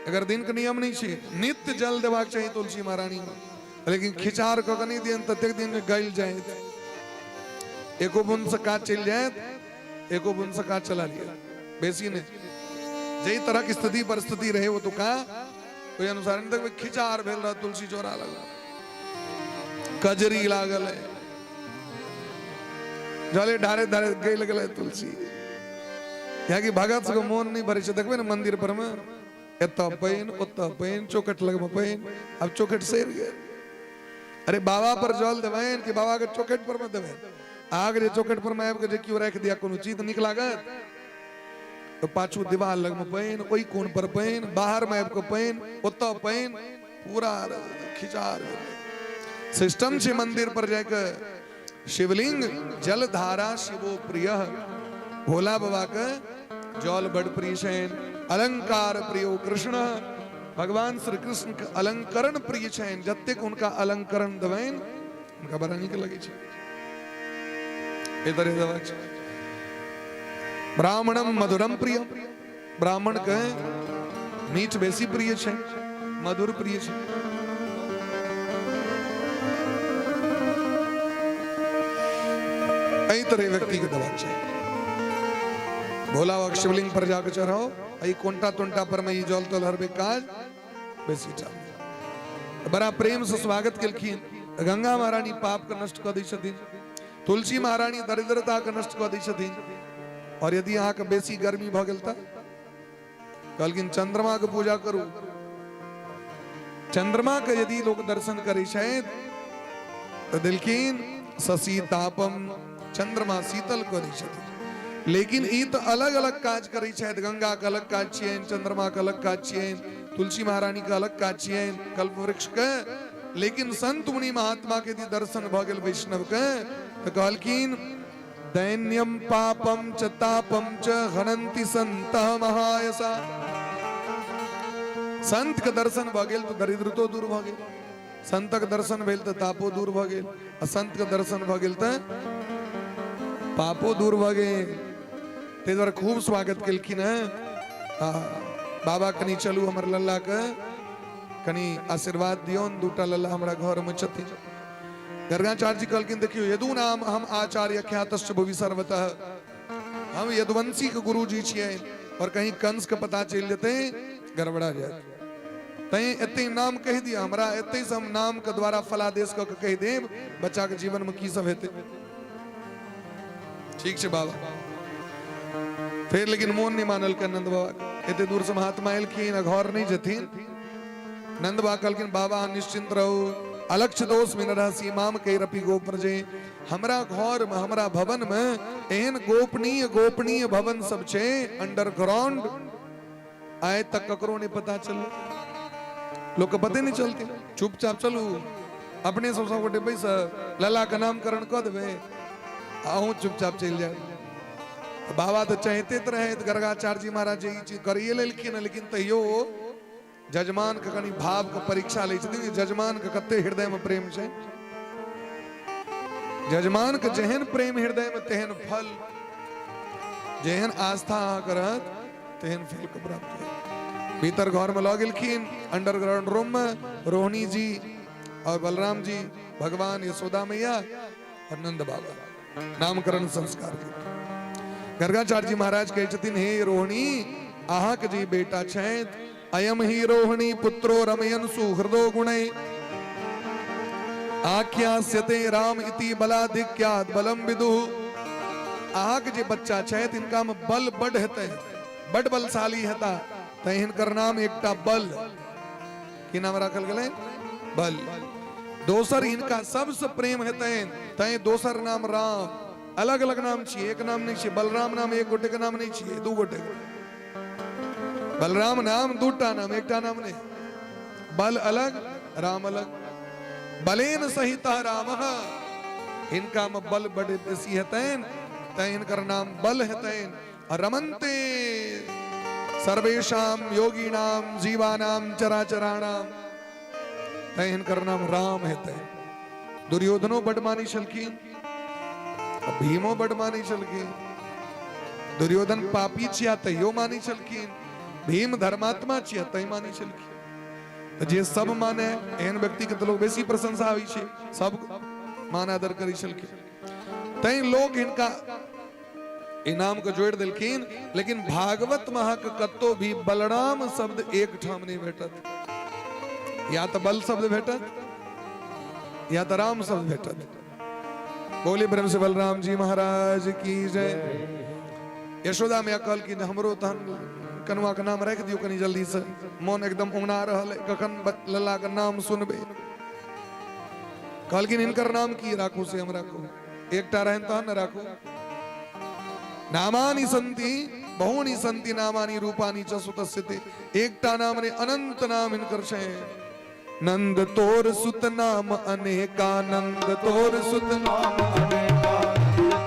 अगर दिन के नियम नहीं छै, नित्य जल देबाक चाही तुलसी महारानी में। लेकिन खिचार कऽ के नहि दियन ततेक दिन गलि जायत, एको बूंद से काज चलि जायत, एको बूंद से काज चला लिअ, बेसी नहि। जाहि तरहक स्थिति परिस्थिति रहे ओतुका ओहि अनुसार नहि देखबै खिचार भेल रहत तुलसी चौरा लग, कजरी लागल है, जले ढारे ढारे गलि गेलै तुलसी। कियाकि भगत सबके मोन नहि भरै छै। देखबै ने मंदिर पर मे एतऽ पानि ओतऽ पानि, चौखट लगमे पानि, आब चौखट सड़ि गेल। अरे बाबा पर जल देबनि कि बाबा के चौखट पर मे देबनि? आग जे चौखट पर मे आबि के जे केओ राखि दिया कोनो चीज नीक लागत? तो पाछू दीवार लगमे पानि, ओहि कोन पर पानि, बाहर मे आबि के पानि, ओतऽ पानि, पूरा खिचार सिस्टम छै। मंदिर पर जाके शिवलिंग जलधारा शिवो प्रिय, भोला बाबा के जल बड़ प्रिय छनि। अलंकार प्रियो कृष्ण, भगवान श्री कृष्ण के अलंकरण प्रिय छनि। जतेक हुनका अलंकरण देबनि हुनका बड़ा नीक लगै छै। एहि तरह देबाक छै। ब्राह्मणम मधुरम प्रिय, ब्राह्मण के मीठ बेसी प्रिय छै, मधुर प्रिय छै। एहि तरह व्यक्ति के देबाक चाही। भोला बाबा के शिवलिंग पर जाके चढ़ाओ, एहि कोनटा तोनटा पर में ई जल तल हरबे काज बेसी चालू। बड़ा प्रेम से स्वागत केलखिन। गंगा महारानी पाप के नष्ट कऽ दै छथिन, तुलसी महारानी दरिद्रता के नष्ट कऽ दै छथिन। और यदि अहाँके बेसी गर्मी भऽ गेल तऽ कहलखिन चंद्रमा के पूजा करू। चंद्रमा के यदि लोग दर्शन करै छथि तऽ देलखिन शशि तापम, चंद्रमा शीतल करै छथिन। लेकिन ई तऽ अलग अलग काज करै छथि। गंगा के अलग काज छियनि, चंद्रमा के अलग काज छियनि, तुलसी महारानी के अलग काज छियनि, कल्प वृक्ष के। लेकिन संत मुनि महात्मा के यदि दर्शन भऽ गेल वैष्णव के तऽ कहलखिन दैन्यम पापम च तापम च हनन्ति संतः महायसा। संत के दर्शन भऽ गेल तऽ दरिद्रतो दूर भऽ गेल, संतक दर्शन भेल तऽ तापो दूर भऽ गेल, आ संत के दर्शन भऽ गेल तऽ पापो दूर भऽ गेल। ताहि दुआरे खूब स्वागत केलखिन हेँ। आ बाबा कनि चलू हमर लल्ला के कनि आशीर्वाद दियौन, दूटा लल्ला हमरा घर में छथिन। गर्गाचार्य जी कहलखिन देखियौ यदु नाम हम आचार्य ख्यातश्च भुवि सर्वतः, हम यदुवंशी के गुरु जी छियै और कहीं कंस के पता चलि जेतै गड़बड़ा जायत, तैं एते नाम कहि दिअ हमरा, एते से हम नाम के द्वारा फलादेश कऽ के कहि देब बच्चा के जीवन में की सब हेतै। ठीक छै बाबा। फेर लेकिन मोन नहि मानलकै नंद बाबा के, एते दूर से महात्मा एलखिन आ घर नहि जेथिन। नंद बाबा कहलखिन बाबा अहाँ निश्चिंत रहू, अलक्ष्य दोष में न रहसी माम कैरपि गोप्रजे, हमरा घर में हमरा भवन में एहन गोपनीय गोपनीय भवन सब छै अंडरग्राउंड, आइ तक ककरो नहीं पता चल, लोग के पते नहीं चलते, चुपचाप चलू अपने सब सब गोटे बैस लला के नामकरण कऽ देबै अहूँ चुपचाप चलि जायब। बाबा तऽ चाहते तऽ रहे गर्गाचार्य जी महाराज ई चीज करिए लेलखिन, लेकिन तैयो जजमान के कनि भाव के परीक्षा लै छथिन जे जजमान के कते हृदय में प्रेम छै। जजमान के जेहन प्रेम हृदय में तेहन फल, जेहन आस्था अहाँके रहत तेहन फल के प्राप्त होयत। भीतर घर में लऽ गेलखिन अंडरग्राउंड रूम में रोहिणी जी और बलराम जी, भगवान यशोदा मैया और नंद बाबा नामकरण संस्कार के। गर्गाचार्य जी महाराज कहै छथिन हे रोहिणी अहाँके जे बेटा छथि अयम ही रोहिणी पुत्रो रमयन सुहृदो गुणै आख्यास्यते राम इति बलाधिक्यात् बलम विदुः। अहाँके जे बच्चा छथि हिनका में बल बड हेतै, बड बलशाली हेता, तैं हिनकर नाम एकटा बल की नाम राखल गेलै बल। दोसर हिनका सबसे प्रेम हेतनि तैं दोसर नाम राम। अलग अलग नाम छियै, एक नाम नहि छियै। बलराम नाम एक गोटे के नाम नहि छियै, दू गोटे के। बलराम नाम दूटा नाम, एकटा नाम नहि। बल अलग, राम अलग। बलेन सहित राम, हिनकामे बल बड बेसी हेतनि तैं हिनकर नाम बल हेतनि। आ रमन्ते सर्वेषां योगिनां जीवानां चराचराणां, तैं हिनकर नाम राम हेतनि। दुर्योधनो बड मानै छलखिन आ भीमो बड मानै छलखिन। दुर्योधन पापी छिया तैयो मानै छलखिन, भीम धर्मात्मा छिया तै मानै छलखिन। तऽ जे सब माने एहन व्यक्ति के तऽ लोग बेसी प्रशंसा होइ छै, सब मान आदर करै छलखिन, तैं लोग हिनका इनाम के जोड़ि देलखिन। लेकिन भागवत में अहाँके कतौ भी बलराम शब्द एक ठाम नहि भेटत, या तऽ बल शब्द भेटत या तऽ राम शब्द भेटत। बोले प्रेम से बलराम जी महाराज की जय। यशोदा मैया कहलखिन हमरो तहन कनुआ के नाम राखि दियौ कनि जल्दी से, मन एकदम उंगना रहल है, कखन लल्ला के नाम सुनबे। कहलखिन हिनकर नाम की राखू से हम राखू, एकटा रहन तहन ने राखू। नामानि संति बहुनि संति नामानि रूपानि च सुतस्य ते, एकटा नाम ने अनंत नाम हिनकर छै। नंद तोर सुत नाम अनेका, नंद तोर सुत नाम अनेका,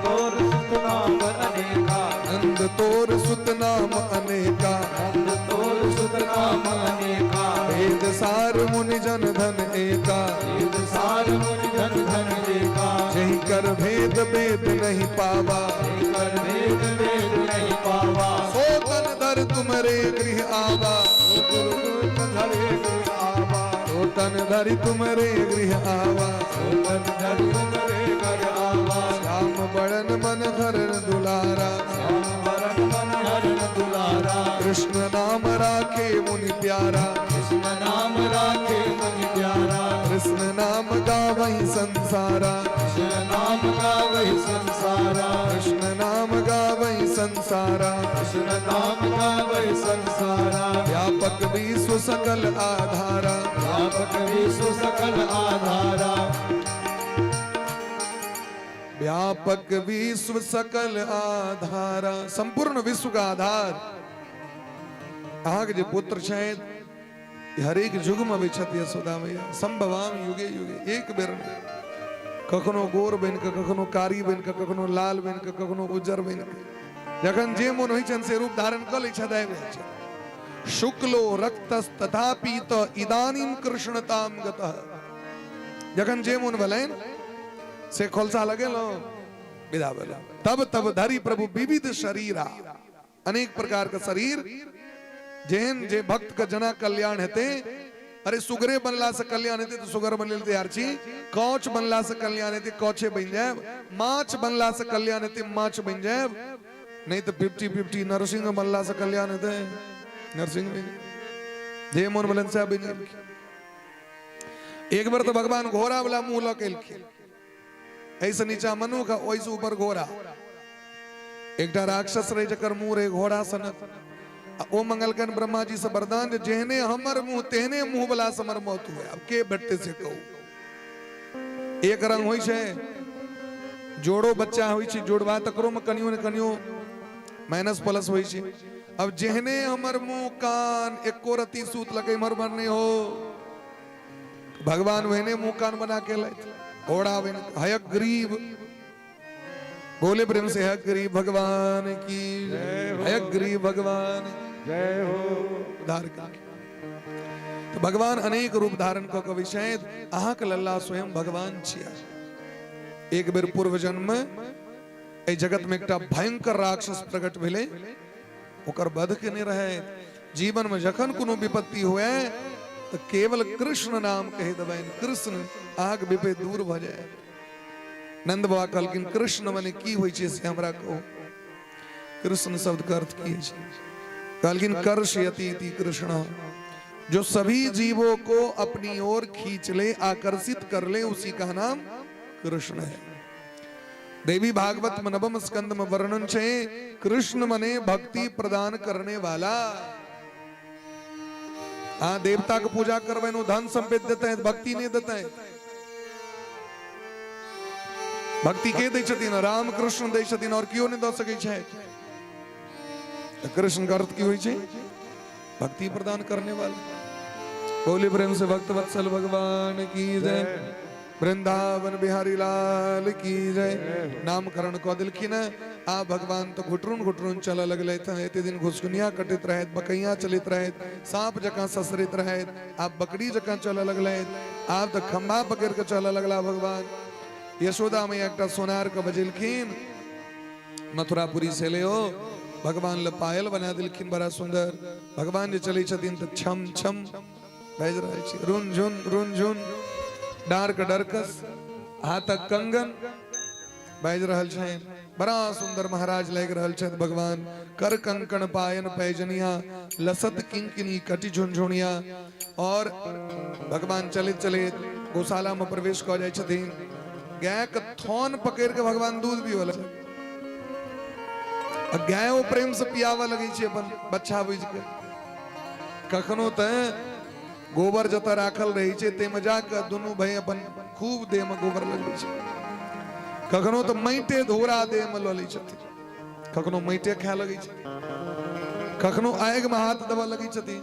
तोर सुत नाम अनेका, नंद तोर सुत नाम अनेका, नंद तोर सुत नाम अनेका, वेद सार मुनि जन धन एका, वेद सार मुनि जन धन एका, जहि कर भेद भेद नहीं पावा, जहि कर भेद भेद नहीं पावा, सो तन धर तुमरे गृह आवा, सो तन धरे गृह आवा, सो तन धरि तुमरे गृह आवा, सो तन धरि तुमरे घर आवा, श्याम बड़न मन हरण दुलारा, श्याम बरन मन हरण दुलारा, कृष्ण नाम राखे मुनि प्यारा, कृष्ण नाम राखे मुनि प्यारा, कृष्ण नाम गावहि संसारा, कृष्ण नाम गावहि संसारा, कृष्ण नाम गावहि संसारा, कृष्ण नाम गावहि संसारा, व्यापक विश्व सकल आधारा, व्यापक विश्व सकल आधारा, व्यापक विश्व सकल आधारा, संपूर्ण विश्व का आधार अहाँके जे पुत्र छथि हरेक युग में अबै छथि यशोदा मैया, संभवाम युगे युगे, एक बेर नहि, कखनो गोर बनि कऽ, कखनो कारी बनि कऽ, कखनो लाल बनि कऽ, कखनो उज्जर बनि कऽ, जखन जे मोन होइ छनि से रूप धारण कऽ लै छथि, आबि जाइ छथि। शुक्लो रक्तस तथापि त इदानीम कृष्णताम गतः, जखन जे मोन भेलनि से खोलसा लगेलहुँ, विदा भेलहुँ। तब तब धरि प्रभु विविध शरीरा, अनेक प्रकार के शरीर, जेहन जे भक्त के जना कल्याण हेतै। अरे सुगरे बनला से कल्याण हेतै तऽ सुगर बनै लेल तैयार छी, कौच बनला से कल्याण हेतै कौचे बनि जायब, माछ बनला से कल्याण हेतै माछ बनि जायब, नहीं तऽ 50-50 नरसिंह बनला से कल्याण हेतै नरसिंह बनि जायब, जे मोन भेलनि सएह बनि गेलखिन। एक बेर तऽ भगवान घोड़ा वाला मुँह लऽ के एलखिन, एहिसँ नीचा मनुख आ ओहिसँ ऊपर घोड़ा। एकटा राक्षस रहे जकर मुँह रहे घोड़ा सनक, आ ओ मंगलकनि ब्रह्मा जी से वरदान जे जेहने हमर मुँह तेहने मुँह वाला से हमर मौत हुए। आब के भेटतै से कहू। एक रंग होइ छै, जोड़ो बच्चा होइ छै, जोड़बा तकरो में कनियो ने कनियो माइनस प्लस होइ छै। अब जेहने हमर मुँह कान एको रत्ती सूत लगे इम्हर उम्हर नहीं हो, भगवान ओहने मुँह कान बना के लैथ घोड़ा बन हयग्रीव। बोले प्रेम से हयग्रीव भगवान की हयग्रीव भगवान जय हो। उद्धार कर तो भगवान अनेक रूप धारण कऽ के विषय अहाँके लल्ला स्वयं भगवान छिया। एक बेर पूर्व जन्म में एहि जगत में एकटा भयंकर राक्षस प्रकट भेलै, ओकर वध केने रहे। जीवन में जखन कोनो विपत्ति हुए तो केवल कृष्ण नाम कहि देबनि, कृष्ण अहाँके विपत्ति दूर भऽ जाय। नंद बाबा कहलखिन कृष्ण मने की होइ छै से हमरा कहू, कृष्ण शब्द के अर्थ की होइ छै? कहलखिन कर्षयति इति कृष्ण, जो सभी जीवों को अपनी ओर खींच ले, आकर्षित कर ले, उसी का नाम कृष्ण है। देवी भागवत में नवम स्कंद में वर्णन छे कृष्ण मने भक्ति प्रदान करने वाला। हाँ, देवता के पूजा करबे नो धन संपत्ति देते हैं, भक्ति नहीं देते हैं। भक्ति के दै छथिन? राम कृष्ण दै छथिन, और केओ नहीं दऽ सकै छै। तऽ कृष्ण के अर्थ की होइ छै? भक्ति प्रदान करने वाला। बोले प्रेम से भक्त वत्सल भगवान की जय। वृंदावन बिहारी लाल की जय। नामकरण कऽ देलखिन। आ भगवान तऽ घुटरुन घुटरुन चलऽ लगलथि। एते दिन घुसकुनिया कटैत रहथि, बकैया चलैत रहथि, साँप जकाँ ससरैत रहथि, आब बकरी जकाँ चलऽ लगलथि। आब तऽ खम्भा पकड़ि कऽ चलऽ लगला भगवान। यशोदा मैया एकटा सोनार के बजेलखिन, मथुरापुरी से ले ओ भगवान ल पायल बना देलखिन बड़ा सुंदर। भगवान जे चलै छथिन तऽ छम छम बाजि रहल छै, रुन झुन रुन झुन, डार के डरकस, हाथक कंगन बाजि रहल छनि। बड़ा सुंदर महाराज लागि रहल छथि भगवान। कर कंकण पायन पैजनिया, लसत किंकिनी कटि झुनझुनिया। और भगवान चलैत चलैत गौशाला में प्रवेश कऽ जाइ छथिन। गाय के थन पकड़ के भगवान दूध पीबऽ लगै, आ गायो प्रेम से पियाबऽ लगै छै अपन बच्चा बुझि के। कखनो तऽ गोबर जतऽ राखल रहै छै ताहिमे जाकऽ दुनू भाई अपन खूब देह में गोबर लगबै छै। कखनो तऽ माटिे धोरा देह में लऽ लै छथिन, कखनो माटिे खाय लगै छथिन, कखनो आगि में हाथ देबऽ लगै छथिन,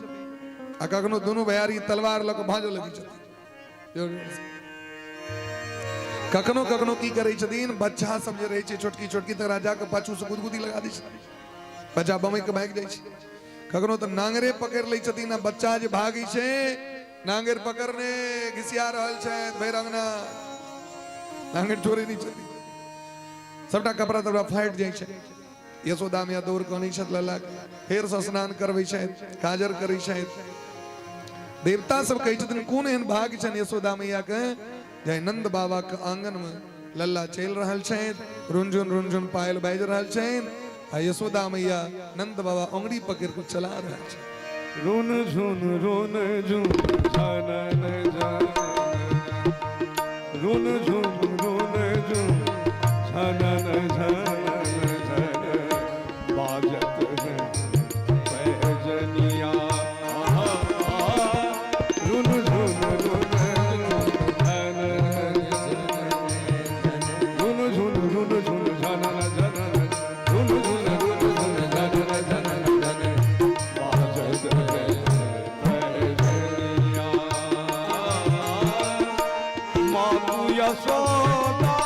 आ कखनो दुनू भैयारी तलवार लऽ कऽ भाजऽ लगै छथिन। कखनो कखनो की करै छथिन, बच्चा सब जे रहै छै छोटकी छोटकी तकरा जाकऽ पाछू से गुदगुदी लगा दै छथिन, बच्चा बमकि के भागि जाइ छै। कखनो तऽ नांगरे पकड़ि लै छथिन आ बच्चा जे भागै छै नांगरि पकड़ने घिसिया रहल छथि भरि अंगना, नांगरि छोड़ै नहि छथिन, सबटा कपड़ा तपड़ा फाटि जाइ छै। यशोदा मैया दौड़ कऽ अनै छथि लल्ला, फेरसँ स्नान करबै छथि, काजर करै छथि। देवता सब कहै छथिन कोन एहन भाग्य छनि यशोदा मैया के जे नंद बाबा के आंगन में लल्ला चलि रहल छथि, रुनझुन रुनझुन पायल बाजि रहल छनि, आ यशोदा मैया नंद बाबा अंगुरी पकड़ि कऽ चला रहल छथि। रुन झुन रुन झुन झनन झनन, रुन झुन रुन झुन झनन झनन झन, बाजत है पैजनिया। रुन झुन रुन झुन झनन रुन झुन रुन झुन झनन झनन, रुन झुन रुन झुन झनन झनन झन, बाजत है पैजनिया। मातु यशोदा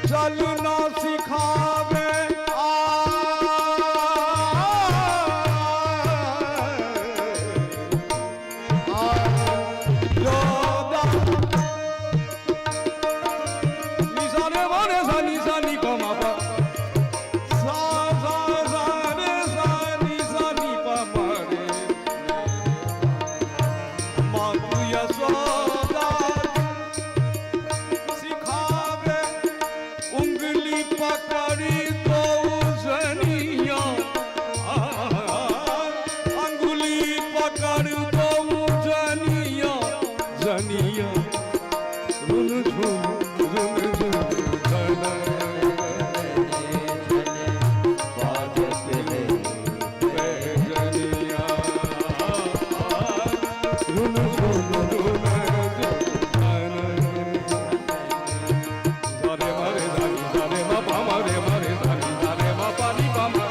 चलना सिखावे आ, योदा निशाने माने सा निशा नि प म प सा सा सा रे सा नि सा नि प म रे। मातु यशोदा सिखावे उंगली पकड़ी तो जनिया, अंगुली पकड़ दो जनिया जनिया, रुन झुन रुन झुन झनन बाजत है पैजनिया। रुन झुन रुन झुन झनन, सारे मारे धानी सारे मा पा मा रे मा रे धानी सारे मा पा नी पा मा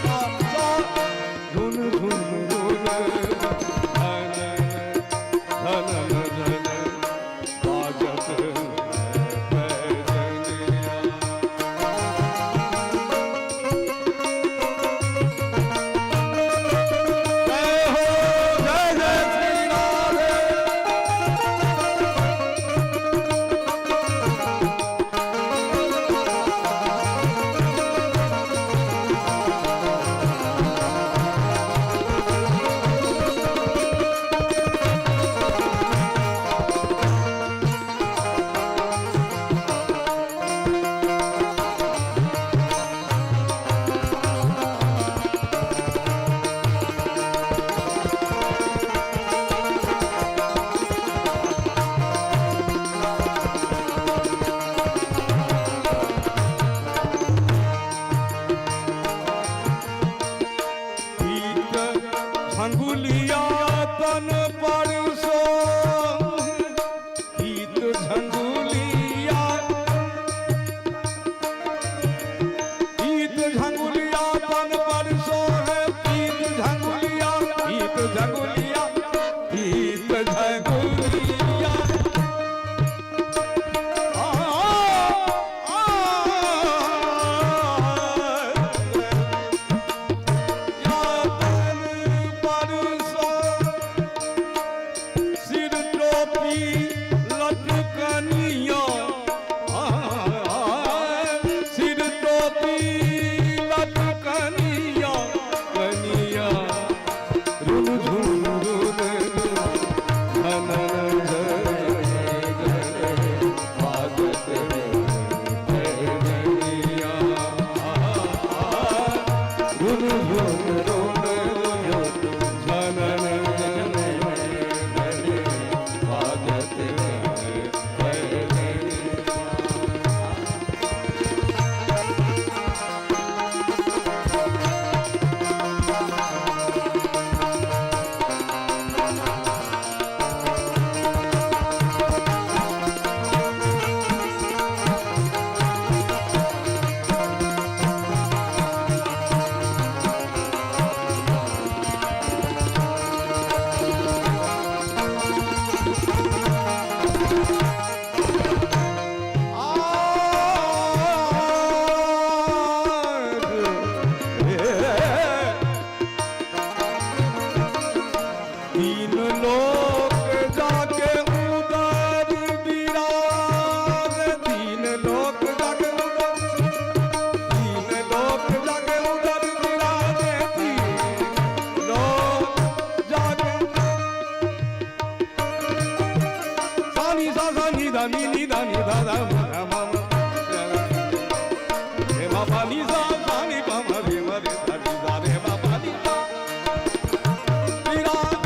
सा सा, रुन झुन रुन झनन झनन झन, बाजत पैजनिया। जय हो जय जय श्री राधे। पीत झंगुलिया तन पर सो, पीत झंगुलिया, पीत झंगुलिया तन पर सो है, पीत झंगुलिया, पीत झंगुलिया, पीत झंगुलिया। धुन झुन धुन झनन बाजत तीन लोक जाके उदर विराज, तीन लोक जाके उदर, तीन लोक जाके उदर विराज, तीन लोक जाके सानी सा सा नी धा नी नी धा नी धा धा म ध म म रे मा पा नी सा सा नी पा म रे म रे धा नी धा रे मा पा नी सा विराज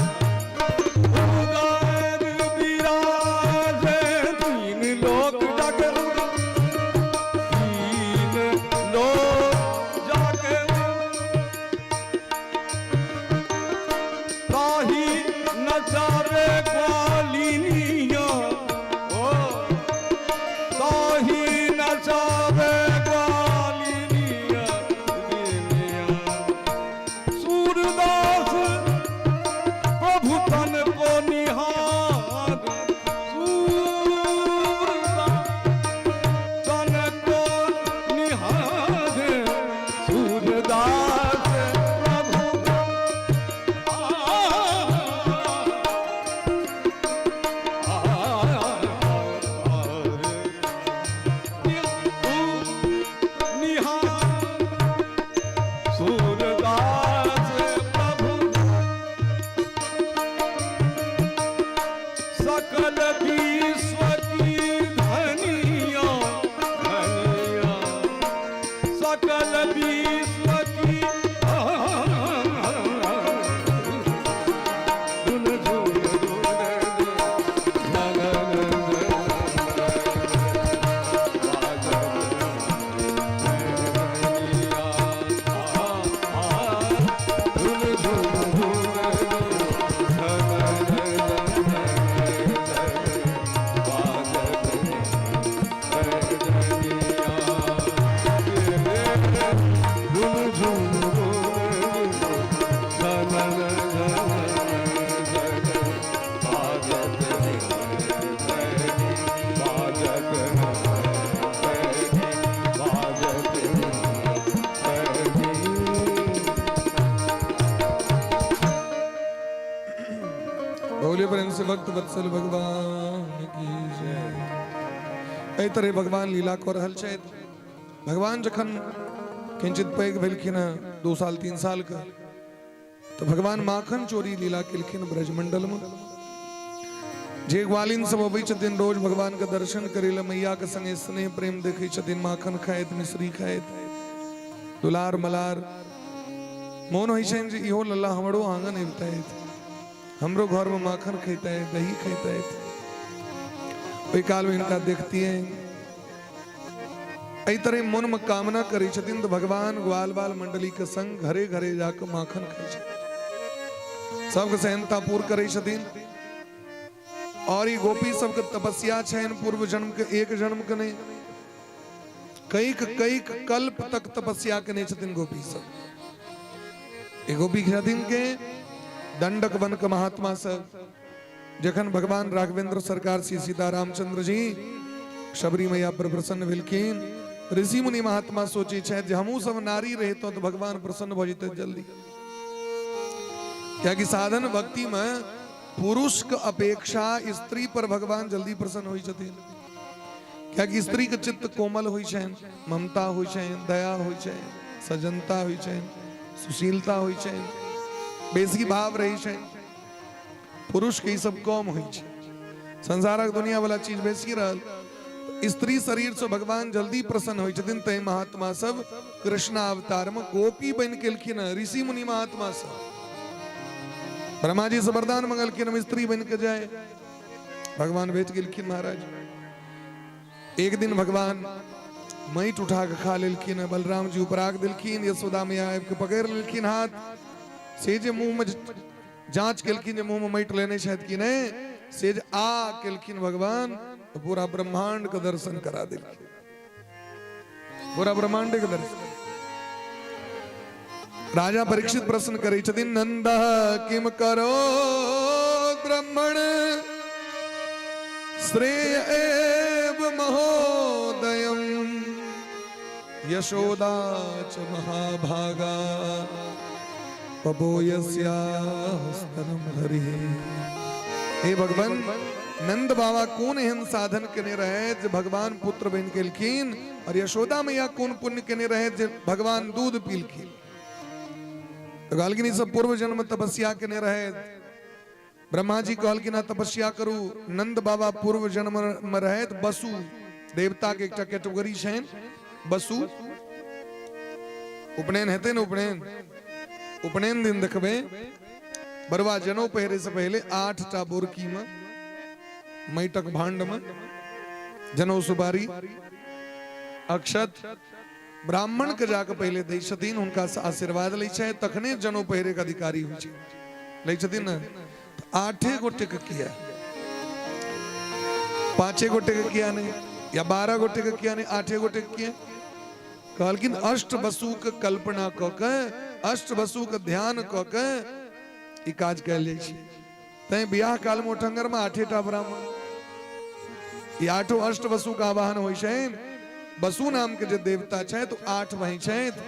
उदर विराज, तीन लोक जाके उदर, तीन लोक जाके ताही नचावे ग्वालिनिया, ओ ताही नचावे ग्वालिनिया, सूरदास प्रभु तन को निहार, सूरदास तन को निहार, सूरदास प्रभु निहार, सूरदास प्रभु सकल विश्व की धनिया, धनिया सकल विश्व की धुन झुन बोलिए प्रेम से भक्त वत्सल भगवान की जय। एहि तरह भगवान लीला कऽ रहल छथि। भगवान जखन किंचित पैघ भेलखिन हँ, 2 साल 3 साल के, तऽ भगवान माखन चोरी लीला केलखिन ब्रजमंडल में। जे ग्वालिन सब अबै छथिन रोज भगवान के दर्शन करे लए, मैया के संगे स्नेह प्रेम देखै छथिन, माखन खाइत मिश्री खाइत दुलार मलार, मोन होइ छनि जे इहो लल्ला हमरो आंगन अबितथि, हमरो घर में माखन खैतथि दही खैतथि। ओहि काल में हिनका देखतियै, एहि तरह मन में कामना करै छथिन तऽ भगवान ग्वाल बाल मंडली के संग घरे घरे जाके माखन खाइ छथिन, सबके सेहनता पूर करै छथिन। और ई गोपी सबके तपस्या छनि पूर्व जन्म के, एक जन्म के नहीं, कईक कईक कल्प तक तपस्या केने छथिन गोपी सब। ई गोपी छथिन के दंडक वन के महात्मा सब। जखन भगवान राघवेंद्र सरकार श्री सीता रामचंद्र जी शबरी मैया पर प्रसन्न भेलखिन, ऋषि मुनि महात्मा सोचे छथि जे हमहूँ सब नारी रहितहुँ तऽ भगवान प्रसन्न भऽ जेतै जल्दी। कियाकि साधन भक्ति में पुरुष के अपेक्षा स्त्री पर भगवान जल्दी प्रसन्न होइ छथिन। कियाकि स्त्री के चित्त कोमल होइ छनि, ममता होइ छनि, दया होइ छनि, सज्जनता होइ छनि, सुशीलता होइ छनि, बेसी भाव रहै छनि। पुरुष के ई सब कम होइ छै, संसारक दुनिया वाला चीज बेसी रहल। स्त्री शरीर से भगवान जल्दी प्रसन्न होइ छथिन। तैं महात्मा सब कृष्ण अवतार में गोपी बनि गेलखिन हँ, ऋषि मुनि महात्मा सब। ब्रह्मा जी से वरदान मंगलखिन हम स्त्री बन के जाए, भगवान भेज गेलखिन महाराज। एक दिन भगवान माटि उठा के खा लेलखिन हँ, बलराम जी उपराग देलखिन, यशोदा मैया आबि के पकड़ि लेलखिन हाथ, से जे मुंह में जांच केलखिन जे मुंह में माटि लेने छथि कि नहि, से जे आ केलखिन भगवान तो पूरा ब्रह्मांड के दर्शन करा देलखिन, पूरा ब्रह्मांड के दर्शन। राजा परीक्षित प्रश्न करै छथिन, नंद किम करो ब्राह्मण श्रेय एव महोदयम यशोदा च महाभागा पबोयस्यास्तनं हरिः। हे भगवान, नंद बाबा कोन एहन साधन केने रहे जे भगवान पुत्र बनि गेलखिन, और यशोदा मैया कोन पुण्य केने रहे जे भगवान दूध पीलखिन। तो कहलखिन ई सब पूर्व जन्म तपस्या केने रहे। ब्रह्मा जी कहलखिन तपस्या करू। नंद बाबा पूर्व जन्म में रहे बसु देवता के एकटा कैटेगरी छनि बसु। उपनयन हेतै ने, उपनयन, उपनयन दिन देखबै बरुआ जनौ पहिरे से पहले 8टा बोरकी में माटिक भांड में जनौ सुपारी अक्षत ब्राह्मण के जाके पहले दै छथिन, हुनका से आशीर्वाद लै छै, तखने जनौ पहिरे के अधिकारी होइ छै। लै छथिन ने? 8 गोटे के किया, 5 गोटे के किया नहीं, या 12 गोटे के किया नहीं, 8 गोटे के किया? कहलखिन अष्ट वसु के कल्पना क के, अष्ट वसु के ध्यान क के ई काज कयल जाइ छै। तैं बियाह काल में ओठंगर में 8टा ब्राह्मण, ई 8 अष्ट वसु के आवाहन होइ छै। वसु नाम के जे देवता छै तो 8 भाई छथि।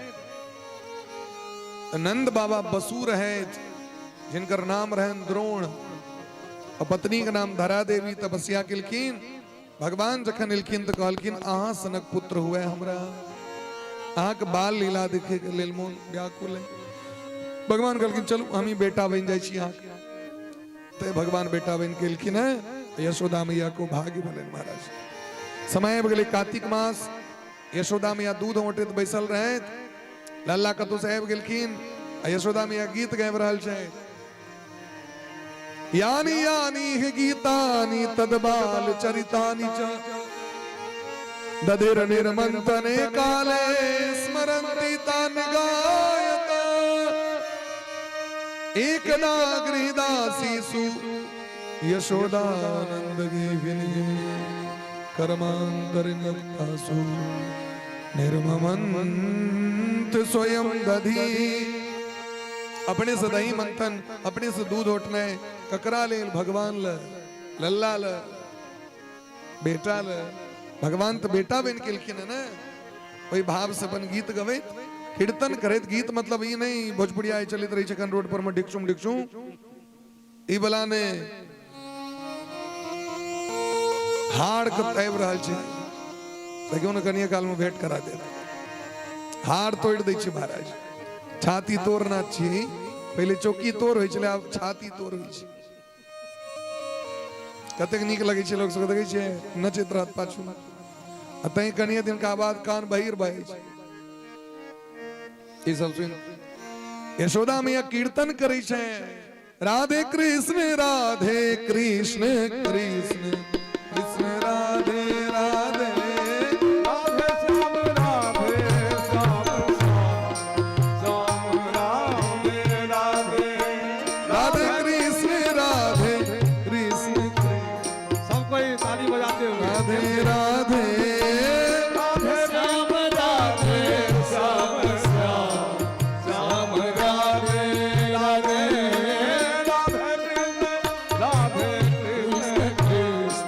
नंद बाबा बसु रहे, जिनकर नाम रहन द्रोण और पत्नी के नाम धरा देवी। तपस्या केलखिन, भगवान जखन एलखिन तो कहलखिन अहाँ सनक पुत्र हुए हमरा, अहाँ के बाल लीला देखे के लेल मोन व्याकुल है। भगवान कहलखिन चलू हम ही बेटा बनि जाइ छी अहाँके। तो भगवान बेटा बनि के एलखिन है, यशोदा मैया को भाग्य भेलनि महाराज। समय आबि गेलै कार्तिक मास, यशोदा मैया दूध औंटैत बैसल रहथि, लल्ला कतौ से आबि गेलखिन आ यशोदा मैया गीत गाबि रहल छै, यानी यानी ही गीतानी तदबाल चरितानी च दधिर निर्मंथने काले स्मरन्ति तान गायत। एकदा गृहदासीसु यशोदानंद गेहिनी कर्मांतर नियुक्तासु निर्ममंत स्वयं दधि। अपने से दही मंथन, अपने से दूध उठने, ककरा लेल भगवान ल, लल्ला ल, बेटा ल। भगवान तो बेटा बन केलखिन है ना, ओहि भाव से अपन गीत गबैत कीर्तन करैत। गीत मतलब ई नहीं भोजपुरिया चलैत रहै छै एखन रोड पर में ढिकचुम ढिकचुम, ई वाला ने हार के आबि रहल छै, देखियौ ने कनिये काल में भेंट करा देत, हार तोड़ि दै छै महाराज। छाती तोड़ना छी, पहिले चौकी तोड़ होइ छलै, आब छाती तोड़ होइ छै। कतेक नीक लगै छै लोक सबके देखै छियै नचैत रहत पाछू, आ तैं कनिये दिनका बाद कान बहिर भऽ जाइ छै। ई सब सुनि यशोदा मैया कीर्तन करै छै, राधे कृष्ण राधे कृष्ण कृष्ण कृष्ण राधे राधे राधे श्याम राधे श्याम श्याम राधे राधे राधे कृष्ण राधे कृष्ण सब कोई ताली बजाते हुए राधे राधे राधे श्याम राधे श्याम श्याम श्याम राधे राधे राधे कृष्ण राधे कृष्ण कृष्ण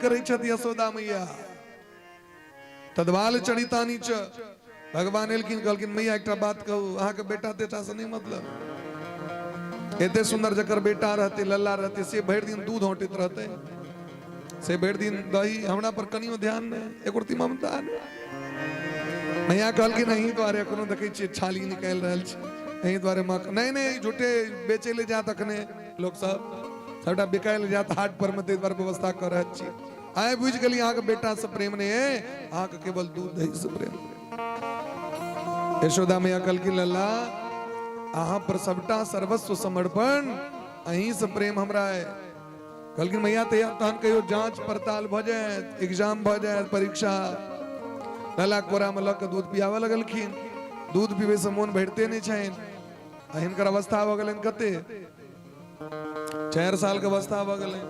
करै छथि यशोदा मैया। तदबाल चरितानी च भगवान एलखिन, कहलखिन मैया एकटा बात कहू, अहाँके बेटा तेटा से नहीं मतलब, एते सुंदर जकर बेटा रहते लल्ला रहते से भरि दिन दूध औंटैत रहते, से भरि दिन दही, हमरा पर कनियो ध्यान नहीं, एको रत्ती ममता नहीं। मैया कहलखिन अहीं दुआरे एखनो देखै छियै छाली निकालि रहल छी, अहीं दुआरे माँ नहीं नहीं झूठे बेचै लए जायत, अखने लोक सब सबटा बिकाय लए जायत हाट पर में, ताहि दुआरे व्यवस्था कऽ रहल छी। आइ बुझि गेली अहाँके बेटा से प्रेम नहीं है, अहाँके केवल दूध दही से प्रेम। यशोदा मैया कहलखिन लल्ला अहाँ पर सबटा सर्वस्व समर्पण, अहीं से प्रेम हमरा है। कहलखिन मैया तहन कहियो जांच पड़ताल भऽ जायत, एग्जाम भऽ जायत, परीक्षा। लल्ला कोरा में लऽ के दूध पियाबऽ लगलखिन, दूध पीबै से मोन भरिते नहि छनि। आ हिनकर अवस्था भऽ गेलनि कते, 4 साल के अवस्था भऽ गेलनि,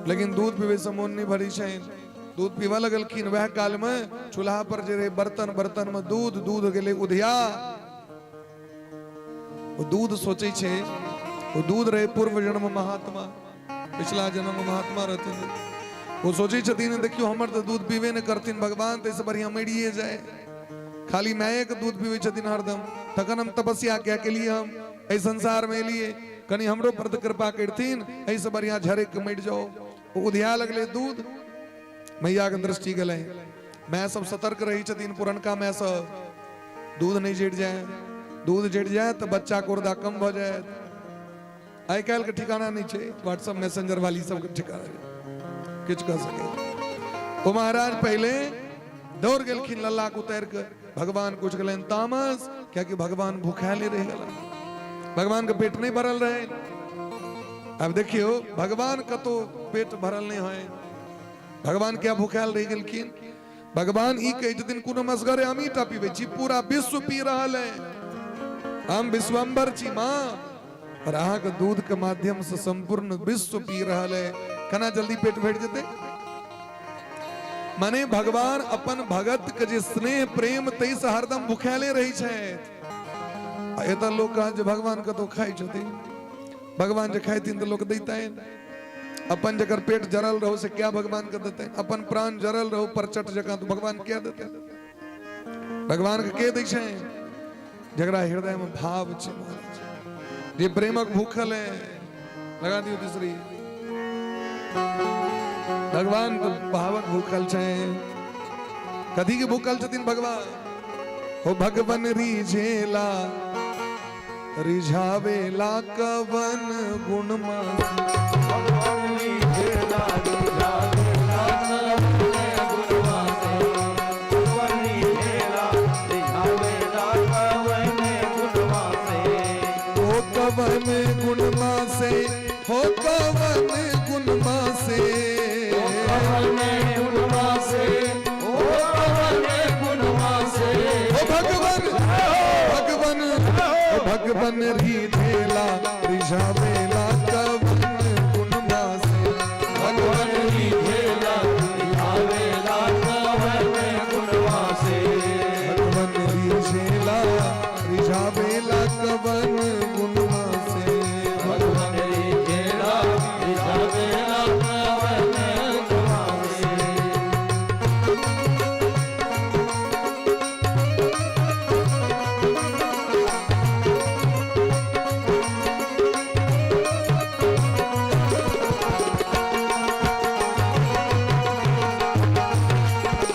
लेकिन दूध पीबै से मोन नहि भरै छनि। दूध पीबऽ लगलखिन, वएह काल में चूल्हा पर जे रहै बर्तन, बर्तन में दूध, दूध गेलै उधिया। ओ दूध सोचै छै, ओ दूध रहे पूर्व जन्म महात्मा, पिछला जन्म महात्मा रहथिन। ओ सोचै छथिन देखियौ हमर तऽ दूध पीबे नहि करथिन भगवान, ताहिसँ बढ़िआँ मरिए जाय, खाली मायके दूध पीबै छथिन हरदम, तखन हम तपस्या किया केलिए, हम एहि संसारमे एलिए, कनि हमरो पर तऽ कृपा करथिन, एहिसँ बढ़िआँ झरकि के मरि जाओ। ओ उधिया लगलै दूध, मैयाके दृष्टि गेलै। माय सब सतर्क रहै छथिन, पुरनका माय सब, दूध नहि जरि जाय, दूध जरि जाय तऽ बच्चा के उर्दा कम भऽ जायत। आइ काल्हि के ठिकाना नहि छै, व्हाट्सएप मैसेंजर वाली सबके ठिकाना नहि, किछु कह सकै। ओ महाराज पहिले दौड़ गेलखिन लल्ला के उतारि के, भगवान कुछ गेलनि तामस, कियाकि भगवान भूखायले रहि गेला, भगवान के पेट नहि भरल रहे। आब देखियौ भगवान कतौ पेट भरल नहि होय, भगवान क्या भूखायल रहि गेलखिन। भगवान ई कहै छथिन कोनो मसगरे हमही टा पीबै छी, पूरा विश्व पी रहल है, हम विश्वम्बर छी माँ, और अहाँके दूध के माध्यम से संपूर्ण विश्व पी रहल है, केना जल्दी पेट भरि जेतै। माने भगवान अपन भगत के जे स्नेह प्रेम ताहिसँ हरदम भूखायले रहै छथि। आ एतऽ लोक कहत जे भगवान कतौ खाइ छथिन, भगवान जे खाइथिन तऽ लोक दैतनि, अपन जकर पेट जरल रहो से क्या भगवान के देतनि, अपन प्राण जरल रहो परचट जकाँ तऽ भगवान क्या देतनि। भगवान के के दै छै, जकरा हृदय में भाव छै, जे प्रेमक भूखल है। लगा दियौ तीसरी, भगवान के भावक भूखल छै। कथी के भूखल छथिन भगवान? हो भगवन रिझेला रिझावेला कवन गुण मासी। भगवान रिझेला रिझावेला कवन गुण मासे। भगवान रिझेला रिझावेला कवन गुण मासे। हो कवन गुण मासे, हो कवन गुण मासे। हो कवन गुण मासे, हो कवन गुण मासे। हो भगवन भगवन भगवन रिझेला रिझावेला कवन गुण मासे। भगवन रिझेला रिझावेला कवन गुण मासे। भगवन रिझेला रिझावेला कवन गुण मासे। भगवन रिझेला रिझावेला कवन गुण मासे।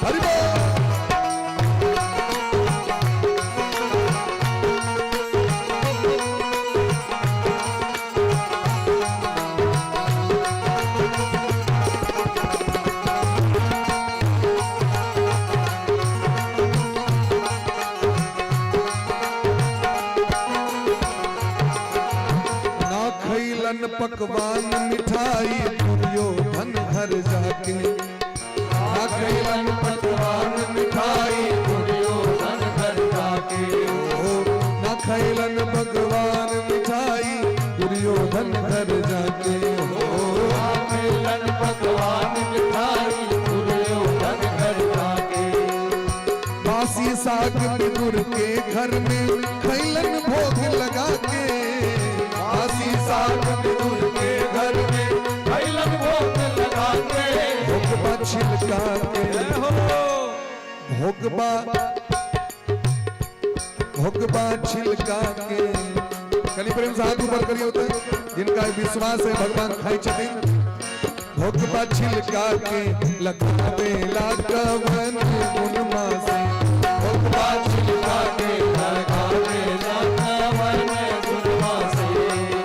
हरि बोल। ना खैलन पकवान मिठाई दुर्योधन घर जाके, ना खैलन पकवान मिठाई दुर्योधन घर जाके। हो ना खैलन पकवान मिठाई दुर्योधन घर जाके। हो ना खैलन पकवान मिठाई दुर्योधन घर जाके। बासी साग विदुर के घर में खैलन भोग लगा के, बासी साग विदुर के घर में खैलन भोग लगा के। छिलका के जय हो। भोगबा भोगबा छिलका के। कनि प्रेम से हाथ ऊपर करियो तो जिनका विश्वास है भगवान खाई छथिन। भोगबा छिलका के लगावेला कवन गुणमा से, भोगबा छिलका के लगावेला कवन गुणवा से,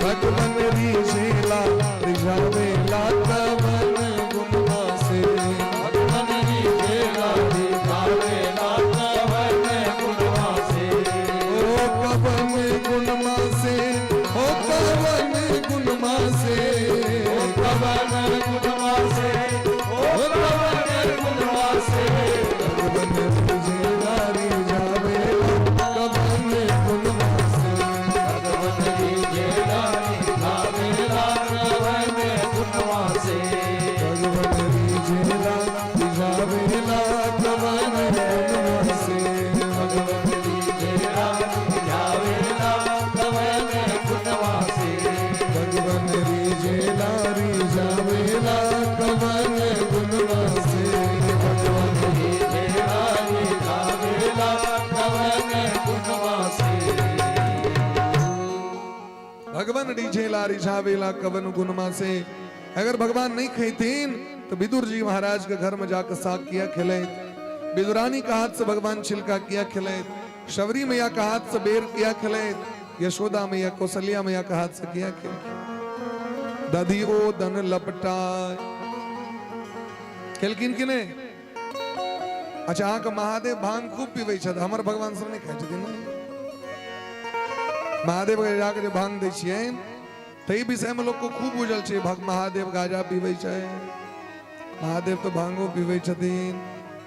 भगवान रिझेला रिझावेला कवन गुणमा से, भगवान रिझेला रिझावेला कवन गुणवा से, ओ कवन गुणमा से, ओ कवन गुणमा से, ओ कवन गुणवा से, ओ कवन गुणवा से, भगवान रिझेला रिझावेला कवन गुणमा से, भगवान रिझेला रिझावेला कवन गुणवा से, भगवान रिझेला रिझावेला कवन गुणमा से, भगवान रिझेला रिझावेला कवन गुणवा से, भगवान रिझेला रिझावेला कवन गुणमा से, भगवान रिझेला रिझावेला कवन गुणवा से। भगवान रिझेला रिझावेला कवन गुणमा से। अगर भगवान नहीं खेतीन तो विदुर जी महाराज के घर में जाकर साग किया खिले, विदुरानी का हाथ से भगवान छिलका किया खिले, शबरी मैया का हाथ से बेर किया खिले, यशोदा मैया कौशल्या मैया का हाथ से किया खिले, दधी ओ दन लपटा खेलकिन कि नहीं। अच्छा अहाँके महादेव भांग खूब पीबै छथि, हमर भगवान सब नहीं खाइ छथिन। महादेव के जाके जे भांग दै छियै ताहि विषय में लोग को खूब बुझल छै, भग महादेव गाजा पीबै छै, महादेव तो भांगो पीबै छथिन,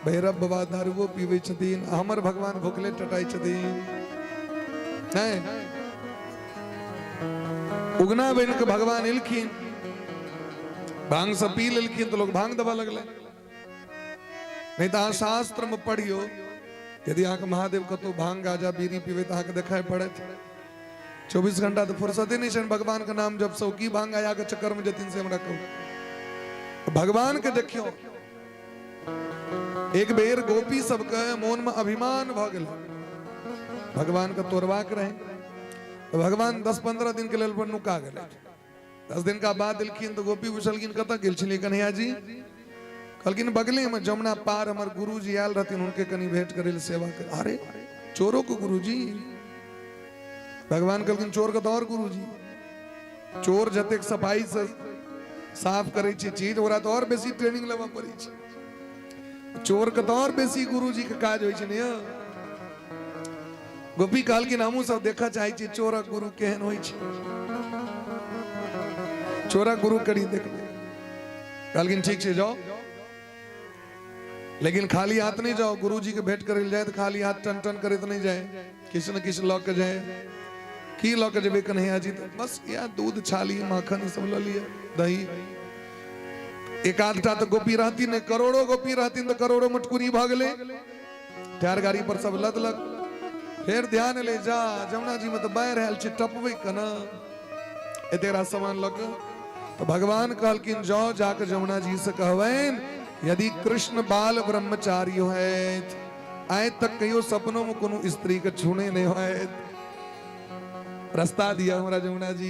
भैरव बाबा दारुओ पीबै छथिन, हमर भगवान भुखले टटाइ छथिन। नहीं उगना बन के भगवान एलखिन, भांग सब पी लेलखिन तो लोग भांग दबा लगले। नहीं तो अहाँ शास्त्र में पढ़ियो, यदि अहाँके महादेव कतौ भांग गाजा बीड़ी पीबै तो अहाँके देखाइ पड़त। 24 घंटा तो फुर्सते नहीं छनि भगवान के नाम जब सब की भांग आया के चक्कर में जतिन से हमरा कहू। भगवान के देखियो एक बेर गोपी सबके मोन में अभिमान भ गेल, भगवान के तोड़बाक रहे तो भगवान 10-15 दिन के लेल पर नुका गेल। 10 दिन का बाद एलखिन तो गोपी पुछलखिन कतऽ गेल छलियै कन्हैया जी? कहलखिन बगले में जमुना पार हमर गुरुजी आयल रहथिन, हुनके कनी भेंट करे ले सेवा कर। अरे चोरों को गुरुजी? भगवान कहलखिन चोर के तो और गुरुजी, चोर जतेक सफाई से साफ करे छै चीज ओकरा तो और बेसी ट्रेनिंग लेबऽ पड़ै छै, चोर के तो और बेसी गुरुजी के काज होइ छै ने। गोपी कहलखिन हमहूँ सब देखऽ चाहै छी चोरक गुरु केहन होइ छै, चोरक गुरु करी देखबै। कहलखिन ठीक छै जाओ, लेकिन खाली हाथ नहीं जाओ, गुरुजी के भेंट करे जाए तो खाली हाथ टन टन करैत नहीं जाए, किछु न किछु लऽ के जाए। की लऽ के जेबै कन्हैया जी? तो बस या दूध छाली माखन ई सब लऽ लिअ, दही। एक आधटा तो गोपी रहती ने, करोड़ों गोपी रहती तो करोड़ों मटकुरी भऽ गेलै, टायर गाड़ी पर सब लदलक। फेर ध्यान एलै जा जमुना जी में तो बाढ़ि आयल छै, टपबै केना एते रास सामान लऽ के? तो भगवान कहलखिन जाओ जाके जमुना जी से कहबनि यदि कृष्ण बाल ब्रह्मचारी होयत, आइ तक कहियो सपनों में कोनो स्त्री के छूने नहीं होयत, रास्ता दिया हमरा जमुना जी।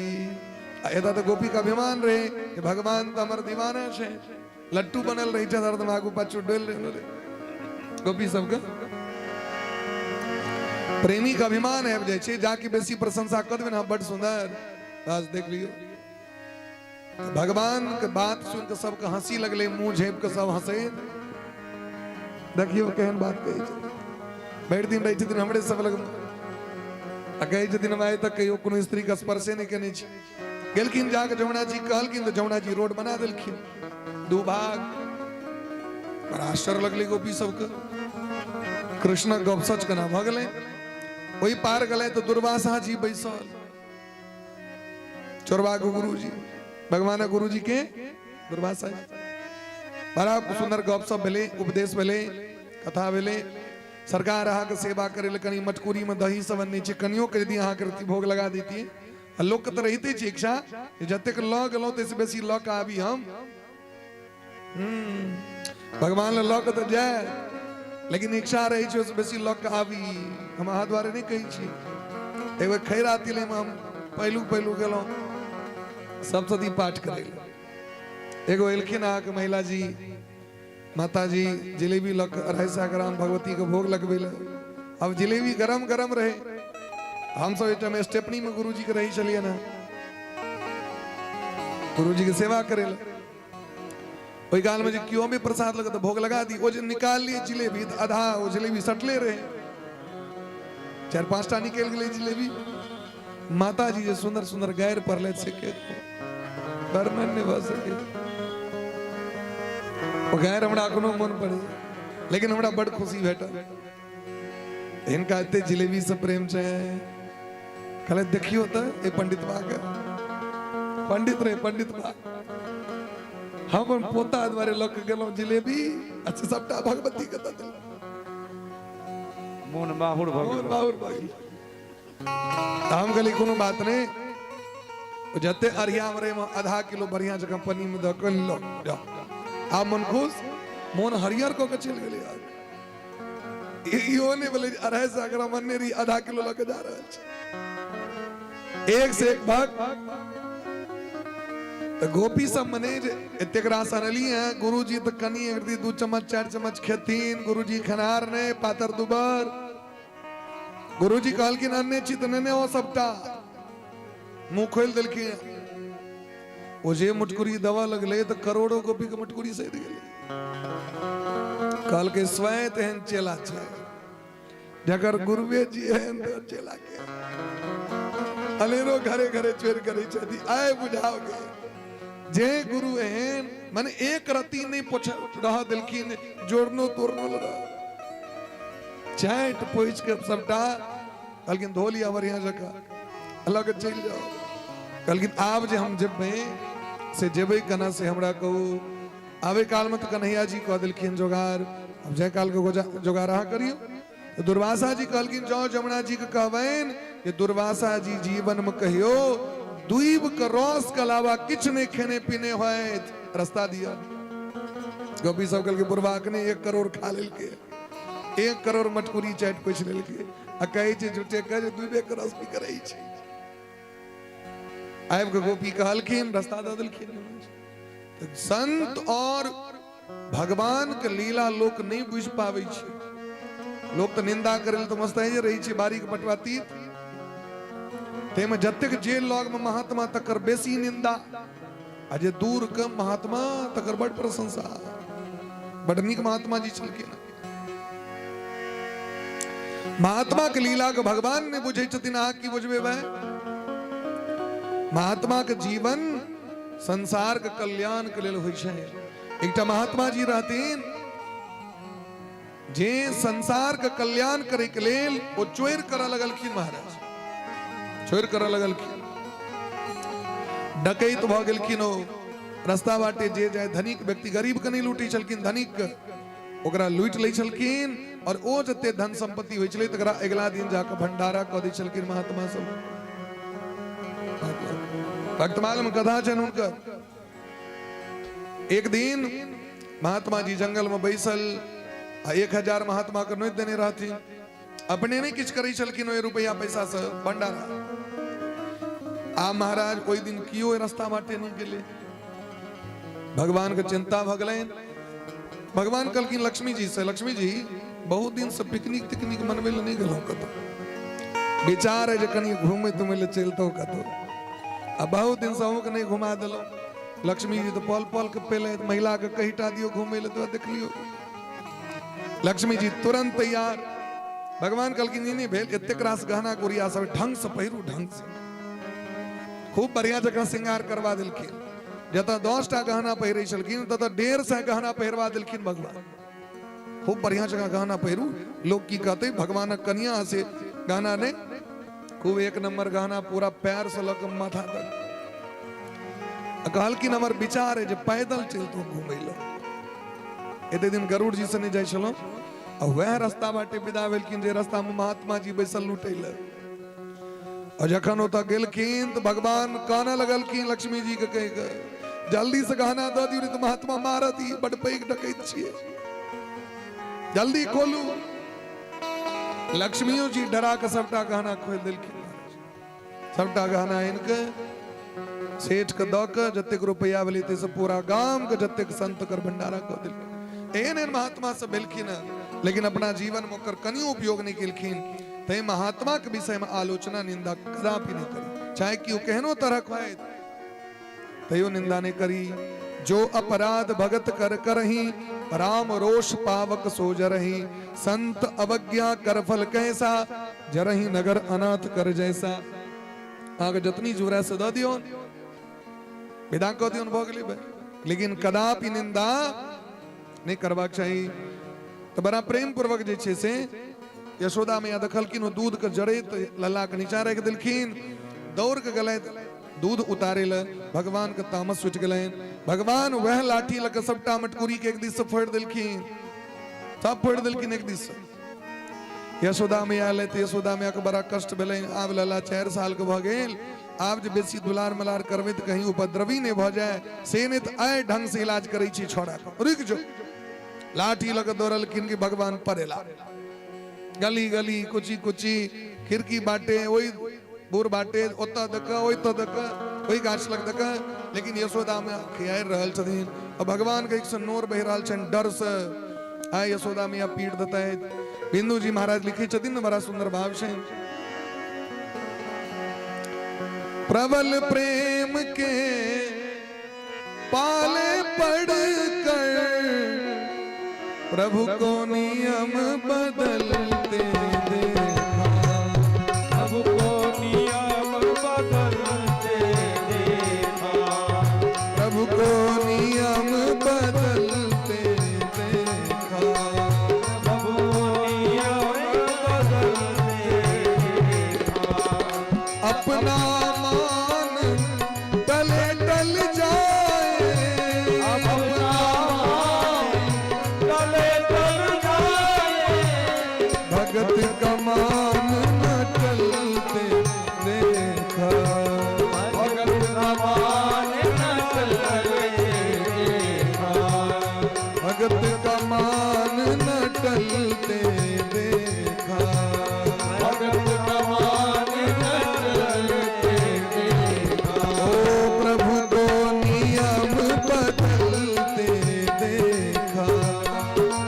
एतऽ तऽ गोपी के अभिमान रहे कि भगवान तऽ हमर दीवाना छै, लट्टू बनल रहे छै हरदम आगू पाछू डोलि रहल रहे। गोपी सबके प्रेमी के अभिमान आबि जाइ छै, जाके बेसी प्रशंसा कऽ देबै ने, बड सुंदर बस देख लियौ। भगवान के बात सुन के सबके हंसी लगले, मुंह झाँपि के सब हंसे, देखियौ केहन बात कहै छै। भरि दिन रहै छथिन हमरे सब लग आ कहै छथिन हम आइ तक कहियो कोनो स्त्री के स्पर्शे नहि केने छी। गेलखिन जाके जमुना जी कहलखिन तऽ जमुना जी रोड बना देलखिन दू भाग। बड़ा आश्चर्य लगलै गोपी सबके, कृष्णक गप सच केना भऽ गेलै। ओहि पार गेलै तऽ दुर्वासा जी बैसल, चोरबा के गुरुजी, भगवान गुरुजी के दुर्वासा जी। बड़ा सुंदर गप सब भेलै, उपदेश भेलै, कथा भेलै। सरकार अहाँके सेवा करे लए कनि मटकुरी में दही सब अनने छै, कनियो के यदि अहाँके रति भोग लगा दैतियै। आ लोकके तऽ रहिते छै इच्छा जे जतेक लऽ गेलहुँ ताहिसँ बेसी लऽ कऽ आबी हम। भगवान लऽ लऽ कऽ तऽ जाय, लेकिन इच्छा रहै छै ओहिसँ बेसी लऽ कऽ आबी। हम अहाँ दुआरे नहि कहै छी। एक बेर खैरा तिलैमे हम पहिलुक पहिलुक गेलहुँ सप्तशती पाठ करै लए। एगो एलखिन अहाँके महिला जी, माता जी, जिलेबी लऽ कऽ 250 ग्राम भगवतीके भोग लगबै लए। अब जिलेबी गरम गरम रहे। हमसब एहि टाइम स्टेपनी में गुरुजी के रहै छलियै ने, गुरुजी के सेवा करे लए। ओहि काल में जे केओ भी प्रसाद लगे तऽ भोग लगा दी। ओ जे निकाल लिए जिलेबी तऽ आधा ओ जिलेबी सटले रहे, 4-5 टा निकलि गेलै जिलेबी। माता जी जे सुंदर सुंदर गारि पढ़ले से के वर्णन नहि भऽ सकै। ओ गारि हमरा एखनो मन पड़े, लेकिन हमरा बड़ खुशी भेटल। हिनका एते जिलेबी से प्रेम छै। कहले देखियो तऽ ए पंडित बा के, पंडित रहे पंडित बा, हम अपन पोता दुआरे लऽ के गेलहुँ जिलेबी, अच्छा सबटा भगवती के दऽ देलहुँ। मोन माहुर भऽ मोन गेल। माहुर भऽ गेल। तऽ हम कहली कोनो बात नहि, जते अरिया में रहे आधा किलो बढ़िया जगह पन्नी में दऽ कऽ लऽ जाओ। आब मन खुश, मोन हरियर कऽ के चलि गेलै। आब इहो नहि भेलै 250 ग्राम अन्ने रही, आधा किलो लऽ के जा रहल छै। एक से एक भक्त। तऽ गोपी सब मने जे एतेक रास अनली हैं गुरुजी, तऽ कनि एक 2 चम्मच 4 चम्मच खेथिन। गुरुजी खेनहार नहि, पातर दुबर। गुरुजी कहलखिन अन्ने छी तऽ नेने हो सबटा। मुंह खोलि देलखिन। ओ जे मटकुरी दवा लगलै तऽ करोड़ों गोपी के मटकुरी सधि गेलै। कहलकै स्वयं एहन चेला छै जकर गुरुए जी एहन तऽ चेला के अनेरो घरे घरे चोरि करै छथि। आय बुझाओगे जे गुरु एहन माने एक रत्ती नहि पोछ रह देलखिन, जोड़नो तोड़नो रह चाटि पोछि के सबटा कहलखिन धो लिया बढ़िया जकाँ, लऽ के चलि जाओ। कहलखिन आब जे हम जेबै से जेबै केना से हमरा कहू। आबै कालमे तऽ कन्हैया जी कह देलखिन जोगार, अब जाय काल के जोगार अहाँ करियौ। तऽ दुर्वासा जी कहलखिन जाओ जमुना जी के कहबनि जे दुर्वासा जी जीवन में कहियो दुइब के रस के अलावा किछु नहि खेने पीने होइत, रास्ता दिअ। गोपी सब कहलकै बुढ़बा अखने 1 करोड़ खा लेलकै, 1 करोड़ मटकुरी चाटि पोछि लेलकै, आ कहै छै झूठे के जे दुइबे के रस पी करै छै। आबि कऽ गोपी कहलखिन, रास्ता दऽ देलखिन। संत और भगवान के लीला लोक नहि बुझि पाबै छै। लोक तऽ निंदा करै लए तऽ मस्त रहै छै, बारीक बटवा तीत। ताहिमे जतेक जे लग में महात्मा तकर बेसी निंदा, आ जे दूर के महात्मा तकर बड़ प्रशंसा। बड़ नीक महात्मा जी छलखिन। महात्मा के लीला के भगवान नहि बुझै छथिन, अहाँ की बुझबै भाई? महात्मा के जीवन संसार के कल्याण के लेल होइ छै। एकटा महात्मा जी रहथिन जे संसार के कल्याण करे के लेल ओ चोरि करऽ लगलखिन। महाराज चोरि करऽ लगलखिन, डकैत भऽ गेलखिन। ओ रास्ता बाटे जे जाय धनिक व्यक्ति, गरीब के नहि लूटै छलखिन, धनिक के ओकरा लूटि लै छलखिन, और ओ जते धन संपत्ति होइ छलै तकरा अगिला दिन जाकऽ भंडारा कऽ दै छलखिन महात्मा सब। भक्तमाल में कथा छनि हुनकर। एक दिन महात्मा जी जंगल में बैसल आ 1000 महात्मा के नोति देने रहथिन। अपने नहि किछु करै छलखिन ओहि रुपैआ पैसा से भंडारा। आ महाराज ओहि दिन कियो रास्ता बाटे नहि गेलै। भगवान के चिंता भऽ गेलनि। भगवान कहलखिन लक्ष्मी जी से, लक्ष्मी जी बहुत दिन से पिकनिक तिकनिक मनबै लए नहि गेलहुँ कतौ, विचार है जे कनि घूमै तुमै लए चलितहुँ कतौ, आ बहुत दिन से अहूँके नहि घुमा देलहुँ। लक्ष्मी जी तऽ पल पल के पेले महिला के कहिटा दियौ घूमै लए तऽ देख लियौ। लक्ष्मी जी तुरंत तैयार। भगवान कहलखिन ई नहि भेल, एतेक रास गहना गुड़िया सब ढंग से पहिरू, ढंग से खूब बढ़िया जकाँ श्रृंगार करवा देलखिन। जतऽ 10 टा गहना पहिरै छलखिन ततऽ 150 गहना पहिरवा देलखिन भगवान। खूब बढ़िया जकाँ गहना पहिरू, लोग की कहते भगवानक कनिया से गहना नहि, खूब 1 नंबर गहना पूरा पैर से लऽ कऽ माथा तक। कहलखिन हमर विचार है जे पैदल चलतहुँ घूमै लए, एते दिन गरुड़ जी से नहि जाइ छलहुँ। आ वएह रास्ता बाटे विदा भेलखिन जे रास्ता में महात्मा जी बैसल लूटै लए। और जखन ओतऽ गेलखिन तऽ भगवान कानऽ लगलखिन लक्ष्मी जी के कहि के, जल्दी से गहना दऽ दियौ, नहि तऽ महात्मा मारत, ई बड पैघ डकैत छियै, जल्दी खोलू। लक्ष्मियो जी डरा कऽ सबटा गहना खोलि देलखिन। सबटा गहना आनि कऽ सेठ के दऽ कऽ जतेक रुपैआ भेलै ताहिसँ पूरा गाम के जतेक संत कर भंडारा कऽ देलखिन। एहन एहन महात्मा सब भेलखिन हँ, लेकिन अपना जीवन में ओकर कनियो उपयोग नहि केलखिन। ताहि महात्मा के विषय में आलोचना निंदा कदापि नहि करी, चाहे कि ओ केहनो तरहक होय तैयो निंदा नहि करी। जो अपराध भगत कर करही, राम रोष पावक सो जरही, संत अवज्ञा कर फल कैसा, जरही नगर अनाथ कर जैसा। अहाँके जतनी जुड़ा से दऽ दियौन, विदा कऽ दियौन, भऽ गेलै। लेकिन कदापि निंदा नहि करबाक चाही। तऽ बड़ा प्रेम पूर्वक जे छै से यशोदा मैया देखलखिन, ओ दूध के जड़ैत लल्ला के नीचा राखि देलखिन, दौड़ के गेलथि दूध उतारे लए। भगवान के तामस उठि गेलनि। भगवान वएह लाठी लऽ कऽ सबटा मटकुरी के एक दिस से फोड़ि देलखिन, सब फोड़ि देलखिन एक दिस से। यशोदा मैया एलै तऽ यशोदा मैया के बड़ा कष्ट भेलनि। आब लला 4 साल के भऽ गेल, आब जे बेसी दुलार मलार करबै तऽ कहीं उपद्रवी नहि भऽ जाय, से नहि तऽ आइ ढंग से इलाज करै छी छौड़ा के, रुकि जो। लाठी लऽ कऽ दौड़लखिन कि भगवान पड़ेला गली गली कुची कुची खिड़की बाटे ओहि बूढ़ बाटे ओतऽ दऽ कऽ ओहि तऽ दऽ कऽ ओहि गाछ लग दऽ कऽ। लेकिन यशोदा मैया खियारि रहल छथिन आ भगवान के एक नोर बहि रहल छनि डर से, आइ यशोदा मैया पीट देतै। बिंदु जी महाराज लिखै छथिन ने, बड़ा सुंदर भाव छै। प्रबल प्रेम के पाले पड़ कर प्रभु को नियम बदलते देखा, प्रभु को नियम बदलते देखा, प्रभु को नियम बदलते देखा, प्रभु को नियम बदलते देखा। अपना मान टले टल जाए, अपना मान टले टल जाए, भगत का मान न टलते देखा, भगत का मान न टलते देखा, भगत का मान न टलते देखा, भगत का मान न टलते देखा। ओ प्रभु को नियम बदलते देखा,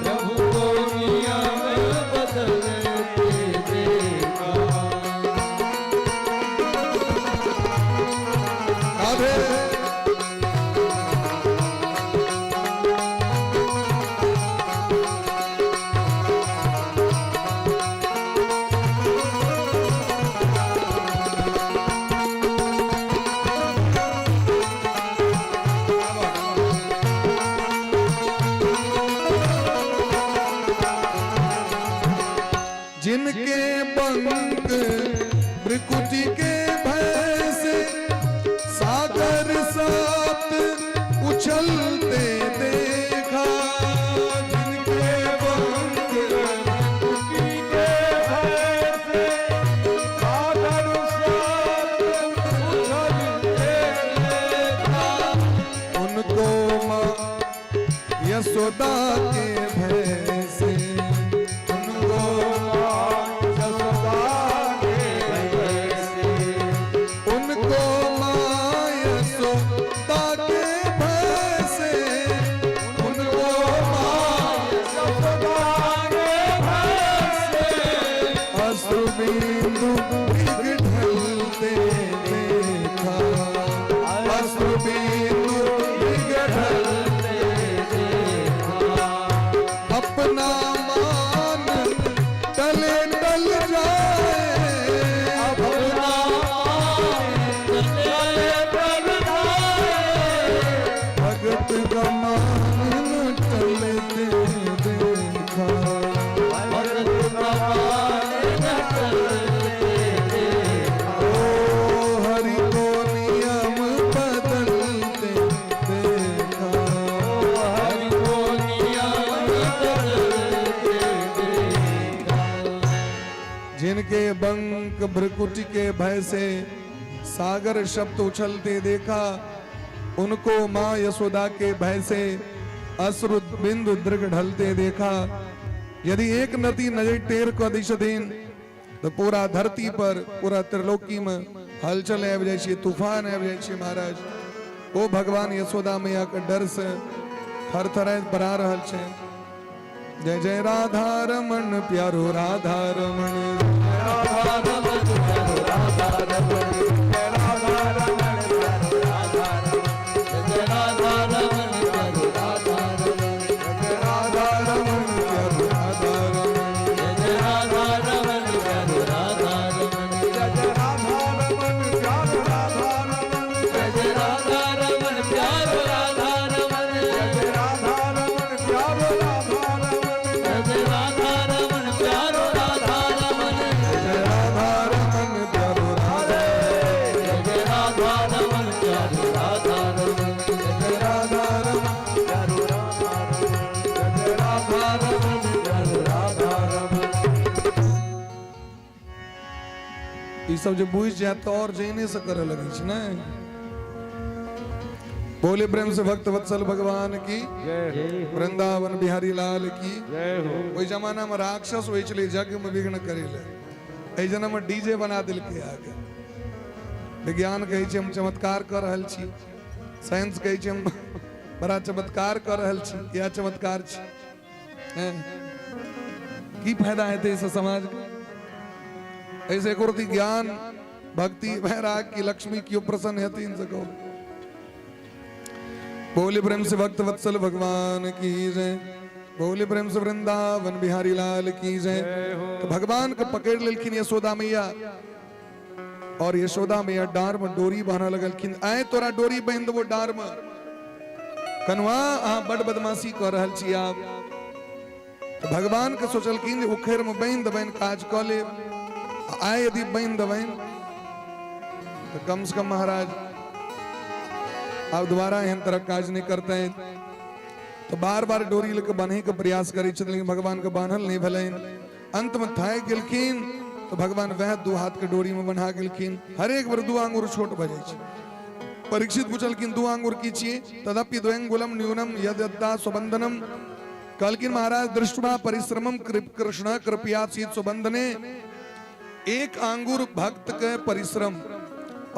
प्रभु को नियम बदलते देखा। राधे। जिनके बंक भ्रिकुटी के भय से सागर सात उछलते देखा, जिनके बंक भ्रिकुटी के भय से सागर सात उछलते देखा, उनको माँ यशोदा के भय से, उनको माँ यशोदा के भय से, उनको माँ यशोदा के भय से, उनको माँ यशोदा के भय से, अश्रु बिंदु ढलते देखा, अश्रु बिंदु ढलते देखा, अपना मान टले टल जाए, अपना मान टले टल जाए, भगत का मान टलते देखा, भगत का मान टलते देखा। ओ हरि को नियम बदलते देखा, हरि को नियम बदलते देखा। जिनके बंक भ्रकुटी के भय से सागर शब्द उछलते देखा, उनको माँ यशोदा के भय से अश्रु बिंदु दृग ढलते देखा। यदि एक नदी नजर टेर कऽ दै छथिन तऽ पूरा धरती पर, पूरा त्रिलोकी में हलचल आबि जाइ छै, तूफान आबि जाइ छै महाराज। ओ भगवान यशोदा मैया के डर से थरथराइत बरा रहल छै। जय जय राधा रमण प्यारो राधा रमण, राधा रमण प्यारो राधा रमण, जय राधा रमण प्यारो राधा रमण, जय राधा रमण प्यारो राधा रमण, जय राधा रमण प्यारो राधा रमण, जय राधा रमण प्यारो राधा रमण, जय जय राधा रमण प्यारो राधा रमण, जय जय राधा रमण प्यारो राधा रमण, जय जय राधा रमण प्यारो राधा रमण, जय जय राधा रमण प्यारो राधा रमण, जय राधा रमण प्यारो राधा, जय जय राधा रमण प्यारो राधा रमण, जय राधा रमण प्यारो राधा रमण, जय जय राधा रमण प्यारो राधा रमण। ई सब जे बुझि जायत तऽ और जैने से करऽ लगै छै ने। बोले प्रेम से भक्त वत्सल भगवान की जय हो, वृंदावन बिहारी लाल की। जय हो। ओहि जमाना में राक्षस होइ छलै यज्ञ में विघ्न करै लए, एहि जन्म में डीजे बना देलकै आगे। विज्ञान कहै छै हम चमत्कार कऽ रहल छी, साइंस कहै छै हम बड़ा चमत्कार कऽ रहल छी, इएह चमत्कार छी। हैं? की फायदा हेतै एहिसँ समाजके? एहिसँ एको रत्ती ज्ञान भक्ति वैराग की लक्ष्मी केओ प्रसन्न हेथिन से कहू। बोले प्रेम से भक्त वत्सल भगवान की जय, बोले प्रेम से वृंदावन बिहारी लाल की जय। तो भगवान के पकड़ लेलखिन यशोदा मैया, और यशोदा मैया डार में डोरी बान्ह लगलखिन। आय तोरा डोरी बान्हि देबो डार में, कनुआ अहाँ बड बदमाशी कऽ रहल छी आब। तो भगवान के सोचलखिन जे उखड़ि में बान्हि देबनि काज कऽ लेब, आय यदि बान्हि देबनि तऽ कम से कम महाराज आब दोबारा एहन तरह काज नहि करतनि। तो बार बार डोरी लऽ कऽ बान्हैके प्रयास करै छथिन, लेकिन भगवान के बान्हल नहि भेलनि। अंत में थाकि गेलखिन तो भगवान वएह दू हाथ के डोरी में बन्हा गेलखिन। हरेक बेर दू आंगुर छोट भऽ जाइ छै। परीक्षित पुछलखिन दू आंगुर की छियै? तदपि द्वयंगुलम न्यूनम यदत्ता स्वबंधनम। कहलखिन महाराज दृष्टवा परिश्रमम कृष्ण कृपया सीत स्वबंधने। एक आंगुर भक्त के परिश्रम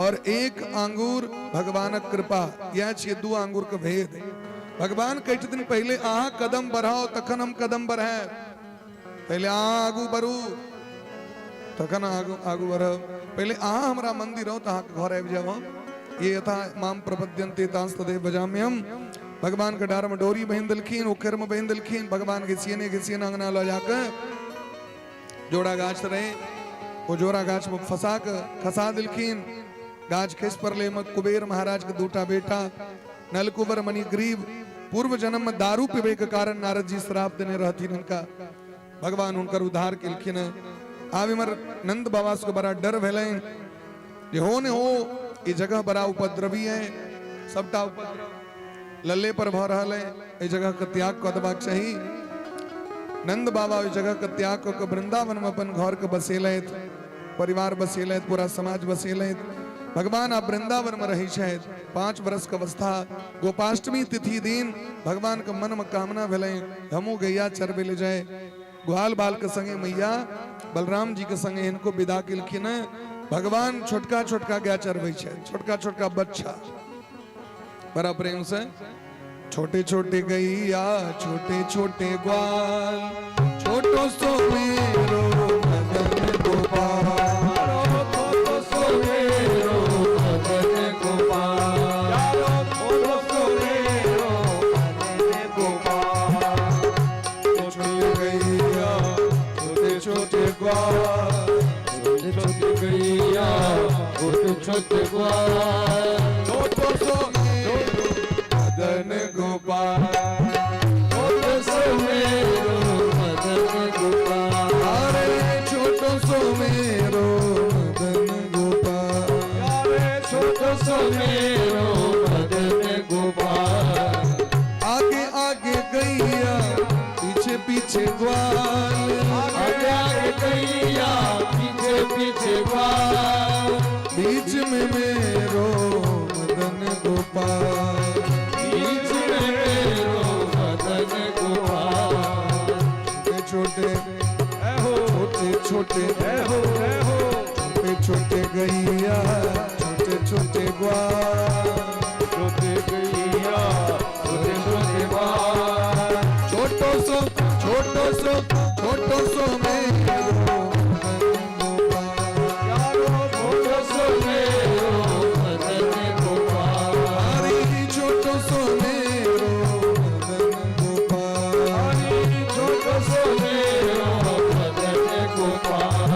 और एक आंगुर भगवानक कृपा, यह छियै दू आंगुर के भेद। भगवान कहै छथिन पहिले अहाँ कदम बढ़ाओ तखन हम कदम बढ़ायब, पहिले अहाँ आगू बढ़ू तखन आगू आगू बढ़ब, पहिले अहाँ हमरा मंदिर आउ तऽ अहाँके घर आबि जायब हम। ये यथा माम प्रपद्यन्ते तांस तदेव भजाम्यहम। भगवान के डार में डोरी बान्हि देलखिन, उखड़ि में बान्हि देलखिन। भगवान घिसियने घिसियने अंगना लऽ जाके जोड़ा गाछ रहे, ओ जोड़ा गाछ में फंसा के खसा देलखिन। गाछ खसि पड़लै, ओहिमे कुबेर महाराज के दूटा बेटा नलकुबर मणिग्रीव पूर्व जन्म में दारू पीबै के कारण नारद जी श्राप देने रहथिन हुनका, भगवान हुनकर उद्धार केलखिन। आब इमहर नंद बाबा सबके बड़ा डर भेलनि जे हो ने हो ई जगह बड़ा उपद्रवी है, सबटा उपद्रव लल्ले पर भऽ रहल है, एहि जगह के त्याग कऽ देबाक चाही। नंद बाबा ओहि जगह के त्याग कऽ के वृंदावन में अपन घर के बसेलथि, परिवार बसेलथि, पूरा समाज बसेलथि। भगवान आब वृंदावन में रहै छथि। 5 वर्ष के अवस्था, गोपाष्टमी तिथि दिन भगवान के मन में कामना भेलनि हमहूँ गैया चरबै लए जाय। ग्वाल बाल के संगे मैया बलराम जी के संगे हिनको विदा केलखिन। भगवान छोटका छोटका गाय चरबै छथि, छोटका छोटका बच्चा, बड़ा प्रेम से। छोटे छोटे गैया छोटे छोटे ग्वाल, छोटो सो मेरो मदन गोपाल, छोटो सो मेरो मदन गोपाल, छोटो सो मेरो मदन गोपाल, छोटे गैया छोटे छोटे ग्वाल, छोटे छोटे गैया छोटे छोटे ग्वाल, छोटो सो मेरो मदन गोपाल, छोटो सो मेरो मदन गोपाल, अरे छोटो सो मेरो मदन गोपाल, अरे छोटो सो मेरो मदन गोपाल। आगे आगे गैया पीछे पीछे ग्वाल, आगे आगे गैया पीछे पीछे ग्वाल, बीच में मेरो मदन गोपाल, छोटे, जय हो जय हो। छोटे छोटे गैया, छोटे छोटे ग्वाल, छोटे गैया छोटे छोटे बाल, छोटो सो छोटो सो छोटो सो मेरो मदन गोपाल। यारो छोटो सो मेरो मदन गोपाल। हरि छोटो सो मेरो मदन गोपाल। हरि छोटो सो मेरो मदन गोपाल।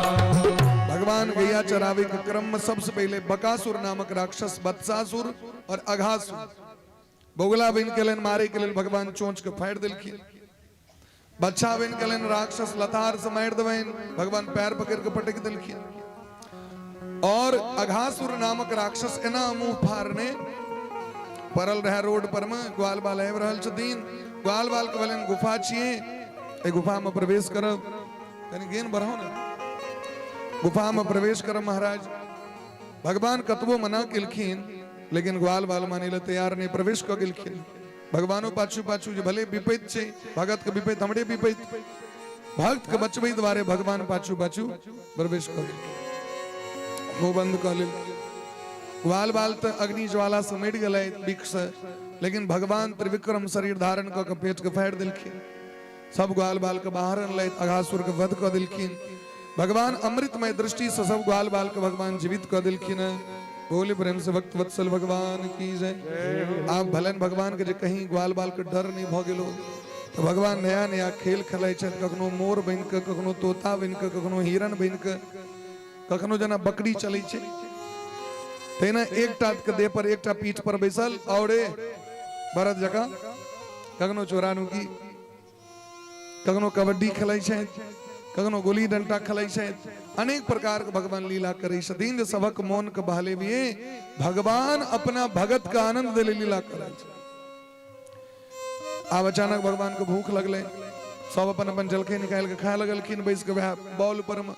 भगवान गैया चरावे के क्रम में सबसे पहले बकासुर नामक राक्षस, बत्सासुर और अघासुर बोगला बन के लेल मारे के लेल भगवान चोंच के फाड़ दिलखिन। बच्चा बन के लेल राक्षस लतार से मार देबनि, भगवान पैर पकड़ के पटक दिलखिन। और अघासुर नामक राक्षस एना मुंह फाड़ने पड़ल रहे रोड पर में, ग्वाल बाल आबि रहल छथिन, ग्वाल बाल के भेलनि गुफा छियै, एहि गुफा में प्रवेश करब, कनि गेन बढ़ाउ ने, गुफा में प्रवेश करब महाराज। भगवान कतबो मना केलखिन लेकिन ग्वाल बाल मानै लए तैयार नहि, प्रवेश कऽ गेलखिन। भगवानो पाछू पाछू, जे भले विपैत छै, भगत के विपैत हमरे विपैत, भक्त के बचबै दुआरे भगवान पाछू पाछू प्रवेश कऽ गेलखिन, मुँह बंद कऽ लेलखिन। ग्वाल बाल तऽ अग्नि ज्वाला से मरि गेलै बिख से, लेकिन भगवान त्रिविक्रम शरीर धारण कऽ के पेट के फाड़ि देलखिन, सब ग्वाल बाल के बाहर अनलथि, अघासुर के वध कऽ देलखिन। भगवान अमृतमय दृष्टि से सब ग्वाल बाल के भगवान जीवित कऽ देलखिन। बोले प्रेम से भक्त वत्सल भगवान की जय। आब भलन भगवान के जे कहीं ग्वाल बाल के डर नहीं भऽ गेलो तऽ भगवान नया नया खेल खेलै छथि, कखनो मोर बनि कऽ, कखनो तोता बनि कऽ, कखनो हिरण बनि कऽ, कखनो जेना बकरी चलै छै तहिना एकटा के देह पर एकटा पीठ पर बैसल औरे भरत जकाँ, कखनो चोरा नुकी, कखनो कबड्डी खेलै छथि, कखनो गोली डंटा खेलै छथि, अनेक प्रकार के भगवान लीला करै छथिन जे सबक मोन के बहलेबिए। भगवान अपना भगत के आनंद दे लीला करै छै। आब अचानक भगवान के भूख लगलै, सब अपन अपन जलखै निकालि के खाए लगलखिन बैस के वएह बॉल पर में।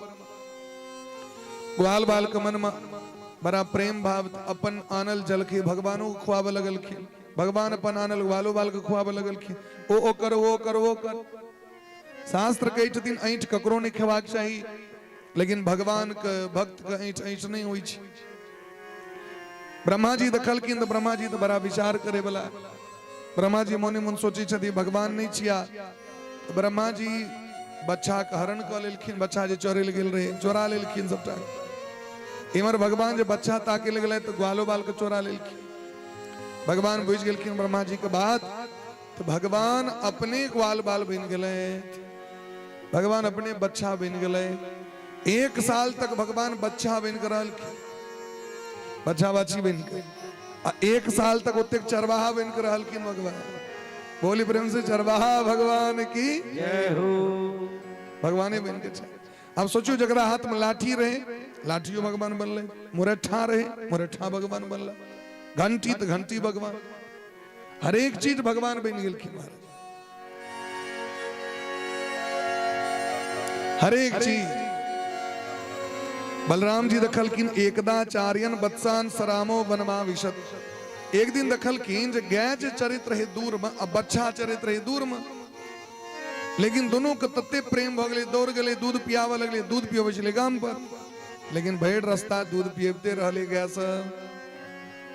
ग्वाल बाल के मन में बड़ा प्रेम भाव, अपन आनल जलखै भगवानो के खुआबे लगलखिन, भगवान अपन आनल ग्वालो बाल के खुआबे लगलखिन, ओ ओकर ओ ओकर ओ ओकर। शास्त्र कहै छथिन ऐंठ ककरो नहि खेबाक चाही, लेकिन भगवान के भक्त के ऐंठ ऐंठ नहि होइ छै। ब्रह्मा जी देखलखिन तऽ ब्रह्मा जी तऽ बड़ा विचार करे वाला, ब्रह्मा जी मोने मोन सोचै छथिन भगवान नहि छिया, तऽ ब्रह्मा जी बच्चा के हरण कऽ लेलखिन, बच्चा जे चोरै लए गेल रहै चोरा लेलखिन सबटा। इम्हर भगवान जे बच्चा ताके लए गेलै तऽ ग्वालो बाल के चोरा लेलखिन। भगवान बुझि गेलखिन ब्रह्मा जी के बात, तऽ भगवान अपने ग्वाल बाल बनि गेलै, भगवान अपने बच्चा बनि गेलै। 1 साल तक भगवान बच्चा बनि कऽ रहलखिन, बच्चा बाछी बनि कऽ, आ 1 साल तक ओतेक चरवाहा बनि कऽ रहलखिन भगवान। बोली प्रेम से चरवाहा भगवान की जय हो। भगवाने बनि कऽ छै। आब सोचू जकरा हाथ में लाठी रहे लाठियो भगवान बनलै, मुरैठा रहे मुरैठा भगवान बनलै, घंटी तऽ घंटी भगवान, हरेक चीज भगवान बनि गेलखिन महाराज, हरेक चीज। बलराम जी देखलखिन एकदा चार्यन बत्सान सरामो वनमा विशत। एक दिन देखलखिन जे गाय जे चरित रहे दूर में आ बच्छा चरित रहे दूर में, लेकिन दोनों के तते प्रेम भऽ गेलै, दौड़ गेलै दूध पियाबऽ लगलै, दूध पियबै छलै गाम पर, लेकिन भरि रास्ता दूध पियबिते रहलै गाय सब।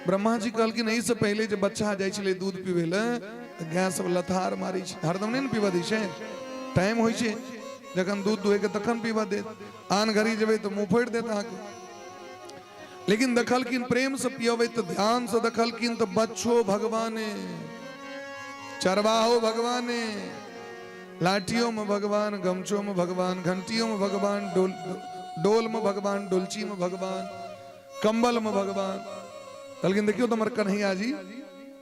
ब्रह्मा जी कहलखिन एहिसँ पहिले जे बच्चा जाइ छलै दूध पीबै लए तऽ गाय सब लथार मारै छै, हरदम नहि ने पीबऽ दै छै, टाइम होइ छै जखन दूध दुहैके तखन पीबऽ देत, आन घड़ी जेबै तऽ मुँह फोड़ि देत अहाँके। लेकिन देखलखिन प्रेम से पियबै तऽ ध्यान से देखलखिन तऽ बच्चो भगवाने, चरवाहो भगवाने, लाठियों में भगवान, गमछो में भगवान, घंटियों में भगवान, डोल डोल में भगवान, डोलची में भगवान, कंबल में भगवान। कहलखिन देखियो तो हमर कन्हैया जी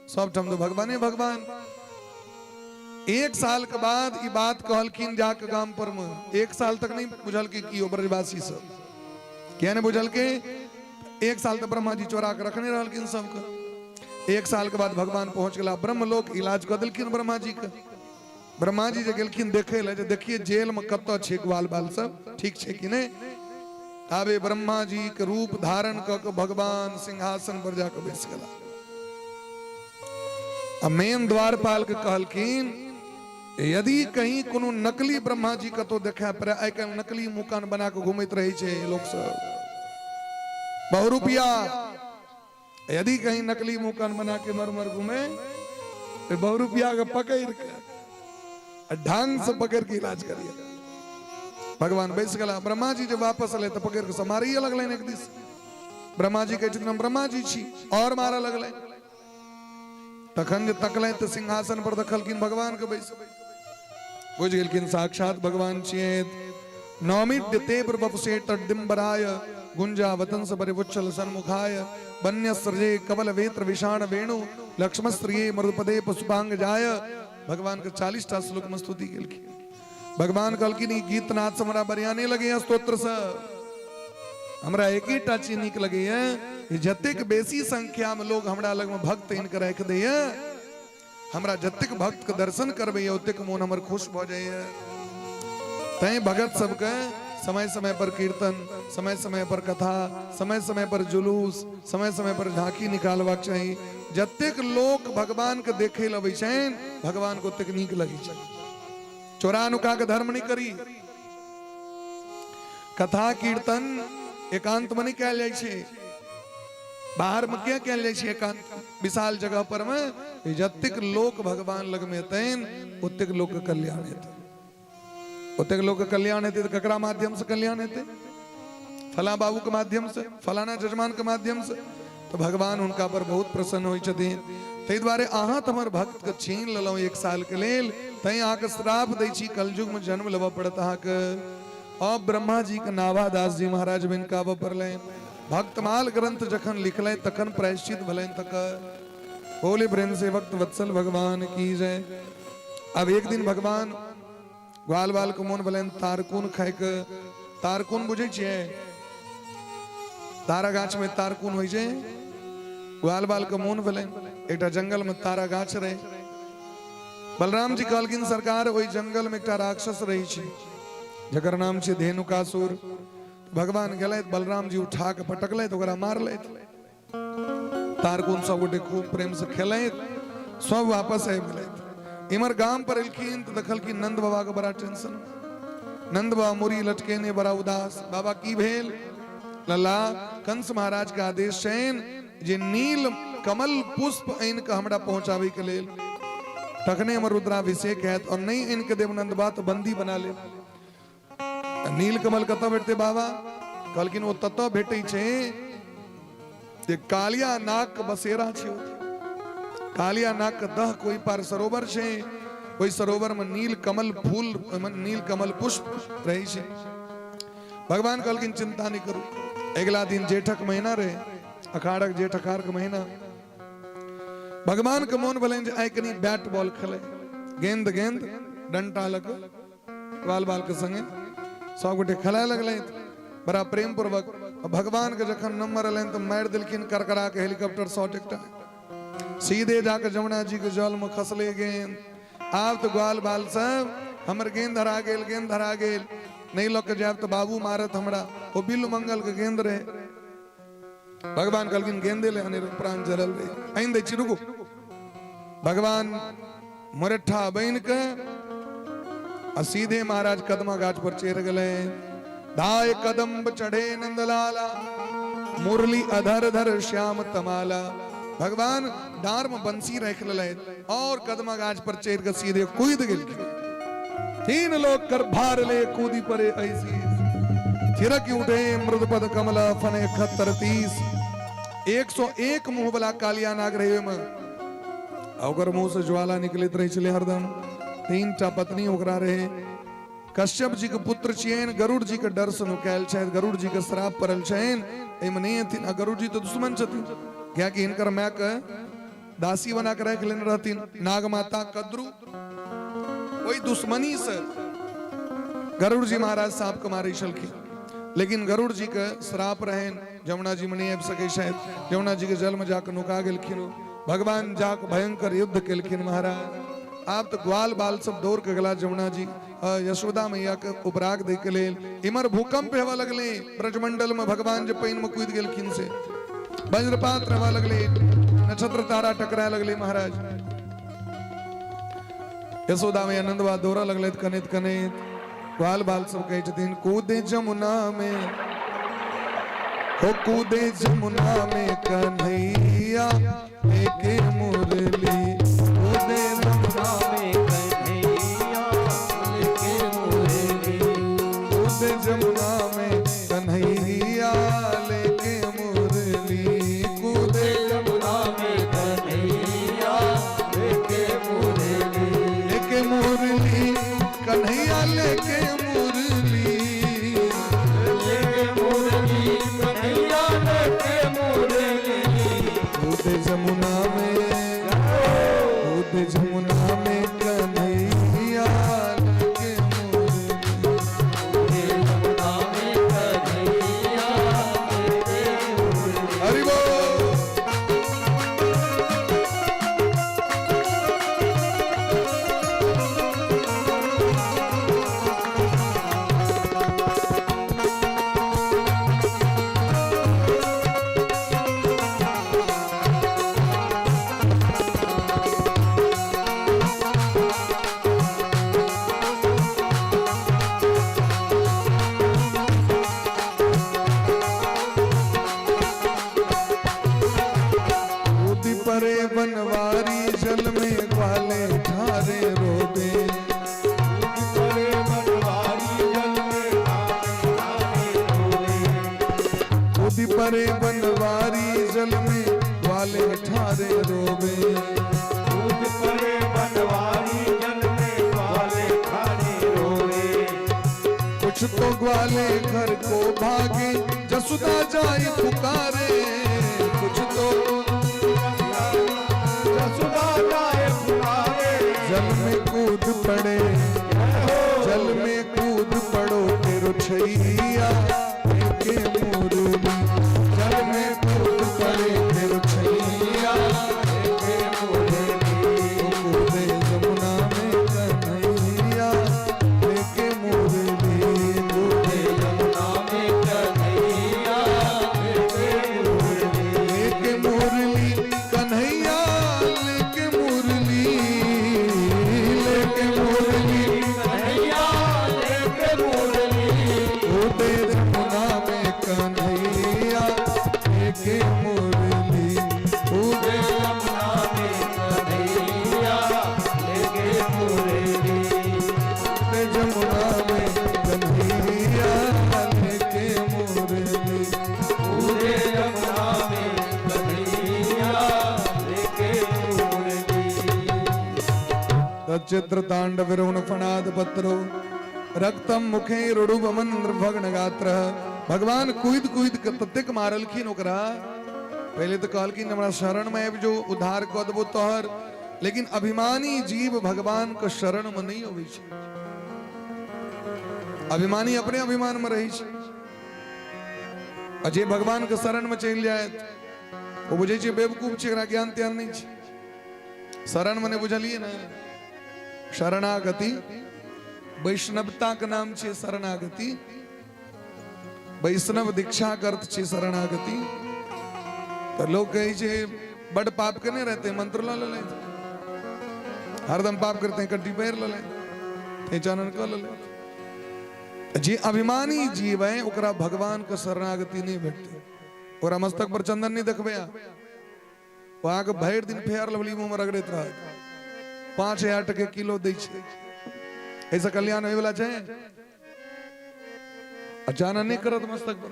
सब ठाम तो भगवाने भगवान। 1 साल के बाद ई बात कहलखिन जाके गाम पर में, 1 साल तक नहीं बुझल के की ब्रजवासी सब किया नहीं बुझल के, 1 साल तक ब्रह्मा जी चोरा के रखने रहलखिन सबके। 1 साल के बाद भगवान पहुंच गेला ब्रह्मलोक, इलाज कऽ देलखिन ब्रह्मा जी के। ब्रह्मा जी जे गेलखिन देखे लए जे देखिए जेल में कतऽ छै ग्वाल बाल सब, ठीक छै कि नहि। ताबे ब्रह्मा जी के रूप धारण कऽ के भगवान सिंहासन पर जाके बैस गेला। आ मेन द्वारपाल के कहलखिन यदि कहीं कोनो नकली ब्रह्मा जी कतौ देखा पड़े, आइ काल्हि नकली मुकान बना कऽ घुमैत रहै छै लोक सब बहुरूपिया। यदि कहीं नकली मुकान बना के मर मर घूमे तो बहुरूपिया के पकड़ के ढंग से पकड़ के इलाज करिए। भगवान बैस गला, ब्रह्मा जी जब वापस अले तो पकड़ के सब मारिए लगलनि एक दिस। ब्रह्मा जी कहै छथिन हम ब्रह्मा जी छी, और मारऽ लगलनि। तखन जे तकलनि तऽ सिंहासन पर देखलखिन भगवान के बैस, बुझि गेलखिन साक्षात भगवान छियै। नौमिड्य तेव्र बपुसे तड्डिम्बराय गुंजा वतंस परिपुच्छल सन्मुखाय वन्य सृजे कवल वेत्र विषाण वेणु लक्ष्मस्त्रिये मरुपदे पुष्पांग जाय। भगवान के 40 टा श्लोक में स्तुति केलखिन। भगवान कहलखिन ई गीत नाद से हमरा बढ़िया नहीं लगैया, स्तोत्र से हमरा एकेटा चीज नीक लगैया कि जतेक बेसी संख्या में लोग हमरा लग में भक्त इनके राखि दैया, हमरा जतेक भक्त के दर्शन करबैया ओतेक मोन हमर खुश भऽ जाइया। तैं भगत सबके समय समय पर कीर्तन, समय समय पर कथा, समय समय पर जुलूस, समय समय पर झांकी निकालबाक चाही। जतेक लोक भगवान के देखे लए अबै छनि भगवान के ओतेक नीक लगै छनि। चोरा नुका के धर्म नहीं करी, कथा कीर्तन एकांत में नहीं कयल जाइ छै, बाहर में क्या कयल जाइ छै, एकांत विशाल जगह पर में जतेक लोक भगवान लग में एतनि ओतेक लोक के कल्याण हेतै। ओतेक लोक के कल्याण हेतै तऽ ककरा माध्यम से कल्याण हेतै? फला बाबू के माध्यम से, फलाना जजमान के माध्यम से। तऽ भगवान हुनका पर बहुत प्रसन्न होइ छथिन। ताहि दुआरे अहाँ तऽ हमर भक्त के छीन लेलहुँ एक साल के लेल, तैं अहाँके श्राप दै छी कलयुग में जन्म लेबऽ पड़त अहाँके। अब ब्रह्मा जी के नाभादास जी महाराज बनि कऽ आबऽ पड़लनि। भक्तमाल ग्रंथ जखन लिखलनि तखन प्रायश्चित भेलनि तकर। बोले प्रेम से भक्त वत्सल भगवान की जय। अब एक दिन भगवान ग्वाल बाल के मोन भेलनि तारकुन खायके। तारकुन बुझै छियै? तारा गाछ में तारकुन होइ छै। ग्वाल बाल के मोन भेलनि, एकटा जंगल में तारा गाछ रहे। बलराम जी कहलखिन सरकार ओहि जंगल में एकटा राक्षस रहै छै जकर नाम छै धेनुकासुर। भगवान गेलथि, बलराम जी उठा के पटकलथि, ओकरा मारलथि। तारकुन सब गोटे खूब प्रेम से खेलथि, सब वापस आबि गेलथि। इम्हर गाम पर एलखिन तऽ देखलखिन नंद बाबा के बड़ा टेंशन। नंद बाबा मुड़ी लटकेने बड़ा उदास। बाबा की भेल? लला कंस महाराज के आदेश छनि जे नील कमल पुष्प आनि कऽ हमरा पहुंचाबै के लेल, तखने हमर रुद्राभिषेक हैत, और नहीं आनि के देब नंद बाबा तऽ बंदी बना लेब। नील कमल कतऽ भेटतै बाबा? कहलखिन ओ ततऽ भेटै छै जे कालिया नाग के बसेरा छै। कालिया नाग के दह कोई पार सरोवर छै, ओहि सरोवर में नील कमल फूल, नील कमल पुष्प रहै छै। भगवान कहलखिन चिंता नहीं करू। अगिला दिन जेठक महीना रहे, अखाड़क जेठ अखाड़ के महीना। भगवान के मोन भेलनि जे आइ कनी बैट बॉल खेले, गेंद गेंद डंटा लग बाल बाल के संगे सब गोटे खेलाय लगलथि बड़ा प्रेम पूर्वक। भगवान के जखन नंबर एलनि तऽ मारि देलखिन करकरा के हेलीकॉप्टर शॉट एकटा, सीधे जाके जमुना जी के जल में खसले गेंद। आब तऽ ग्वाल बाल सब हमर गेंद हरा गेल, गेंद हरा गेल, नहीं लऽ के जायब तऽ बाबू मारत हमरा। ओ बिल्लू मंगल के गेंद रहे। भगवान कहलखिन गेंदे ले अनेर प्राण जरल रहे, आनि दै छी रुकू। भगवान मुरठा बनि के आ सीधे महाराज कदमा गाछ पर चढ़ि गेलै। धाय कदम्ब चढ़े नंदलाला, मुरली अधर धर श्याम तमाला। भगवान डार में बंसी रख लेलथि और कदमा गाछ पर चढ़ि के सीधे कूद गेलखिन। तीन लोक कर भार ले कूदी परे ऐसी, थिरक उठे मृदपद कमल फने खत्तर 30। 101 मुंह वाला कालिया नाग रहे ओहिमे, आ ओकर मुंह से ज्वाला निकलैत रहै छलै हरदम। 3 टा पत्नी ओकरा रहे। कश्यप जी के पुत्र छियनि, गरुड़ जी के डर से नुकायल छथि, गरुड़ जी के श्राप पड़ल छनि, एहिमे नहि एथिन। आ गरुड़ जी तऽ दुश्मन छथिन, कियाकि हिनकर माय के दासी बना के राखि लेने रहथिन नाग माता कद्रू। ओहि दुश्मनी से गरुड़ जी महाराज सांप के मारै छलखिन, लेकिन गरुड़ जी के श्राप रहनि, जमुना जी में नहीं आबि सकै छथि। जमुना जी के जल में जाके नुका गेलखिन। भगवान जाके भयंकर युद्ध केलखिन महाराज। आब तऽ ग्वाल बाल सब दौड़ के गेला जमुना जी यशोदा मैया के उपराग दै के लेल। इमर भूकंप हेवा लगले ब्रजमंडल में, भगवान जे पानि में कूदि गेलखिन से वज्रपात रहवा लगले, नक्षत्र तारा टकराए लगले महाराज। यशोदा मैया नंदवा दौड़ा लगलथि कनैत कनैत। ग्वाल बाल सब कहै छथिन, कूदे जमुना में, हो कूदे जमुना में कन्हैया लेके मुरली, कूदे जमुना में कन्हैया लेके मुरली, कूदे जमुना में कन्हैया लेके मुरली, कूदे जमुना में कन्हैया लेके मुरली, लेके मुरली कन्हैया लेके मुरली, लेके मुरली कन्हैया लेके मुरली, कूदे जमुना में, कूदे जमुना में कन्हैया लेके मुरली, कूदे जमुना में कन्हैया लेके मुरली। हरि बोल। कूदी परे बनवारी जल में ग्वाले ठारे रोबे, परे बनवारी जल में ठारे रोवे, कूदी परे बनवारी जल में ग्वाले ठारे रोबे, कूद परे बनवारी जल में ग्वाले ठारे रोवे, कुछ तो ग्वाले घर को भागे जसुदा जाई पुकारे, कुछ तो जसुदा जाए पुकारे, जल में कूद पड़े, जल में कूद पड़ो तेरो छैया लेके मुरली, जल में कूद पड़े तेरो छैया लेके मुरली, कूदे जमुना में कन्हैया लेके मुरली, कूदे जमुना में कन्हैया लेके मुरली, लेके मुरली कन्हैया लेके मुरली, लेके मुरली कन्हैया लेके मुरली, कूदे जमुना में कन्हैया लेके मुरली, कूदे जमुना में कन्हैया लेके मुरली, कूदे जमुना में कन्हैया लेके मुरली, कूदे जमुना में कन्हैया लेके मुरली। तच्चित्र तांडव विरोण फणाद पत्रो रक्तम मुखे रुडुबमन भग्न गात्र। भगवान कूद कूद के ततेक मारलखिन ओकरा। पहले तो कहलखिन हमरा शरण में आबि जो, उद्धार कऽ देबो तोहर, लेकिन अभिमानी जीव भगवान के शरण में नहीं अबै छै। अभिमानी अपने अभिमान में रहै छै, आ जे भगवान के शरण में चलि जायत ओ बुझै छै बेवकूफ छै, एकरा ज्ञान त्यान नहीं छै। शरण मने बुझलियै ने, शरणागति वैष्णवता के नाम छै शरणागति। वैष्णव दीक्षा के अर्थ छै शरणागति। तो लोग कहै छै बड पाप के नहीं रहते, मंत्र ल ले, हरदम पाप करते हैं, कड्डी पैर ले, चानन क ले। जे अभिमानी जीव है ओकरा भगवान के शरणागति नहीं भेटते। ओकरा मस्तक पर चंदन नहीं देखबै, ओ अहाँके भरि दिन फेयर लवली मुँह में रगड़ैत रहत। 5000 टके किलो दै छै, एहिसँ कल्याण होयवला छै? अचानक नहीं करत मस्तक पर।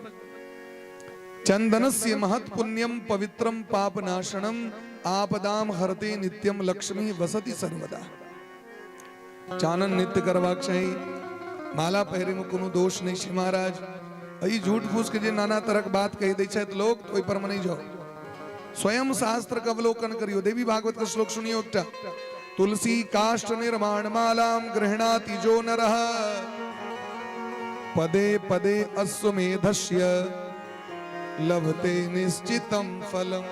चंदनस्य महत पुण्यम पवित्रम पाप नाशनम आपदाम हरते नित्यम लक्ष्मी वसति सर्वदा। चानन नित्य करबाक चाही, माला पहिरे में कोनो दोष नहीं छै महाराज। एहि झूठ फूस के जे नाना तरहक बात कहि दै छथि लोक, तो ओहि पर में नहीं जाओ। स्वयं शास्त्र के अवलोकन करियो। देवी भागवत के श्लोक सुनियो एकटा। तुलसी काष्ठ निर्माण मालाम गृह्णाति जो नरः पदे पदे अश्वमेधस्य लभते निश्चितम फलम।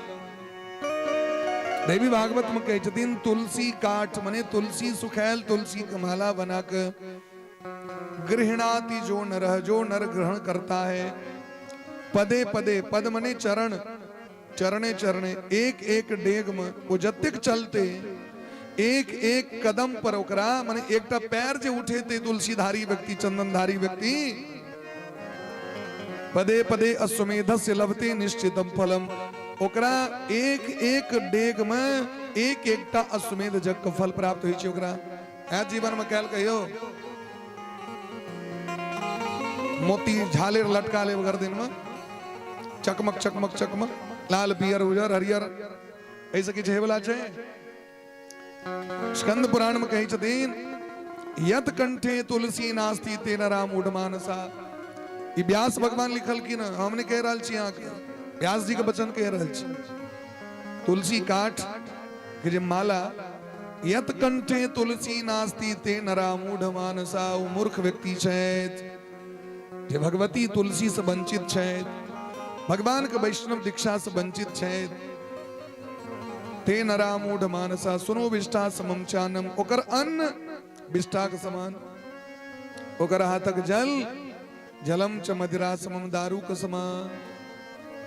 देवी भागवत में कहै छथिन तुलसी काठ मने तुलसी सुखैल तुलसी के माला बना के गृह्णाति जो नरः, जो नर ग्रहण करता है, पदे पदे, पद मने चरण, चरणे चरणे, एक एक डेग में वो जतेक चलते एक एक कदम पर ओकरा माने एकटा पैर जे उठेतै तुलसीधारी व्यक्ति, चंदनधारी व्यक्ति, पदे पदे अश्वमेधस्य लभते निश्चितम फलम, ओकरा एक एक डेग में एक एकटा अश्वमेध यज्ञ के फल प्राप्त होइ छै ओकरा। है जीवन में कैल कहियो मोती झालेर लटका लेब गर्दन में, चकमक चकमक चकमक, लाल पियर उजर हरियर, एहिसँ किछु होयवला छै? स्कंद पुराण में कहै छथिन, यत कंठे तुलसी नास्ति ते नरा मूढ़ मानसा। ई व्यास भगवान लिखलखिन, हम नहि कहि रहल छी अहाँके, व्यास जी के वचन कहि रहल छी। तुलसी काठ के जे माला, यत कंठे तुलसी नास्ति ते नरा मूढ़ मानसा, ओ मूर्ख व्यक्ति छथि जे भगवती तुलसी से वंचित छथि, भगवान के वैष्णव दीक्षा से वंचित छथि। ते नरा मूढ़ मानसा सुनो विष्ठा समम चानम, ओकर अन्न विष्ठा के समान, ओकर हाथक जल जलम च मदिरा समम, दारू के समान।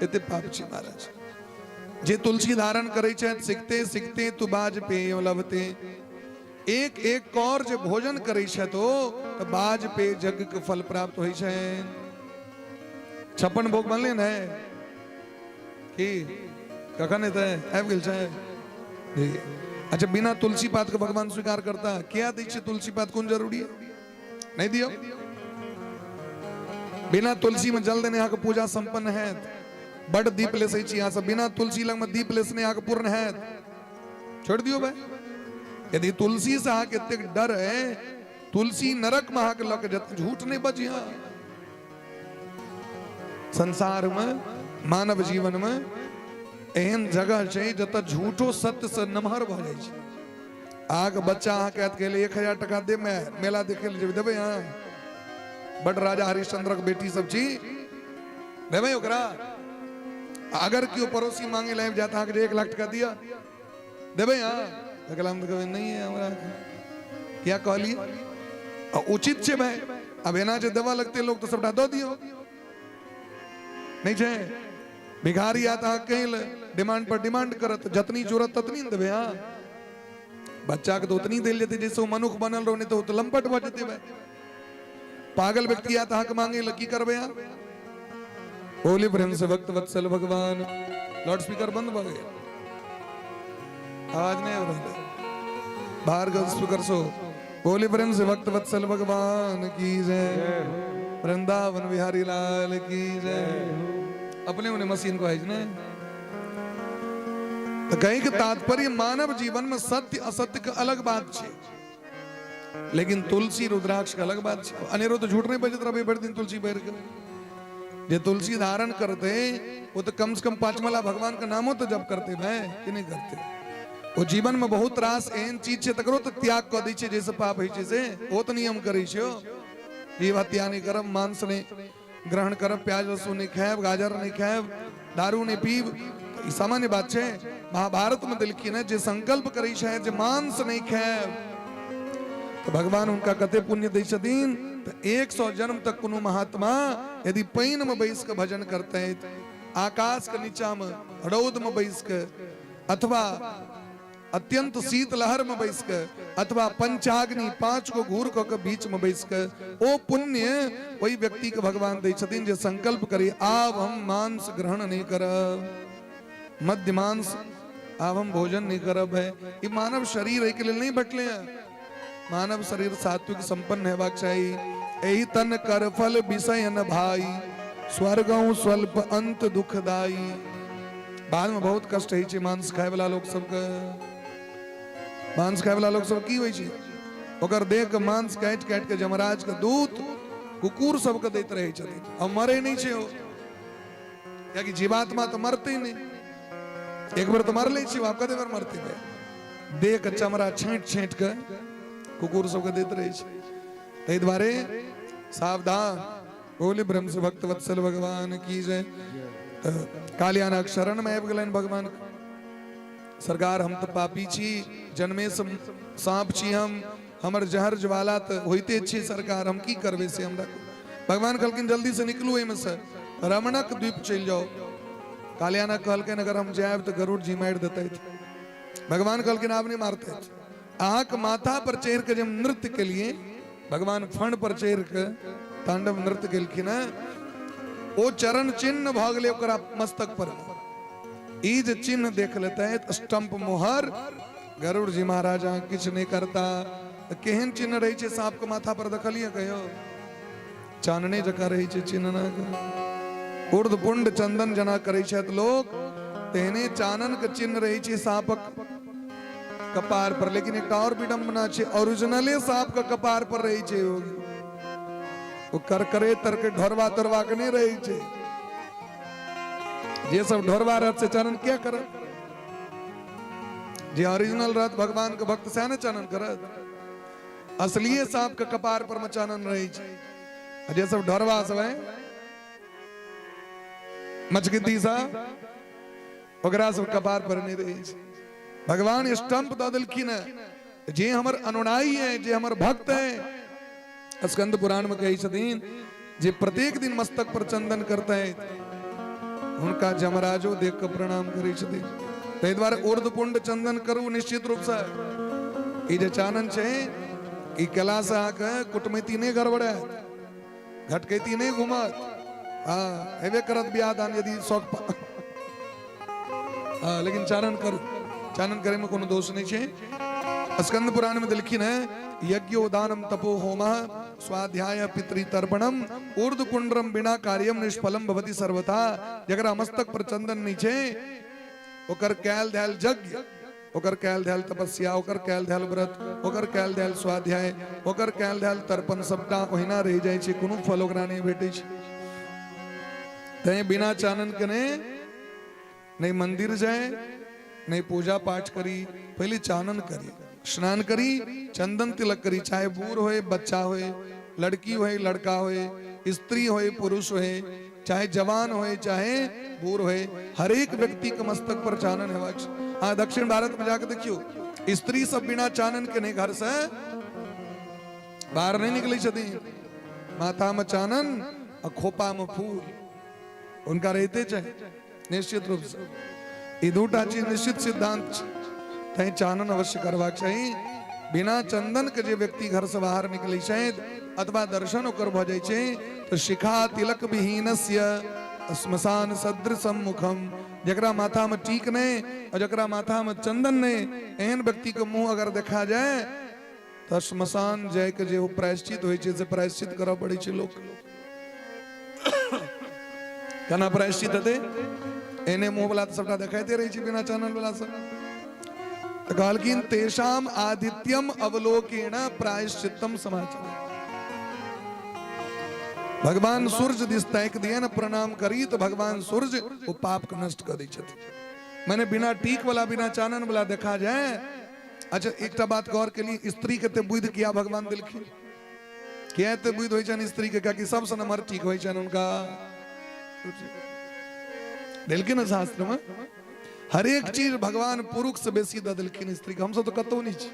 एते पाप छी महाराज। जे तुलसी धारण करै छथि, सिखते सिखते तु बाज पेय लभते, एक एक कौर जे भोजन करै छथि ओ तऽ बाज पे यज्ञ के फल प्राप्त होइ छै। 56 भोग बनले ने की कखन हेतै? आबि गेल छै जी। अच्छा, बिना तुलसी पात के भगवान स्वीकार करता? किया दै छै तुलसी पात? कोन जरूरी है? नहीं दियो। बिना तुलसी में जल देने अहाँके पूजा संपन्न हैत? बड दीप लेसै छी अहाँ सब, बिना तुलसी लग में दीप लेसने अहाँके पूर्ण हैत? छोड़ दियो भाई। यदि तुलसी से अहाँके एतेक डर है, तुलसी नरक में अहाँके लऽ के जत। झूठ नहीं बजिया। संसार में मानव जीवन में एहन जगह छै जतऽ झूठो सत्य से नमहर भऽ जाइ छै। अहाँके बच्चा अहाँके आयत कहले 1000 टका दे, मैं मेला देखे लए जेबै, देबै अहाँ? बड राजा हरिश्चंद्रक बेटी सब छी, देबै ओकरा? अगर केओ पड़ोसी मांगे लए आबि जायत अहाँके जे 1 लाख टका दिअ, देबै अहाँ? तऽ हम तऽ कहबै नहि हमरा किया कहलियै। आ उचित छै भाई, आब एना जे देबऽ लगतै लोक तऽ सबटा दऽ दियौ। नहि छै? भिखारी आयत अहाँ कहि ले डिमांड पर डिमांड करत, जतनी जरूरत ततनी ने देबै अहाँ। बच्चा के तऽ उतनी देल जेतै जैसे ओ मनुख बनल रहो, नहि तऽ ओ तऽ लम्पट भऽ जेतै भाई। पागल व्यक्ति आयत अहाँके मांगे लए, की करबै अहाँ? बोली प्रेम से भक्त वत्सल भगवान। लाउड स्पीकर बंद भऽ गेल, आवाज नहीं आबि रहल है बाहर के स्पीकर सो। बोली प्रेम से भक्त वत्सल भगवान की जय, वृंदावन बिहारी लाल की जय। अपने उन्हें मशीन को है ने। तो कहीं के तात्पर्य मानव जीवन में सत्य असत्य के अलग बात छे, लेकिन तुलसी रुद्राक्ष के अलग बात छे। अनेरो तो झूठ नहीं बजत रहे भरि दिन तुलसी बैर के। जे तुलसी धारण करते वो तो कम से कम पांचमाला भगवान का नामो तो जप करते भाई कि नहीं करते? वो जीवन में बहुत रास एहन चीज छे तकरो तो त्याग क दै छे, जैसे पाप होइ छे से ओ तो नियम करै छे। जीव हत्या नहीं करब, मांस नहीं ग्रहण करब, प्याज लहसुन नहीं खायब, गाजर नहीं खायब, दारू नहीं पीब, ई सामान्य बात छे। महाभारत में देलखिन है जे संकल्प करै छै जे मांस नहीं खायब, तो भगवान उनका कते पुण्य दै छथिन। तो 100 जन्म तक कोनो महात्मा यदि पानि में बैस के भजन करते, आकाश के नीचा में रौद में बैस के, अथवा अत्यंत शीत लहर में बैस के, अथवा पंचाग्नि 5 को घूर क के बीच में बैस के, ओ पुण्य ओहि व्यक्ति के भगवान दै छथिन जे संकल्प करी आब हम मांस ग्रहण नहीं करब, मध्य मांस आब हम भोजन नहीं करब है। ई मानव शरीर एहि के लेल नहीं भेटले है। मानव शरीर सात्विक संपन्न हेबाक चाही। एहि तन कर फल विषय न भाई, स्वर्गौ स्वल्प अंत दुखदाई। बाद में बहुत कष्ट होइ छै मांस खाय वाला लोक सबके। मांस खाय वाला लोक सब की होइ छै, ओकर देह के मांस काटि काटि के जमराज के दूत कुकुर सबके दैत रहै छथिन। आ मरे नहि छै ओ, कियाकि जीवात्मा तऽ मरते नहि। एक बेर तऽ मरले छै, आब कते बेर मरते भाई? देह के चमड़ा छाँटि छाँटि के कुकुर सबके दैत रहै छै। ताहि दुआरे सावधान। बोले ब्रह्म से भक्त वत्सल भगवान की जय। तऽ कालियानाग शरण में आबि गेलनि भगवान। सरकार हम तऽ पापी छी, जन्मे से साँप छी हम, हमर जहर ज्वाला तऽ होइते छी सरकार, हम की करबै से हमरा। भगवान कहलखिन जल्दी से निकलू एहिमे से, रमणक द्वीप चलि जाउ। कालियाना कहलखिन अगर हम जायब तऽ गरुड़ जी मारि देतै। भगवान कहलखिन आब नहि मारतै। अहाँके माथा पर चढ़ि कऽ जे हम नृत्य केलिए, भगवान फण पर चढ़ि कऽ तांडव नृत्य केलखिन हेँ, ओ चरण चिन्ह भऽ गेलै ओकरा मस्तक पर। ई जे चिन्ह देख लेतै स्टंप मोहर, गरुड़ जी महाराज अहाँ किछु नहि करता। तऽ केहन चिन्ह रहै छै साँप के माथा पर, देखलियै कहियो? चानने जकाँ रहै छै चिन्ह। ऊर्ध पुंड चंदन जना करै छथि लोक, तेहने चानन के चिन्ह रहै छै साँपक कपार पर। लेकिन एकटा और विडंबना छै, ओरिजिनले साँप के कपार पर रहै छै ओ करकरे तरके ढोरवा तोरवा के नहि रहै छै। जे सब ढोरवा रहत से चानन किया करत? जे ओरिजिनल रहत भगवान के भक्त सएह ने चानन करत। असलिए सांप के कपार पर में चानन रहै छै, आ जे सब ढोरवा सब है मचगिद्दी सब, ओकरा सब कपार पर नहीं रहै छै। भगवान स्टंप दऽ देलखिन है जे हमर अनुयायी है, जे हमर भक्त है। स्कंद पुराण में कहै छथिन जे प्रत्येक दिन मस्तक पर चंदन करते हैं, हुनका जमराजो देख के प्रणाम करै छथिन। ताहि दुआरे ऊर्ध्व पुंड चंदन करू निश्चित रूप से। ई जे चानन छै, ई केला से अहाँके कुटमैती नहि गड़बड़ायत, घटकैती नहि घूमत। हँ, हेबे करत बियाह दान यदि शौक। हँ, लेकिन चानन करू, चानन करे में कोनो दोष नहीं छै। स्कंद पुराण में देलखिन है, यज्ञोदानम तपो होम स्वाध्याय पितृतर्पणम ऊर्ध्व कुंड्रम बिना कार्यम निष्फलम भवति सर्वथा। जकरा मस्तक पर चंदन नहीं छै, ओकर कैल धैल यज्ञ, ओकर कैल धैल तपस्या, ओकर कैल धैल व्रत, ओकर कैल धैल स्वाध्याय, ओकर कैल धैल तर्पण सबटा ओहिना रहि जाइ छै, कोनो फल ओकरा नहि भेटै छै। तैं बिना चानन के नहीं मंदिर जाए, नहीं पूजा पाठ करी, पहले चानन करी, स्नान करी, चंदन तिलक करी। चाहे बूढ़ होए, बच्चा होए, लड़की होए, लड़का होए, स्त्री होए, पुरुष होए, चाहे जवान होए, चाहे बूढ़ होए, हरेक व्यक्ति के मस्तक पर चानन हेबाक छै। हाँ, दक्षिण भारत में जाके देखियो, स्त्री सब बिना चानन के नहीं घर से बाहर नहीं निकले छथिन। माथा में चानन आ खोपा में फूल उनका रहिते छै निश्चित रूप से। ई दूटा चीज निश्चित सिद्धांत छै, तैं चानन अवश्य करबाक चाही। बिना चंदन के जे व्यक्ति घर से बाहर निकलै छै अथवा दर्शन ओकर भऽ जाइ छै, तऽ शिखा तिलक विहीनस्य श्मशान सदृशम मुखम। जकरा माथा में टीक नहीं और जकरा माथा में चंदन नहीं, एहन व्यक्ति के मुंह अगर देखा जाए तऽ श्मशान जाय के जे ओ प्रायश्चित होइ छै से प्रायश्चित करऽ पड़ै छै लोक। केना प्रायश्चित हेतै? एने मुंह वाला तऽ सबटा देखाइते रहै छै बिना चानन वाला सब। तऽ कहलखिन तेषाम आदित्यम अवलोकेण प्रायश्चित्तम समाचार। भगवान सूर्य दिस ताकि दिए ने, प्रणाम करी, तऽ भगवान सूर्य ओ पाप के नष्ट कऽ दै छथिन। माने बिना टीक वाला, बिना चानन वाला देखा जाए। अच्छा, एकटा बात गौर के लिए, स्त्री के ते बुद्धि किया भगवान दिलखिन? किया एते बुद्धि होइ छनि स्त्री के? कियाकि सबसँ नमहर ठीक होइ छनि हुनका। देलखिन ने शास्त्र में हरेक चीज भगवान पुरुष से बेसी दऽ देलखिन स्त्री के। हमसब तऽ कतहु नहि छी।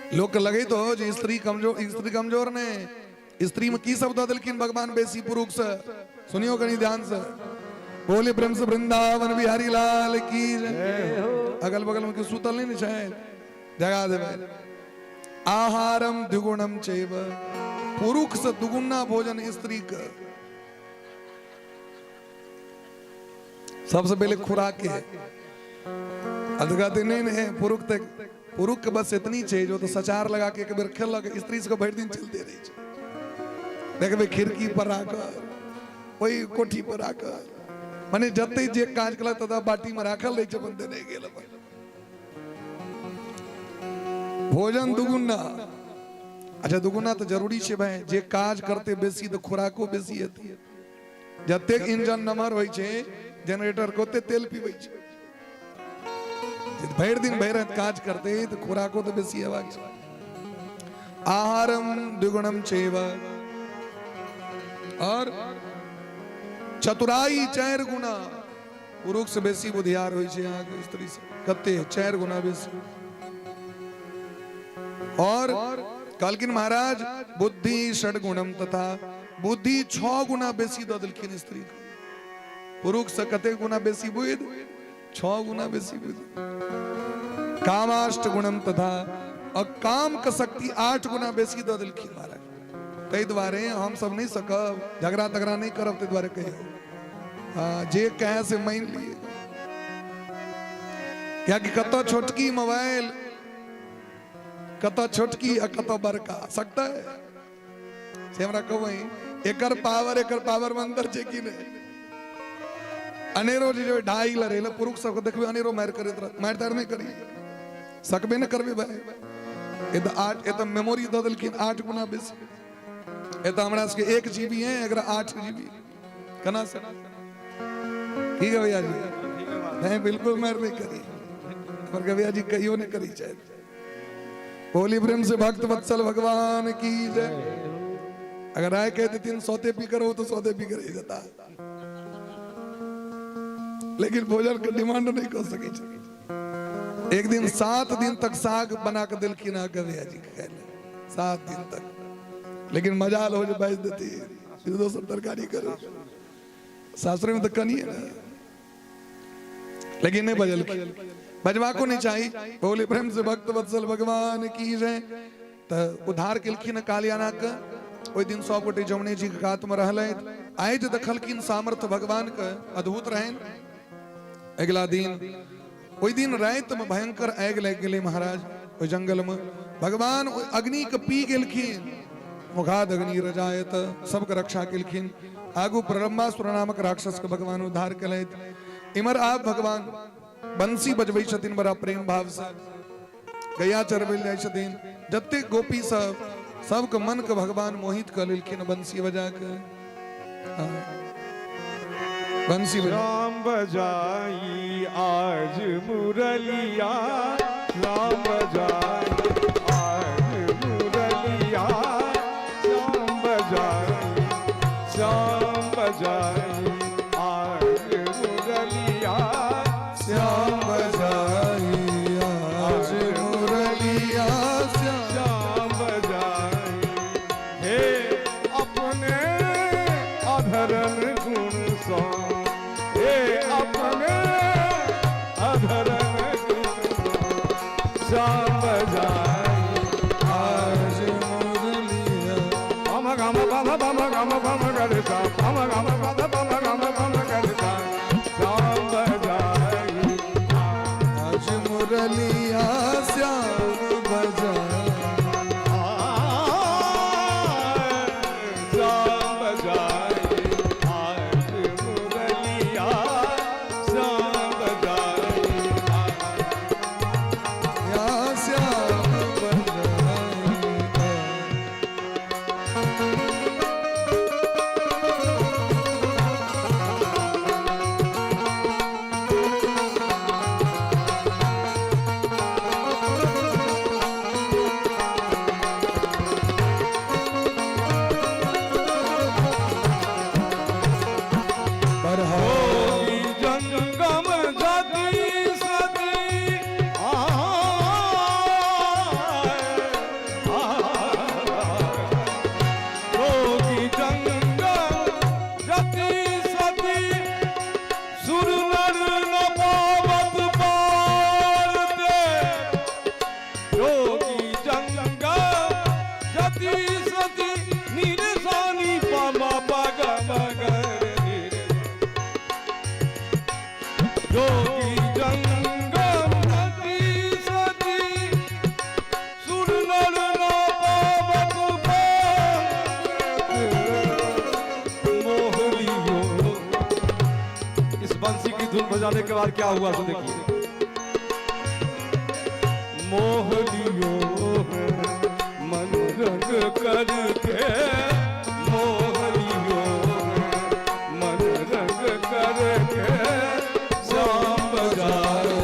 लोक के लगैत हो जे स्त्री कमजोर, स्त्री कमजोर नहि। स्त्री में की सब दऽ देलखिन भगवान बेसी पुरुष से? सुनियो कनी ध्यान से। बोले प्रेम से वृंदावन बिहारी लाल की जय। अगल बगल में क्यों सुतल नहीं ने छै, जगा देबै। आहारम द्विगुणम चैव, पुरुष से दुगुना भोजन स्त्री के। सबसे पहले खुराक के कहते नहीं नहीं, पुरुष तक पुरुष के बस इतनी छै जो तो सचार लगा के एक बेर खेलक, स्त्री सबके भरि दिन चलते रहै छै। देखबै खिड़की पर राखल, ओहि कोठी पर राखल, माने जते जे काज केलक ततऽ बाटी में राखल रहै छै, अपन देने गेल अपन। भोजन दुगुना। अच्छा, दुगुना तऽ जरूरी छै भाई, जे काज करते बेसी तऽ खुराको बेसी हेतै। जतेक इंजन नमहर होइ छै जनरेटर के, ओते तेल पीबै छै। भरि दिन भरि राति काज करते तऽ खुराको तऽ बेसी हेबाक छै। आहारम द्विगुणम चैव और चतुराई चारि गुना। पुरुष से बेसी बुधियार होइ छै अहाँके स्त्री से। कते? 4 गुना बेसी। और कहलखिन महाराज बुद्धि षडगुणम तथा, बुद्धि 6 गुना बेसी दऽ देलखिन स्त्री के। पुरुष से कते गुना बेसी बुद्धि? 6 गुना बेसी बुद्धि। कामाष्ट गुणम तथा, आ काम के शक्ति 8 गुना बेसी दऽ देलखिन महाराज। ताहि दुआरे हम सब नहि सकब, झगड़ा तगड़ा नहि करब, ताहि दुआरे कहियौ हँ, जे कहे से मानि लिए, कियाकि कतऽ छोटकी मोबाइल, कतऽ छोटकी आ कतऽ बड़का सकतै से हमरा कहबै। एकर पावर, एकर पावर में अंतर छै कि नहि? अनेरो जे ढाई लड़े ले पुरुष सबके देखबै अनेरो मारि करैत रहत, मारि तारि नहि करी, सकबे नहि करबै भाई। ए तऽ 8, ए तऽ मेमोरी दऽ देलखिन 8 गुना बेसी। ए तऽ हमरा सबके 1 जीबी है, एकरा 8 जीबी केना से? ठीक है भैया जी, नहीं बिल्कुल मार नहीं करी, पर भैया जी कहियो नहीं करी चाहे। होली प्रेम से भक्त वत्सल भगवान की जय। अगर आए कह देतीन सौते पी करो तो सौते पी कर ही जाता, लेकिन भोजन के डिमांड नहीं कर सके। एक दिन 7 दिन तक साग बना के दिलखिन अहाँके भैया जी खाय ले, 7 दिन तक, लेकिन मजाल हो जे बाजि देती दोसर तरकारी करू। सासुर में तो कनिए ना, लेकिन नहीं बजल, बजबाको नहीं चाही। बोले प्रेम से भक्त वत्सल भगवान की जय। तऽ उद्धार केलखिन कालियाना के। ओहि दिन सब गोटे जमुने जी के कात में रहलथि। आइ जे देखलखिन सामर्थ्य भगवान के अद्भुत रहनि। अगिला दिन ओहि दिन राति में भयंकर आगि लागि गेलै महाराज ओहि जंगल में। भगवान ओहि अग्नि के पी गेलखिन, मुखाद अग्नि रजायत, सबके रक्षा केलखिन। आगू प्रलम्बासुर नामक राक्षस के भगवान उद्धार केलथि। इमर आब भगवान बंसी बजबै छथिन बड़ा प्रेम भाव से, गैया चरबै जाइ छथिन। जतेक गोपी सब सबके मन के भगवान मोहित कऽ लेलखिन बंसी बजा के। बंसी बजा। राम बजाई आज मुरलिया, राम बजाई आज मुरलिया, श्याम बजाई, श्याम बजाई आज मुरलिया, श्याम बजाई आज मुरलिया, श्याम बजाई। हे अपने अधरन गुण सो, हे अपने अधरन गुण सो, श्याम बजाई आज मुरलिया। पम गम पम पम गम पम ग सा, पम गम पम पम गम पम ग सा, श्याम बजाई आज मुरलिया, श्याम बजाई, श्याम बजाई आज मुरलिया, श्याम बजाई श्याम बजाई। जोगी जंगम जति सती, जोगी जंगम जति सती, सुर नर न पावत पार ते। जोगी जंगम जति सती, निरसानी पमा पग मगर जोगी जंगम जति सती, सुर नर न पावत पार मोह लियो। इस बंसी की धुन बजाने के बाद क्या हुआ तो देखिए। मोह लियो मन रंग करके, मोह लियो मन रंग करके, श्याम बजाए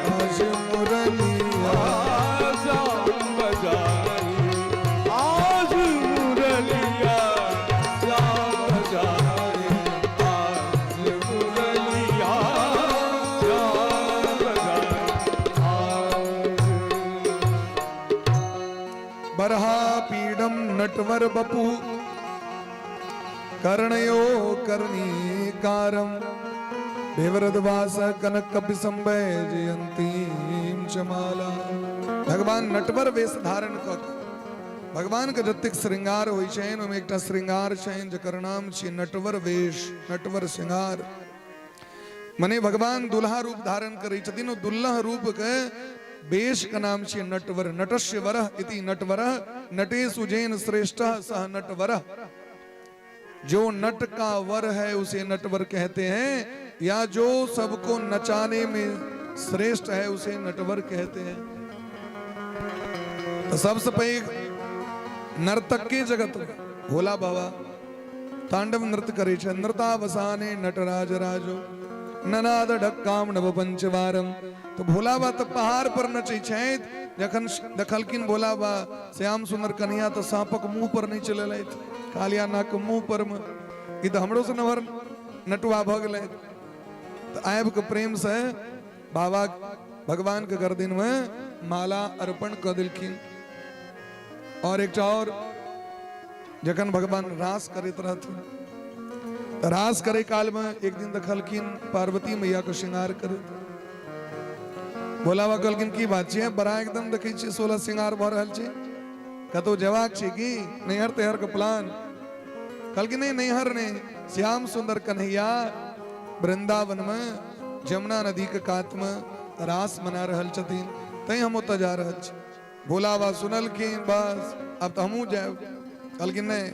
आज मुरलिया, श्याम बजाए आज मुरलिया, श्याम बजाए आज मुरलिया, श्याम बजाए आज। बरहा पीडम नटवर बपु, कर्णयो कर्णीकारम, विवरदवास कनक कपिसंबय जयंती पंचमाला। भगवान नटवर वेश धारण कऽ कऽ भगवान के जतेक श्रृंगार होइ छनि ओहिमे एकटा श्रृंगार छनि जकर नाम छियै नटवर वेश, नटवर श्रृंगार। मने भगवान दुल्हा रूप धारण करै छथिन, ओ दुल्लह रूप के वेश के नाम छियै नटवर। नटस्य वरः इति नटवरः, नटेषु जेन श्रेष्ठः सह नटवरः। जो नट का वर है उसे नटवर कहते हैं, या जो सबको नचाने में श्रेष्ठ है उसे नटवर कहते हैं। तो सबसे पैघ नर्तक के जगत भोला बाबा तांडव नृत्य करे छे। नृतावसाने नटराज राजो ननाद ढक्काम नव पंचवारम। तो भोला बाबा तो पहाड़ पर नचै छथि। जखन देखलखिन भोला बाबा श्याम सुंदर कन्हैया तो सांपक मुंह पर नहीं चलेलथि, कालिया नाग के मुंह पर में ई तो हमरो से नवर नटुआ भऽ गेलै। तो आबि के प्रेम से बाबा भगवान के गर्दन में माला अर्पण कऽ देलखिन। और एकटा और, जखन भगवान रास करैत रहथिन तऽ रास करे काल में एक दिन देखलखिन पार्वती मैया के श्रृंगार करैत। भोला बाबा कहलखिन की बात छै, बड़ा एकदम देखै छियै 16 श्रृंगार भऽ रहल छै, कतौ जेबाक छै की, नैहर तैहर के प्लान? कहलखिन नहीं नैहर नहीं, श्याम सुंदर कन्हैया वृंदावन में जमुना नदी के कात में रास मना रहल छथिन, तैं हम ओतऽ जा रहल छी। भोला बाबा सुनलखिन, बस अब तऽ हमहूँ जायब। कहलखिन नहीं,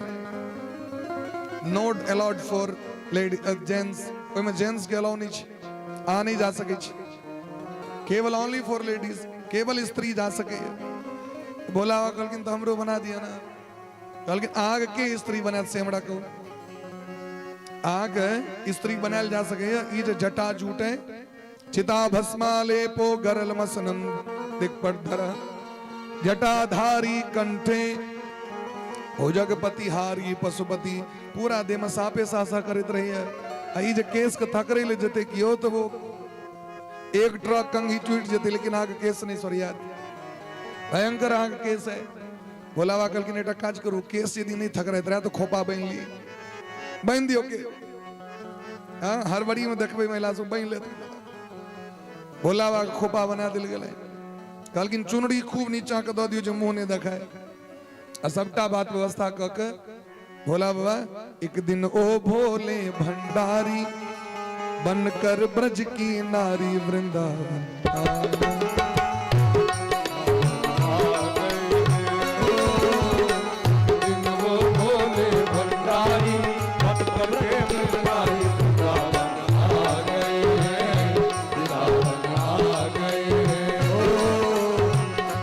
not allowed for lady gents, ओहिमे जेंट्स के अलाउ नहीं छै, अहाँ नहीं जा सकै छी, केवल ओनली फॉर लेडीज, केवल स्त्री जा सकैए। भोला बाबा कहलखिन तऽ हमरो बना दिअ ने। कहलखिन अहाँके के स्त्री बनायत से हमरा कहू, अहाँके स्त्री बनायल जा सकैए? ई जे जटा जूट है, चिता भस्मा लेपो गरल मसनम दिक्पद्धर, जटाधारी कंठे भुजगपति हारी पशुपति, पूरा देह में सापे सासा करैत रहैए। आ ई जे केस के थकरै ले जेतै कियो तऽ वो एक ट्रक कंघी टूटि जेतै, लेकिन अहाँके केस नहि सोरियात, भयंकर अहाँके केस है। भोला बाबा कहलखिन एकटा काज करू, केस यदि नहि थकरैत रहए तऽ खोपा बान्हि ली, बान्हि दियौ के। हाँ, हड़बड़ी में देखबै महिला सब बान्हि लेत। भोला बाबा के खोपा बना देल गेलै। कहलखिन चुनरी खूब नीचा के दऽ दियौ जे मुँह नहि देखाय। आ सबटा बात व्यवस्था कऽ के भोला बाबा एक दिन ओ भोले भंडारी बनकर ब्रज की नारी वृंदावन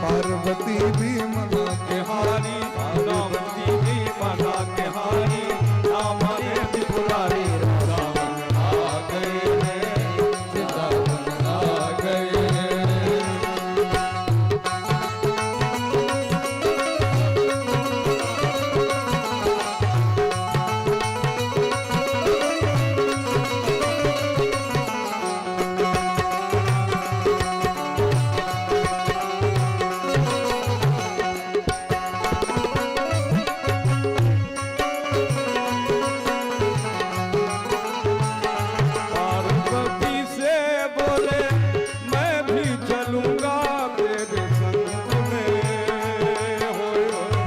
पार्वती भी मना के हारी, पार्वती भी मना के हारी, राम ने त्रिपुरारी वृंदावन आ गए हैं, वृंदावन आ गए हैं। पार्वती से बोले मैं भी चलूंगा तेरे संग में, होए होए।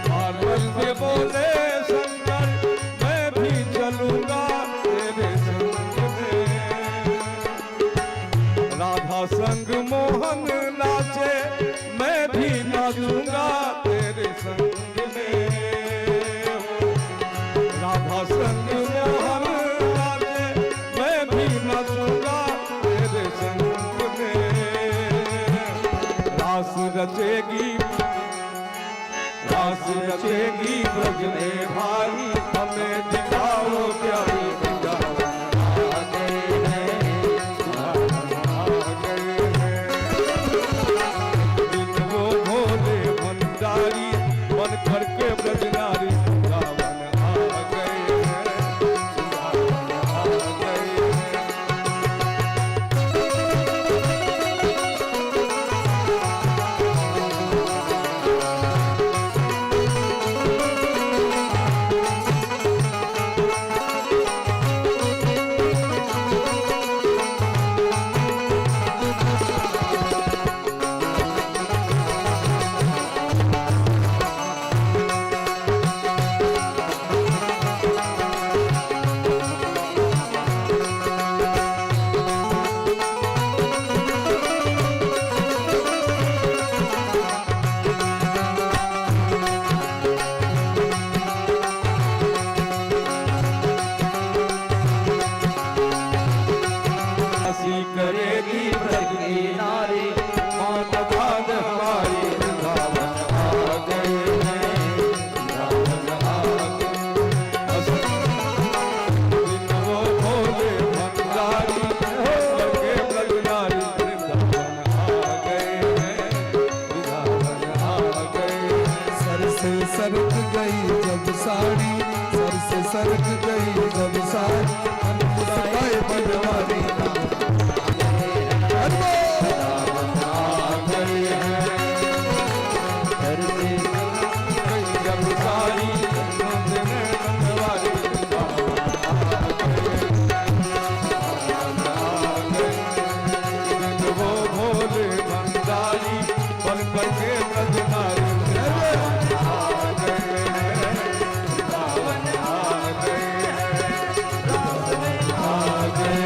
पार्वती से बोले शंकर मैं भी चलूंगा तेरे संग में। राधा संग मोहन नाचे मैं भी नाचूंगा तेरे संग में, राधा संग मोहन नाचे मैं भी नाचूंगा तेरे संग में। रास रचेगी, रास रचेगी ब्रज में भारी, हमें दिखाओ प्यारी वृंदावन आ गए हैं, वृंदावन आ गए हैं। दिन वो भोले भंडारी बन करके ब्रज नारी वृंदावन आ गए हैं, वृंदावन आ गए हैं। सरक गई जब सारी, मन मुस्काए बनवारी। डर से गई जब सारी, नंद में बनवारी वृंदावन आ गए। आ गए वो भोले भंडारी, बन करके ब्रज नारी वृंदावन आ गए हैं। वृंदावन आ गए हैं, आ गए हैं, आ गए।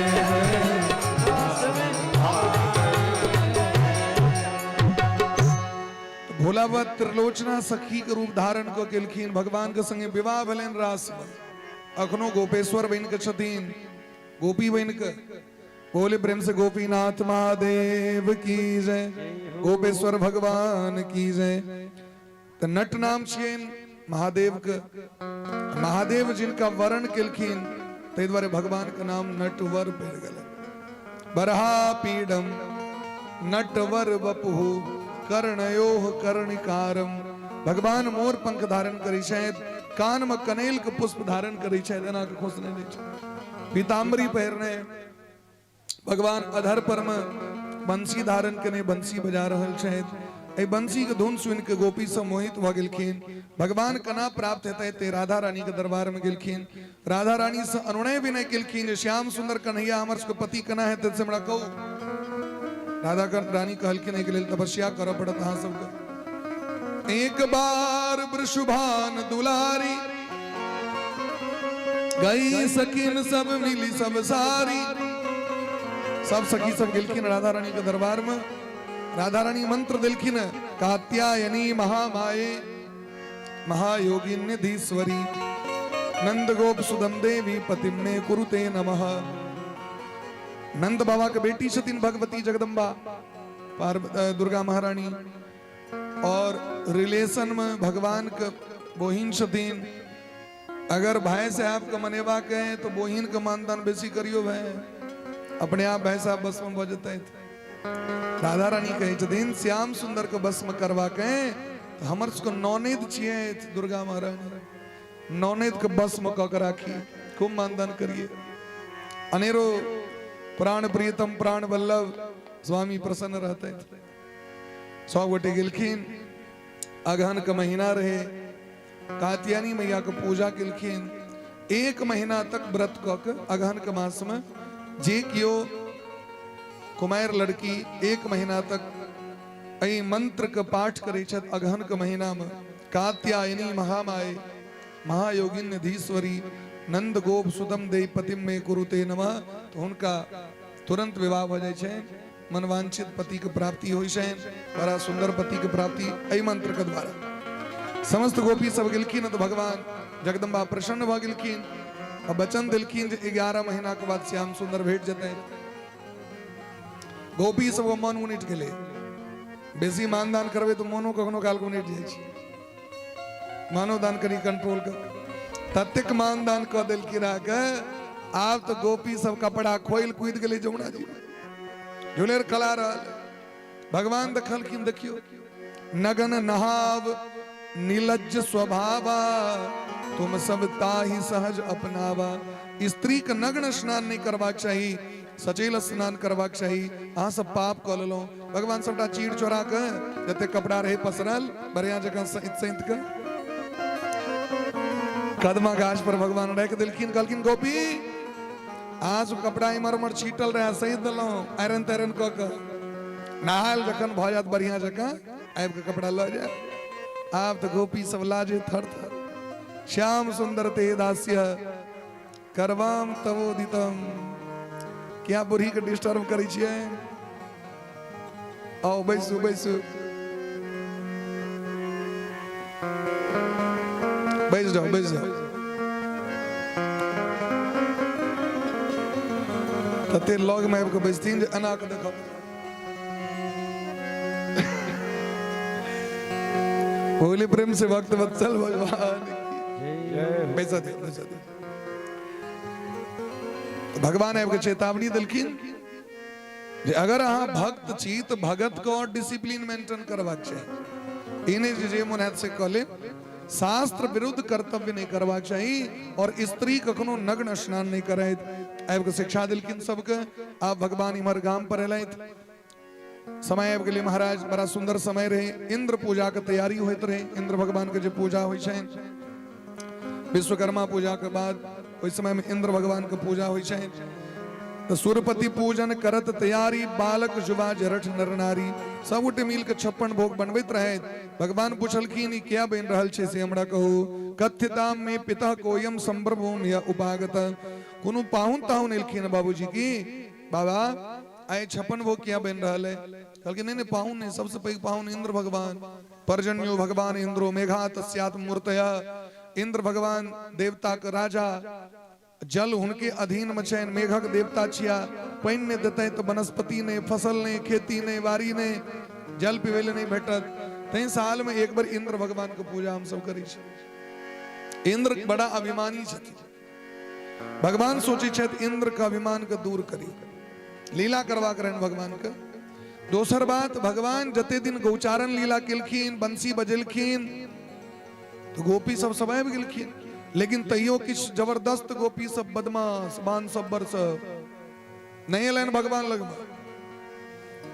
भोला बाबा त्रिलोचना सखी के रूप धारण कऽ केलखिन, भगवान के संगे विवाह भेलनि रास में। अखनो गोपेश्वर बनि के छथिन, गोपी बनि के। बोले प्रेम से गोपीनाथ महादेव की जय, गोपेश्वर भगवान की जय। तऽ नट नाम छियनि महादेव के। महादेव जिनका वरण केलखिन, ताहि दुआरे भगवान के नाम नटवर पड़ि गेलनि। बरहा पीडम नटवर बपुहु कर्णयोः कर्णिकारम। भगवान मोर पंख धारण करै छथि, कान में कनेल के पुष्प धारण करै छथि, एना के खोसने नहि छथि, पीताम्बरी पहिरने भगवान अधर पर में बंसी धारण केने बंसी बजा रहल छथि। एहि बंसी के धुन सुनि के गोपी सब मोहित भऽ गेलखिन। भगवान केना प्राप्त हेतै ते राधा रानी के दरबार में गेलखिन। राधा रानी से अनुनय विनय केलखिन जे श्याम सुंदर कन्हैया हमर सबके पति केना हेतै से हमरा कहू। राधा रानी कहलखिन एहिके लेल तपस्या करऽ पड़त अहाँ सबके। एक बार वृषभान दुलारी गई सखिन सब मिली सब सारी। सब सखी सब गेलखिन राधा रानी के दरबार में। राधा रानी मंत्र देलखिन, कात्यायनी महामाये महायोगिन्यधीश्वरी नंद गोप सुदम देवी पतिम मे कुरुते नमः। नंद बाबा के बेटी छथिन भगवती जगदम्बा दुर्गा महारानी, और रिलेशन में भगवान के बोहिन छथिन। अगर भाई साहब के मनेबा के है तो बोहिन के मानदान बेसी करियो भाई, अपने आप भाई साहब बस में भऽ जेतै। राधा रानी कहै छथिन श्याम सुंदर के बस में करवा के तो हमर सबके नौनेद छियै दुर्गा महारानी, नौनेद के बस में कऽ के राखी, खूब मानदान करिए। अनेरो प्राण प्रियतम प्राण वल्लभ स्वामी प्रसन्न रहते। सब गोटे गेलखिन, अगहन के महीना रहे, कात्यायनी मैया के पूजा केलखिन। एक महीना तक व्रत कऽ के अगहन के मास में जे केओ कुमार लड़की एक महीना तक एहि मंत्र के पाठ करै छथि अगहन के महीना में, कात्यायनी महामाये महायोगिन्यधीश्वरी नंद गोप सुतम देव पतिम मे कुरुते नमः, तो हुनका तुरंत विवाह भऽ जाइ छनि, मनवांछित पति के प्राप्ति होइ छनि, बड़ा सुंदर पति के प्राप्ति एहि मंत्र के द्वारा। समस्त गोपी सब गेलखिन तऽ भगवान जगदम्बा प्रसन्न भऽ गेलखिन आ वचन देलखिन जे 11 महीना के बाद श्याम सुंदर भेट जेतै। गोपी सब मन उनटि गेलै, बेसी मानदान करबै तऽ मोनो कखनो काल के उनटि जाइ छै, मानोदान कनि कंट्रोल कर। ततेक मानदान कऽ देलखिन अहाँके, आब तऽ गोपी सब कपड़ा खोलि कूदि गेलै जमुना जी झुलेर कला रहल। भगवान देखलखिन, देखियो नगन नहाव निलज्ज स्वभावा तुम सब ताहि सहज अपनावा। स्त्री के नग्न स्नान नहीं करबाक चाही, सचेल स्नान करबाक चाही। अहाँ सब पाप कऽ लेलहुँ। भगवान सबटा चीर चोरा के जते कपड़ा रहे पसरल बढ़िया जकाँ सैंत सैंत के कदमा गाछ पर भगवान राखि देलखिन। कहलखिन गोपी आज कपड़ा इमहर उमहर छीटल रहे सैंत देलहुँ, आयरन तायरन कऽ के नहायल जखन भऽ जायत बढ़िया जकाँ आबि के कपड़ा लऽ जायब। आब तऽ गोपी सब लाजे थर थर, श्याम सुंदर ते दास्य करवाम तवोदितम। क्या बूढ़ी के डिस्टर्ब करै छियै? आओ बैसू बैसू, बैस जाओ बैस जाओ। तते लग में आबि कऽ बैसथिन जे एना कऽ देखब। बोले प्रेम से भक्त वत्सल भगवान की। बैसा दे बैसा दे। तो भगवान आबि कऽ चेतावनी देलखिन जे अगर अहाँ भक्त छी तऽ भगत के और डिसिप्लिन मेंटेन करबाक चाही। ई नहि जे जे मोन हैत से कऽ लेब। शास्त्र विरुद्ध कर्तव्य नहि करबाक चाही और स्त्री कखनो नग्न स्नान नहि करैत। आबि कऽ शिक्षा देलखिन सबके। आब भगवान इम्हर गाम पर एलथि। समय आबि गेलै महाराज, बड़ा सुंदर समय रहे। इंद्र पूजा के तैयारी होइत रहे। इंद्र भगवान के जे पूजा होइ छनि विश्वकर्मा पूजा के बाद, ओहि समय में इंद्र भगवान के पूजा होइ छनि। तऽ सुरपति पूजन करत तैयारी, बालक जुवा जरठ नर नारी, सब गोटे मिल के 56 भोग बनबैत रहथि। भगवान पुछलखिन, ई किया बनि रहल छै से हमरा कहू। कथ्यताम में पिता कोयम संप्रभुम या उपागत। कोनो पाहुन ताहुन एलखिन बाबूजी की? बाबा आइ 56 भोग किया बनि रहल है? कहलखिन नहीं नहीं, पाहुन नहीं, सबसे पैघ पाहुन इंद्र भगवान। पर्जन्यो भगवान इंद्रो मेघा तस्यात मूर्तया। इंद्र भगवान देवता के राजा, जल हुनके अधीन में छनि, मेघक देवता छिया। पानि नहि देतै तऽ वनस्पति नहि, फसल नहि, खेती नहि, बाड़ी नहि, जल पीबै लए नहि भेटत। तैं साल में एक बेर इंद्र भगवान के पूजा हम सब करै छी। इंद्र बड़ा अभिमानी छथिन। भगवान सोचै छथि इंद्र के अभिमान के दूर करी, लीला करबाक रहनि भगवान के। दोसर बात, भगवान जते दिन गौचारण लीला केलखिन, बंसी बजेलखिन, तो गोपी सब सब आबि गेलखिन। लेकिन तैयो किछु जबरदस्त गोपी सब बदमाश बान सब्बर सब नहि एलनि भगवान लगमे।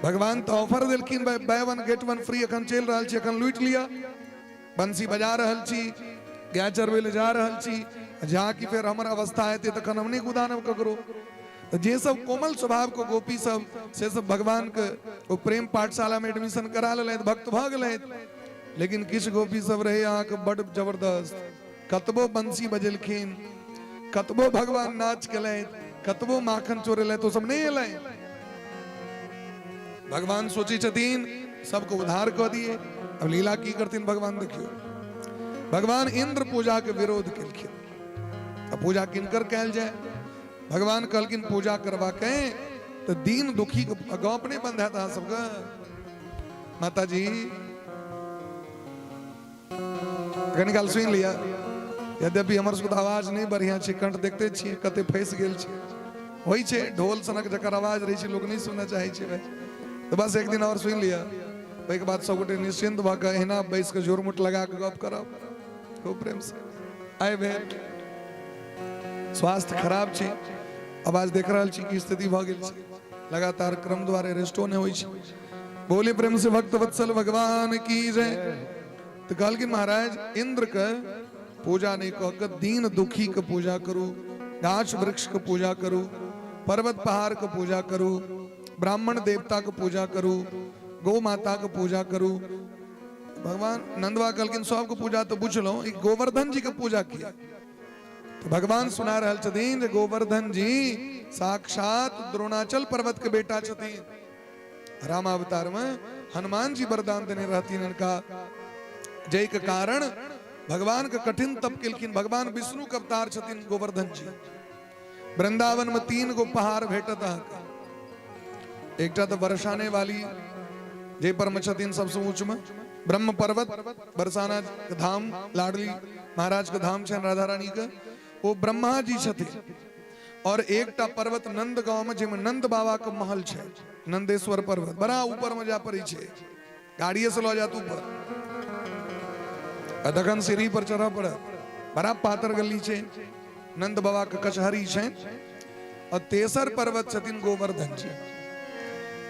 भगवान तऽ ऑफर देलखिन, buy one get one free अखन चलि रहल छै, अखन लूटि लिअ। बंसी बजा रहल छी, गाय चरबै लए जा रहल छी, जहाँ कि फेर हमर अवस्था हेतै तखन हम नहि कुदानब ककरो। तऽ जे सब कोमल स्वभाव के गोपी सब, से सब भगवान के ओ प्रेम पाठशाला में एडमिशन करा लेलथि, भक्त भऽ गेलथि। लेकिन किछु गोपी सब रहे अहाँके बड जबरदस्त, कतबो बंसी बजेलखिन, कतबो भगवान नाच केलथि, कतबो माखन चोरेलथि, ओ सब नहि एलनि। भगवान सोचै छथिन सबके उद्धार कऽ दिए। अब लीला की करथिन भगवान देखियौ। भगवान इंद्र पूजा के विरोध केलखिन। अब पूजा किनकर कयल जाय? भगवान कहलखिन पूजा करबा के तऽ दीन दुखी के गप नहि बंद हैत अहाँ सबके। माता जी कनी काल सुनि लिअ। यद्यपि हमर सबके आवाज नहि बढ़िया छै, कंठ देखते छियै कते फँसि गेल छै, होइ छै ढोल सनक जकर आवाज रहै छै लोक नहि सुनऽ चाहै छै भाइ। तऽ बस एक दिन आओर सुनि लिअ, ओहिके बाद सबगोटे निश्चिन्त भऽ कऽ एहिना बैस कऽ झुरमुट लगा कऽ गप करब खूब प्रेमसँ। आइ भेल स्वास्थ्य खराब छै, आवाज देख रहल छी की स्थिति भऽ गेल छै, लगातार क्रम द्वारे रेस्टो नहि होइ छै। बोले प्रेम से भक्त वत्सल भगवान की जय। तऽ कहलखिन महाराज इंद्र के पूजा नहीं कह के दीन दुखी के पूजा करू, गाछ वृक्ष के पूजा करू, पर्वत पहाड़ के पूजा करू, ब्राह्मण देवता के पूजा करू, गौ माता के पूजा करू। भगवान नंदवा कहलखिन सबके पूजा तऽ बुझलहुँ, ई गोवर्धन जी के पूजा किया? तऽ भगवान सुना रहल छथिन जे गोवर्धन जी साक्षात द्रोणाचल पर्वत के बेटा छथिन। राम अवतार में हनुमान जी वरदान देने रहथिन इनका, जाहि के कारण भगवान के कठिन तप केलखिन। भगवान विष्णु के अवतार छथिन गोवर्धन जी। वृंदावन में 3 गो पहाड़ भेटत अहाँके। एकटा तऽ बरसाने वाली जे पर में छथिन सबसे ऊंच में ब्रह्म पर्वत, बरसाना के धाम, लाडली महाराज के धाम छनि राधा रानी के, ओ ब्रह्मा जी छथिन। और एकटा पर्वत नंद गांव में जाहिमे नंद बाबा के महल छै, नंदेश्वर पर्वत, बड़ा ऊपर में जा पड़ै छै, गाड़िए से लऽ जात ऊपर, आ तखन सीढ़ी पर चढ़ऽ पड़त, बड़ा पातर गली छै, नंद बाबा के कचहरी छै। और तेसर पर्वत छथिन गोवर्धन जी।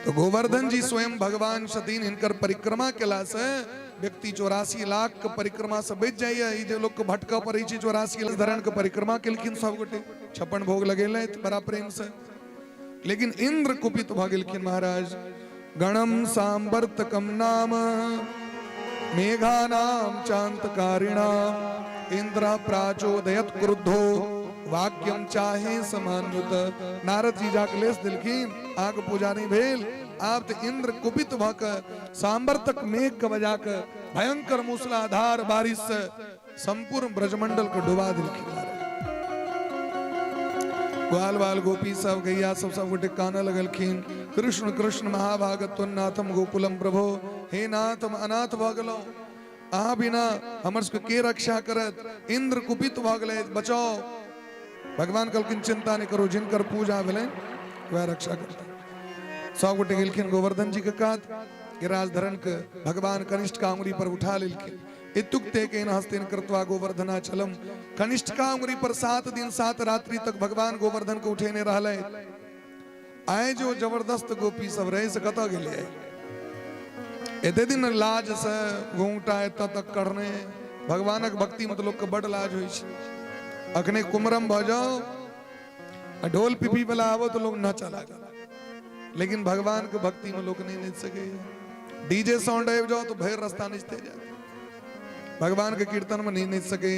तो गोवर्धन जी स्वयं भगवान छथिन। हिनकर परिक्रमा केला से व्यक्ति 84 लाख के परिक्रमा से बचि जाइए। ई जे लोग के भटकऽ पड़ै छै 84 लाख धरण के परिक्रमा केलखिन सब गोटे, 56 भोग लगेलथि बड़ा प्रेम से। लेकिन इंद्र कुपित भऽ गेलखिन महाराज। गणम सांवर्तकम नाम मेघानाम चांतकारिणाम इंद्र प्राचोदयत क्रुद्धो वाक्यम चाहे समान्युत। नारद जी जाके लेस देलखिन, आग पूजा नहीं भेल। आब तऽ इंद्र कुपित भऽ कऽ सांवर्तक मेघ के बजा कऽ भयंकर मूसलाधार बारिश से संपूर्ण ब्रजमंडल के डुबा देलखिन महाराज। ग्वाल बाल गोपी सब गैया सब सब गोटे कानऽ लगलखिन, कृष्ण कृष्ण महाभागत्वनाथम गोकुलम प्रभो, हे नाथ हम अनाथ भऽ गेलहुँ, अहाँ बिना हमर सबके के रक्षा करत? इंद्र कुपित भऽ गेलै, बचाओ। भगवान कहलखिन चिंता नहि करू, जिनकर पूजा भेलनि वएह रक्षा करता। सब गोटे गेलखिन गोवर्धन जी के कात, गिरिराज धरण के भगवान कनिष्ठ का अंगुरी पर उठा लेलखिन। इत्युक्ते केन हस्तेन कृत्वा गोवर्धनाचलम। कनिष्ठका उंगली पर 7 दिन 7 रात्रि तक भगवान गोवर्धन को उठेने रहले। आए जो जबरदस्त गोपी सब रहे से कतऽ गेलै? एते दिन लाज से घूंघटा एतऽ तक करने। भगवानक भक्ति में तो लोग के बड लाज होइ छै। अखने कुमरम भऽ जाओ आ ढोल पिपी वाला आबो तो लोग नचा लागल, लेकिन भगवान के भक्ति में लोग नहीं नच सके। डीजे साउंड आबि जाओ तो भरि रास्ता नचते जाए, भगवान के कीर्तन में नहीं नच सके,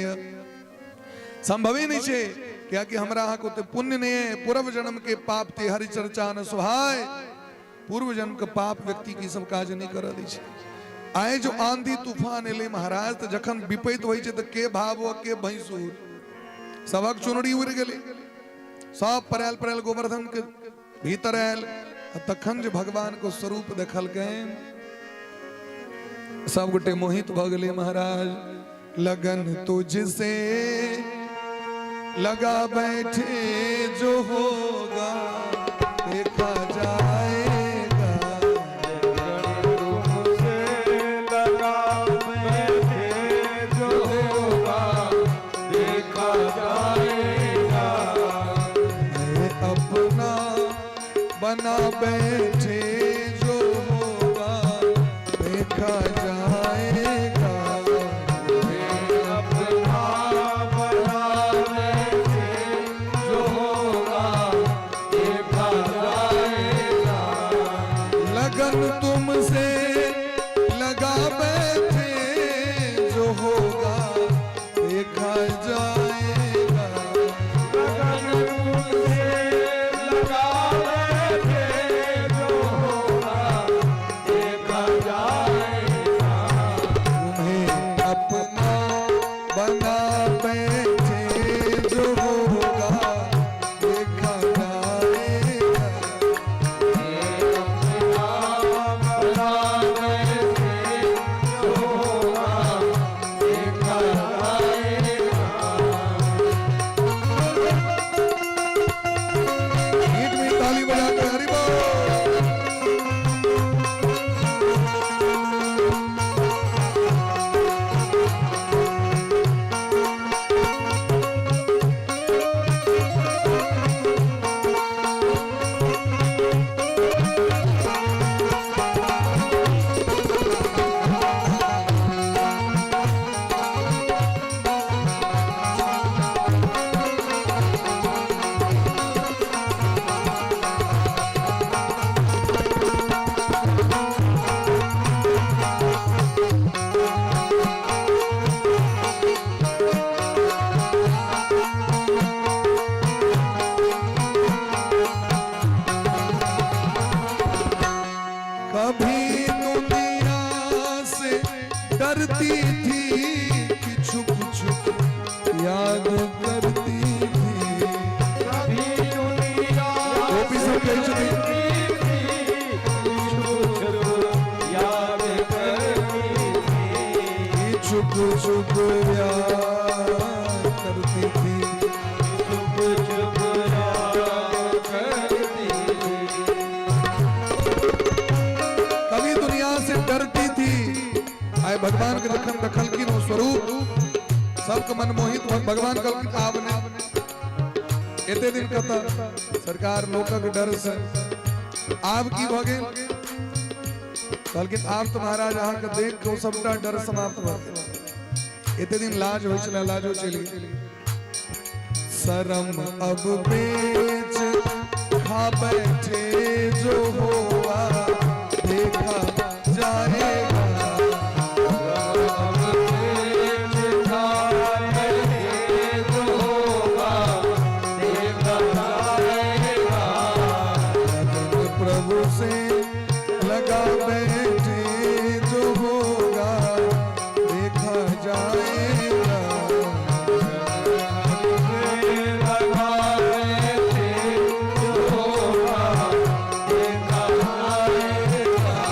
संभव ही नहीं छै। कियाकि हमरा अहाँके ओते पुण्य नहीं है। पूर्व जन्म के पाप ते हरि चर्चा न सुहाय। पूर्व जन्म के पाप व्यक्ति की सब काज नहीं कर दै छै। आए जो आंधी तूफान एलै महाराज, तऽ जखन विपैत होइ छै तऽ के भाव के भैंसुर, सबक चुनरी उड़ि गेलै, सब परायल परायल गोवर्धन के भीतर आयल। आ तखन जे भगवान के स्वरूप देखलकैन, सब गोटे मोहित भऽ गेलै महाराज। लगन तुझसे लगा बैठे जो होगा देखा जाएगा। तुमसे लगा बैठे जो होगा देखा जाएगा। मैं अपना बना बैठे जो होगा देखा जाएगा। अपना बना बैठे जो होगा देखा जाएगा। लगन तुमसे लगा बैठे जो होगा देखा जाएगा। लगन तुमसे लगा बैठे जो होगा देखा जाएगा। तुम्हें अपना बना बैठे जो होगा देखा जाएगा। बना बैठे जो होगा देखा जाएगा। मीट मीट ताली बजा के हरि बोल। कभी दुनिया से डरती थी कि छुप छुप याद करती थी। कभी दुनिया गोपी सब कहै छथिन, याद करती थी। कि छुप छुप याद करती थी। छुप छुप याद करती थी। कभी दुनिया से डरती थी। आए भगवान के जखन दखलखिन ओ स्वरूप, सबके मन मोहित भऽ भगवान कहलखिन आब नहि, एते दिन कतऽ सरकार लोकक डर से, आब की भऽ गेल? कहलखिन आब तऽ महाराज अहाँके देख के ओ सबटा डर समाप्त भऽ गेल। एते दिन लाज होइ छलै, लाजो चलि गेल। शरम अब बेच खा बैठे जो हुआ देखा जाएगा। अब बेच खा बैठे जो होगा देखा जाएगा। लगन प्रभु से लगा बैठे जो होगा देखा जाएगा। लगा बैठे जो होगा देखा जाएगा।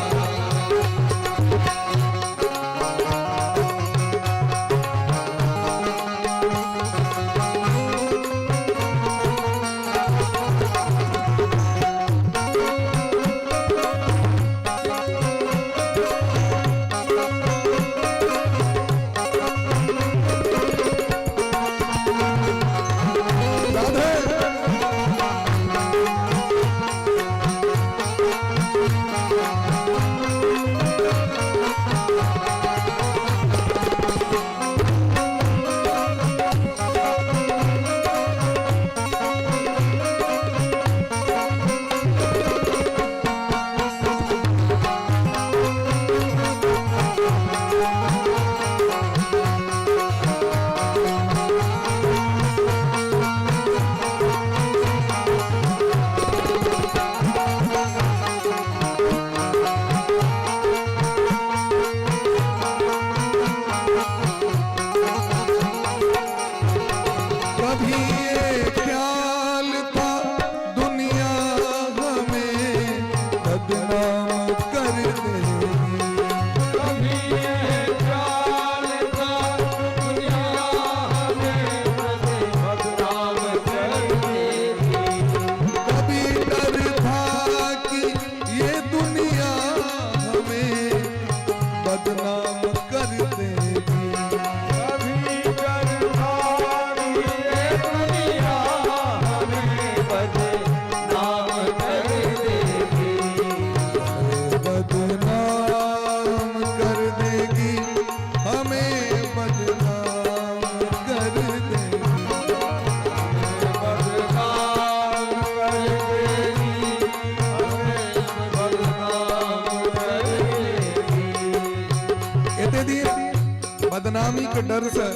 दिन बदनामी के डर से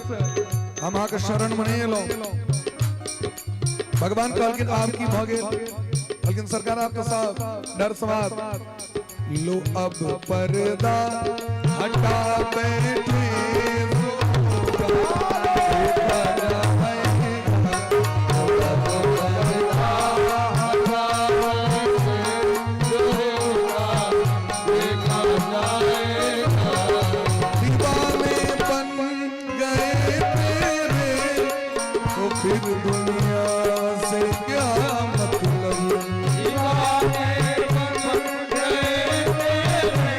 हम अहाँके शरण में नहीं एलहुँ। भगवान कहलखिन आब की भऽ गेल? कहलखिन सरकार आपके सब डर समाप्त। लो अब पर्दा हटा बैठे दीवाने बन गए तेरे, तो फिर दुनिया से क्या मतलब? दीवाने बन गए तेरे,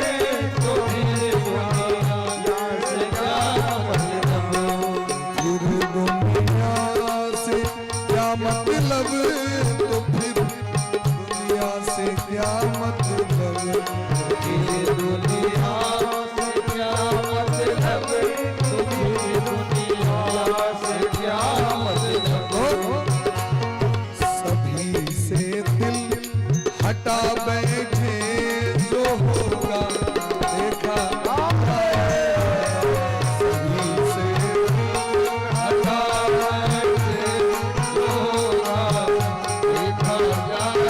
तो फिर दुनिया से क्या मतलब? फिर दुनिया से क्या मतलब? तो फिर दुनिया से क्या मतलब? फिर दुनिया से क्या मतलब? तो फिर दुनिया से क्या मतलब? सभी से दिल हटा बैठे, जो होगा देखा जाएगा। सभी से दिल हटा बैठे जो होगा देखा जाएगा।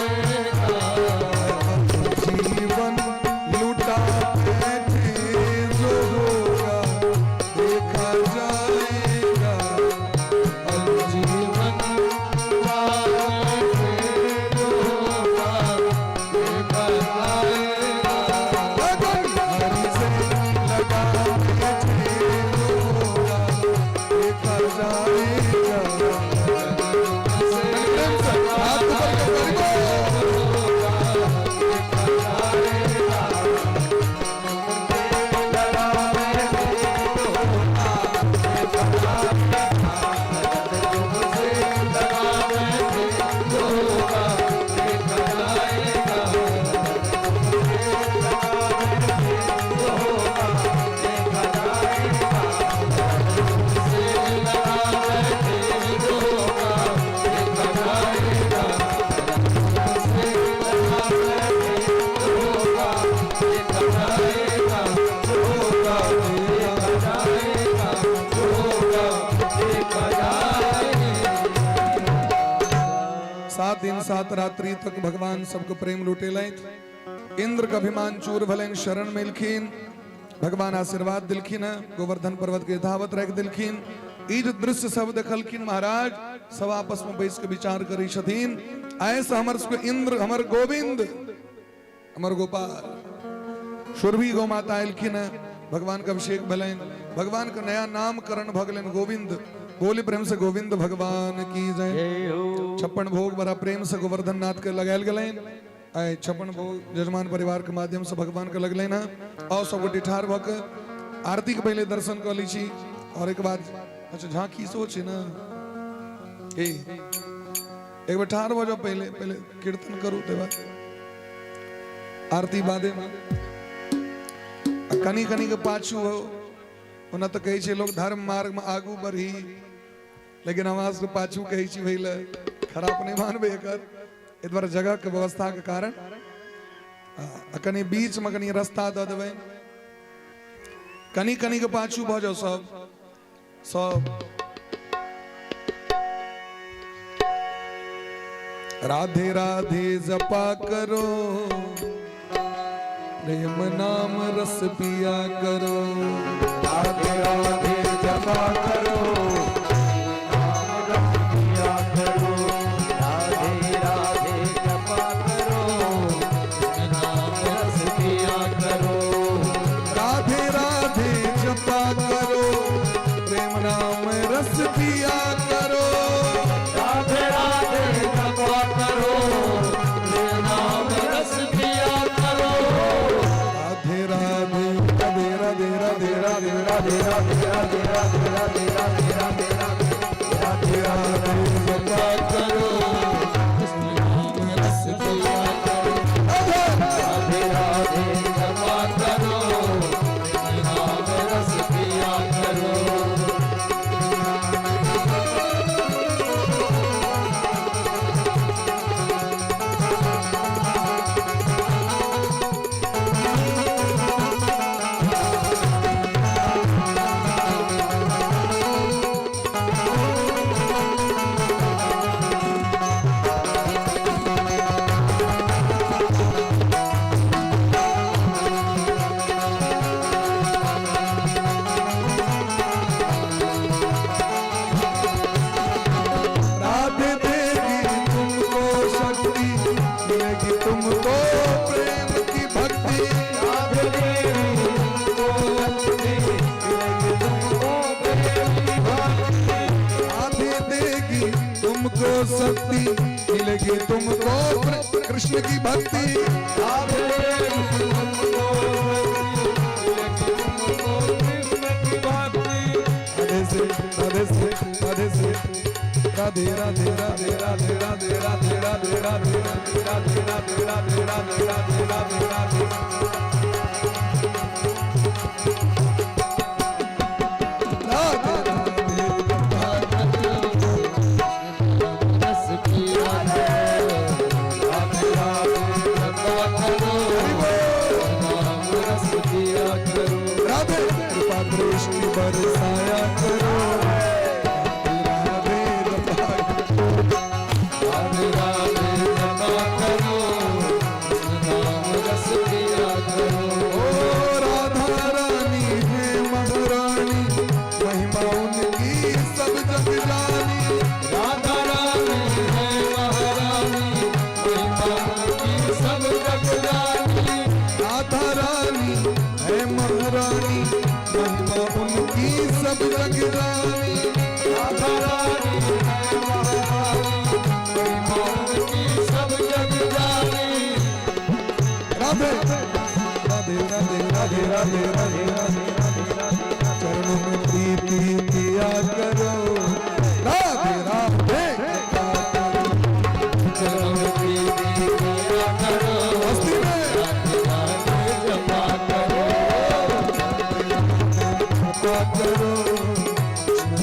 जीवन लुटा बैठे, जो होगा देखा जाएगा। अब जीवन लुटा बैठे जो होगा देखा जाएगा। लगन हरि से लगा बैठे, जो होगा देखा जाएगा। प्रेम से हाथ ऊपर कर बोल। सात दिन सात रात्रि तक भगवान सबके प्रेम लुटेलथि। इंद्र के अभिमान चूर भलनि, शरण मिलखिन, भगवान आशीर्वाद दिलखिन, गोवर्धन पर्वत के यथावत राखि दिलखिन। ई जे दृश्य सब देखलखिन महाराज, सब आपस में बैस के विचार करै छथिन, ऐसे हमर सबके इंद्र, हमर गोविंद, हमर गोपाल। सुरभि गौ माता एलखिन, भगवान के अभिषेक भेलनि, भगवान के नया नामकरण भऽ गेलनि गोविंद। बोली प्रेम से गोविंद भगवान की जय। 56 भोग बड़ा प्रेम से गोवर्धन नाथ के लगायल गेलनि। आइ 56 भोग यजमान परिवार के माध्यम से भगवान के लगलनि हँ। और सब गोटे ठाढ़ भऽ के आरती के पहले दर्शन कऽ लै छी और एक बाद अच्छा झांकी सेहो छै ने, ए एक बेर ठाढ़ भऽ जाउ, पहले पहले कीर्तन करू, तकर बाद आरती बादे में। आ कनी कनी के पाछू हो, ओना तऽ कहै छै लोक धर्म मार्ग में आगू बढ़ी, लेकिन हमरा सबके पाछू कहै छी भैले खराब नहीं मानबै एकर, एहि दुआरे जगह के व्यवस्था के कारण आ कनी बीच में कनी रास्ता दऽ देबै, कनी कनी के पाछू भऽ जाउ सब सब। राधे राधे जपा करो, प्रेम नाम रस पिया करो। राधे राधे जपा करो, नाम रस पिया करो। राधे राधे जपा करो, नाम रस पिया करो। राधे राधे जपा करो, प्रेम नाम रस पिया करो। राधे राधे जपा करो, नाम रस पिया करो। राधे राधे राधे राधे राधे राधे राधे राधे राधे राधे राधे राधे राधे राधे राधे जपा करो, नाम रस पिया करो। राधे राधे जपा करो, नाम रस पिया करो। राधे शक्ति, मिलेगी तुमको कृष्ण की भक्ति। राधे तुमको तुमको कृष्ण की भक्ति। राधे से राधे से राधे से राधे राधे राधे राधे राधे राधे राधे राधे राधे राधे राधे राधे राधे राधे राधे। राधे राधे रस पिया करो, राधे राधे जपा करो, नाम रस पिया करो। राधे कृपा दृष्टि बरसाया करो, राधे जपा करो। राधे राधे जपा करो, नाम रस पिया करो। ओ राधा रानी है महारानी, महिमा उनकी सब जग जानी। राधा रानी है महारानी, महिमा उनकी सब जग जानी। राधा रानी है महारानी, महिमा उनकी सब जग जानी। राधा रानी है महारानी, महिमा उनकी सब जग जानी। राधे राधे राधे राधे राधे राधे राधे राधे, चरणों में प्रीति किया करो, राधे राधे कृपा करो। चरणों में प्रीति किया करो, मस्ती में राधे राधे जपा करो। कृपा करो,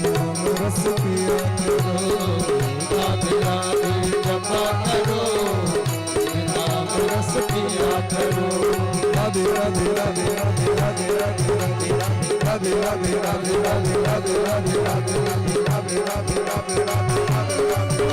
नाम रस पिया करो। राधे राधे जपा करो, नाम रस पिया करो। राधे राधे राधे राधे राधे राधे राधे राधे राधे राधे राधे राधे राधे राधे राधे राधे राधे राधे राधे।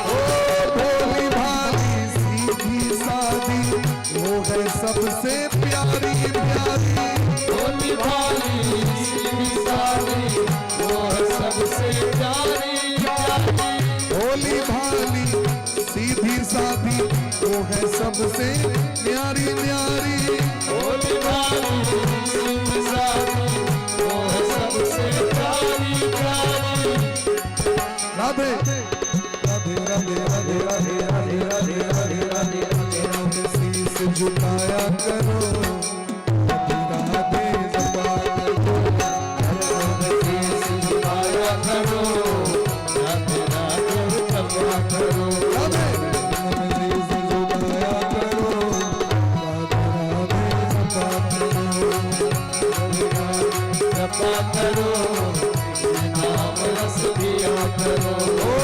ओ भोली भाली सीधी सादी, वो है सबसे प्यारी प्यारी। भोली भाली सीधी सादी, वो है सबसे प्यारी प्यारी। भोली भाली सीधी सादी, वो है सबसे न्यारी न्यारी। भोली भाली सीधी सादी, वो है सबसे प्यारी प्यारी। राधे राधे राधे राधे राधे राधे राधे राधे राधे, चरणों में शीस झुकाया करो, राधे राधे जपा करो। चरणों में शीस झुकाया करो, राधे राधे जपा करो। राधे चरणों में शीस झुकाया करो, राधे राधे जपा करो। राधे राधे जपा करो, नाम रस पिया करो। ओ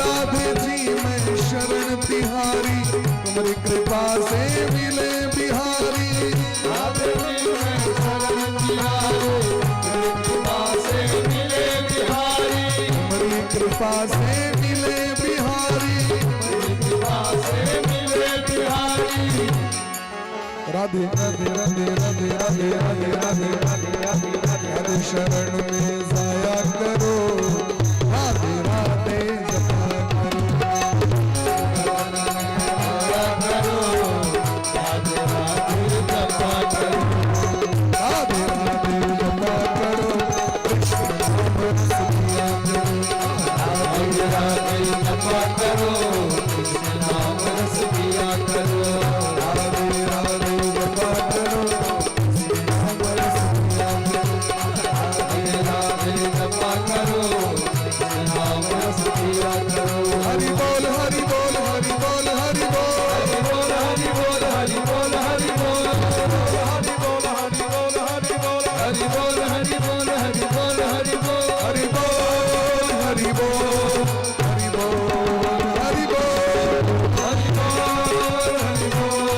राधे जी मैं शरण तिहारी, तुम्हारी कृपा से मिले बिहारी। राधे जी मैं शरण तिहारी, तेरी कृपा से मिले बिहारी। तुम्हारी कृपा से मिले बिहारी। तेरी कृपा से मिले बिहारी। राधे राधे राधे राधे राधे राधे राधे राधे राधे राधे, शरण में जाया करो, राधे राधे जपा करो। आया करो, राधे राधे जपा करो। राधे राधे जपा करो, कृष्ण नाम रस पिया करो। राधे राधे जपा करो, कृष्ण नाम रस पिया करो। राधे राधे जपा करो, कृष्ण नाम रस पिया करो। राधे राधे जपा करो, कृष्ण नाम रस पिया करो। हरि बोल हरि बोल हरि बोल हरि बोल। हरि बोल हरि बोल हरि बोल हरि बोल। हरि बोल हरि बोल हरि बोल हरि बोल हरि बोल हरि बोल हरि बोल। हरि बोल हरि बोल हरि बोल हरि बोल। हरि बोल हरि बोल हरि बोल हरि बोल।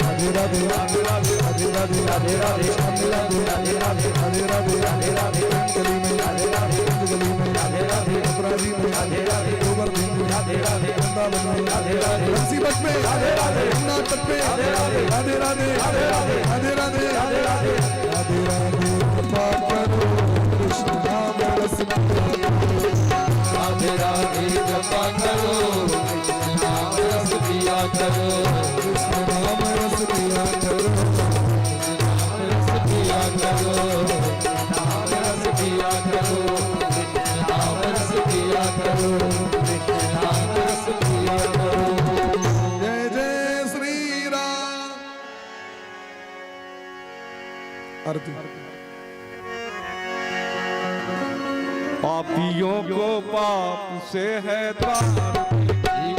राधे राधे राधे राधे राधे राधे राधे श्याम राधे राधे राधे राधे राधे राधे राधे गली में राधे राधे गली में राधे राधे। मथुरा जी में, राधे राधे गोवर्धन में, राधे राधे वृंदावन में, राधे राधे बंसीवट में, राधे राधे यमुना तट पे, राधे राधे राधे राधे राधे राधे राधे राधे राधे राधे राधे कृपा करो कृष्ण नाम रस पिया करो। राधे राधे कृपा करो कृष्ण नाम रस पिया करो। कृष्ण नाम रस पिया करो। नाम रस पिया करो। नाम रस पिया करो। नाम रस पिया करो। नाम रस पिया करो। जय जय श्री राम। आरती। पापियों को पाप से है तार,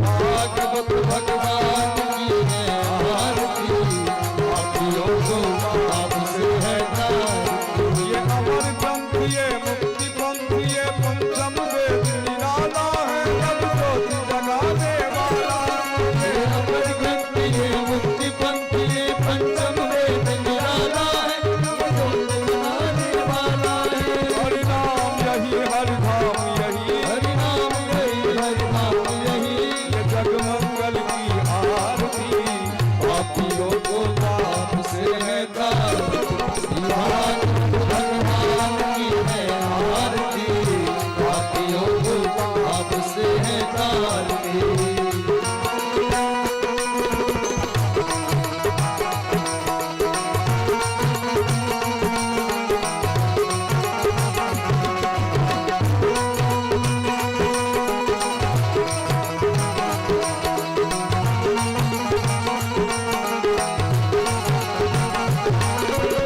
भागवत भगवान की है आरती, पापियों को पाप से है तारती। ये अमर ग्रंथ ये मुक्ति पंथ ये पंचम वेद निराला है, जग ज्योति जगाने वाला। ये अमर ग्रंथ ये मुक्ति पंथ ये पंचम वेद निराला है, ज्योति जगाने वाला है। हरि नाम यही हरि धाम यही, हरि नाम यही हरि धाम यही, ये जग मंगल की आरती। पापियों को पाप से है तारती। भागवत भगवान की है आरती, पापियों को पाप से है तारती।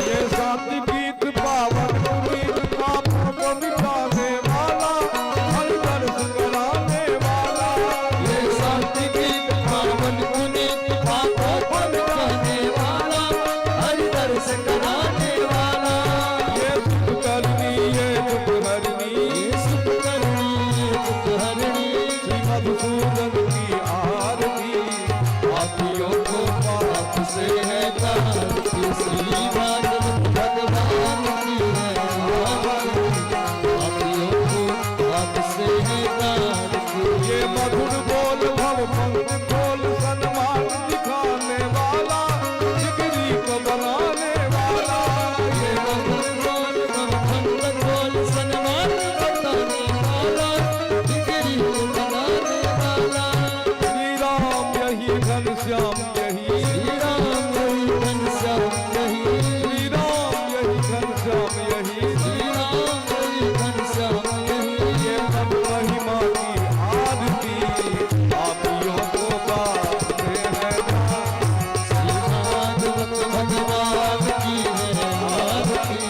ये सात गीत पावन पुनीत पापों को मिटाने वाला, हर दर्श कराने वाला। ये सात गीत पावन पुनीत पापों को मिटाने वाला, हर दर्श कराने वाला। ये सुख करनी ये दुख हरनी, ये सुख करनी ये दुख हरणी, श्री मधुसूदन की आरती। पापियों को पाप से है तारती। श्री भागवत भगवान की है आरती, पापियों को पाप से है तारती। ये मधुर बोल भव पंथ खोल सन्मान दिखाने वाला, जिगरी को बनाने वाला। ये मधुर बोल भव पंथ खोल सन्मान बताने वाला, जिगरी को बनाने वाला। श्री राम यही घनश्याम यही, श्री राम यही घनश्याम यही, श्री राम यही घनश्याम यही, श्री राम यही घनश्याम यही। ये प्रभु महिमा की आरती। पापियों को पाप से है तारती। श्री भागवत भगवान की है आरती,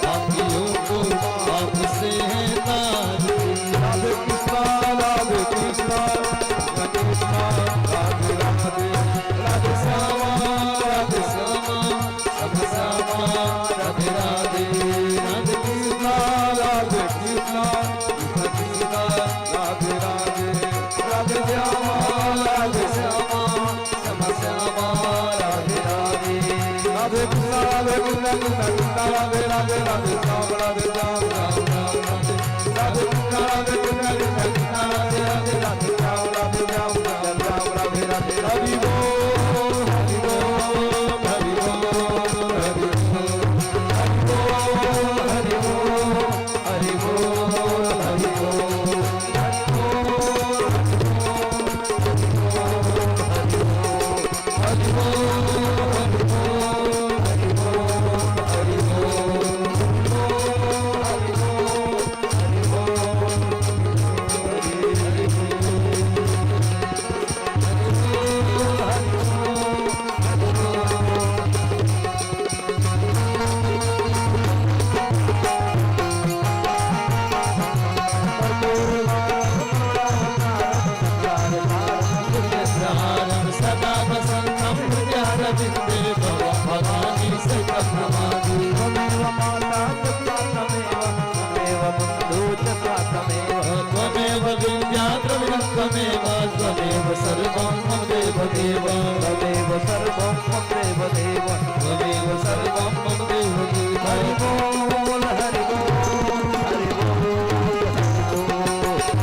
पापियों को पाप से है तारती। राधे कृष्णा राधे कृष्णा कृष्ण कृष्णा राधे राधे, राधे श्यामा राधे श्यामा श्याम श्यामा राधे राधे। राधे कृष्णा राधे कृष्णा कृष्ण कृष्णा राधे राधे, राधे श्यामा राधे श्यामा श्याम श्यामा राधे राधे। राधे कृष्णा राधे कृष्णा कृष्ण कृष्णा राधे राधे, राधे श्याम राधे श्याम राम राम राधे। राधे कृष्णा राधे कृष्णा कृष्ण कृष्णा राधे राधे, राधे श्याम राधे श्याम राम राम राधे राधे। हरि बोल हरि बोल हरि बोल हरि बोल हरि बोल हरि बोल हरि बोल हरि बोल हरि बोल हरि बोल हरि बोल हरि सदा वसन्तं हृदयारविन्दे भव भवानी सहितं नमामि। त्वमेव माता च पिता तमेव, त्वमेव बन्धु च सखा तमेव, त्वमेव विद्या द्रविणं त्वमेव, त्वमेव सर्वं मम देव देव, त्वमेव सर्वं मम देव देव, त्वमेव सर्वं मम देव देव। हरि बोल हरि बोल हरि बोल हरि बोल।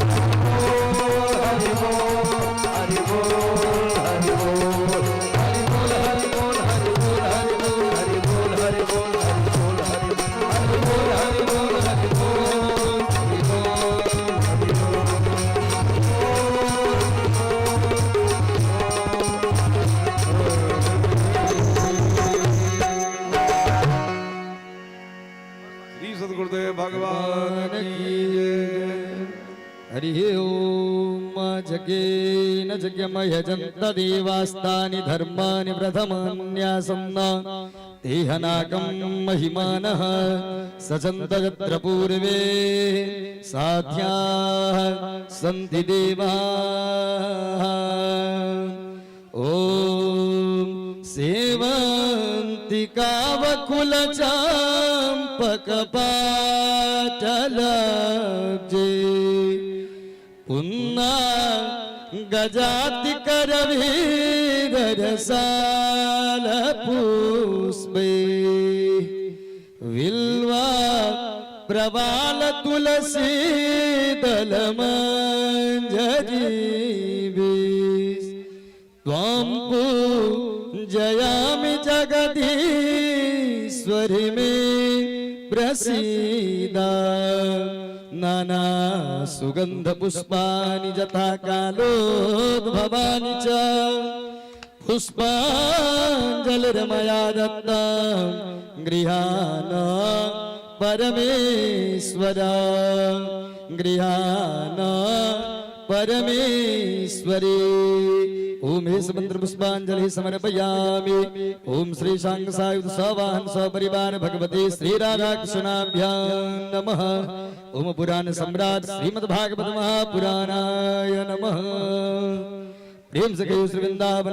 गुरुदेव भगवान की जय। हरिः ॐ जगेन जग्यमयजन्तदेवास्तानि धर्माणि प्रथमान्यासन्न तेहनाकं महिमानः सचन्त यत्र पूर्वे साध्याः सन्ति देवाः। ॐ सेवन्ति कावकुलचाम्पकपाटलब्जे पुन्ना गजाति करवीररसालपुष्पे विल्वा प्रवाल तुलसी दलमञ्जरीभिः त्वां पूजयामि जगदीश्वरि मे प्रसीद। नाना सुगन्धपुष्पाणि यथा कालोद्भवानि च पुष्पाञ्जलिर्मया दत्ता गृहाण परमेश्वर, गृहाण परमेश्वरी। ओम हे मंत्र पुष्पांजलि समर्पयामि। ओम श्री शांग सायुध सवाहन सपरिवार भगवते श्री राधा कृष्णाभ्यां नमः। ओम पुराण सम्राट श्रीमद् भागवत महापुराणाय नमः। प्रेम से कहो श्री वृंदावन।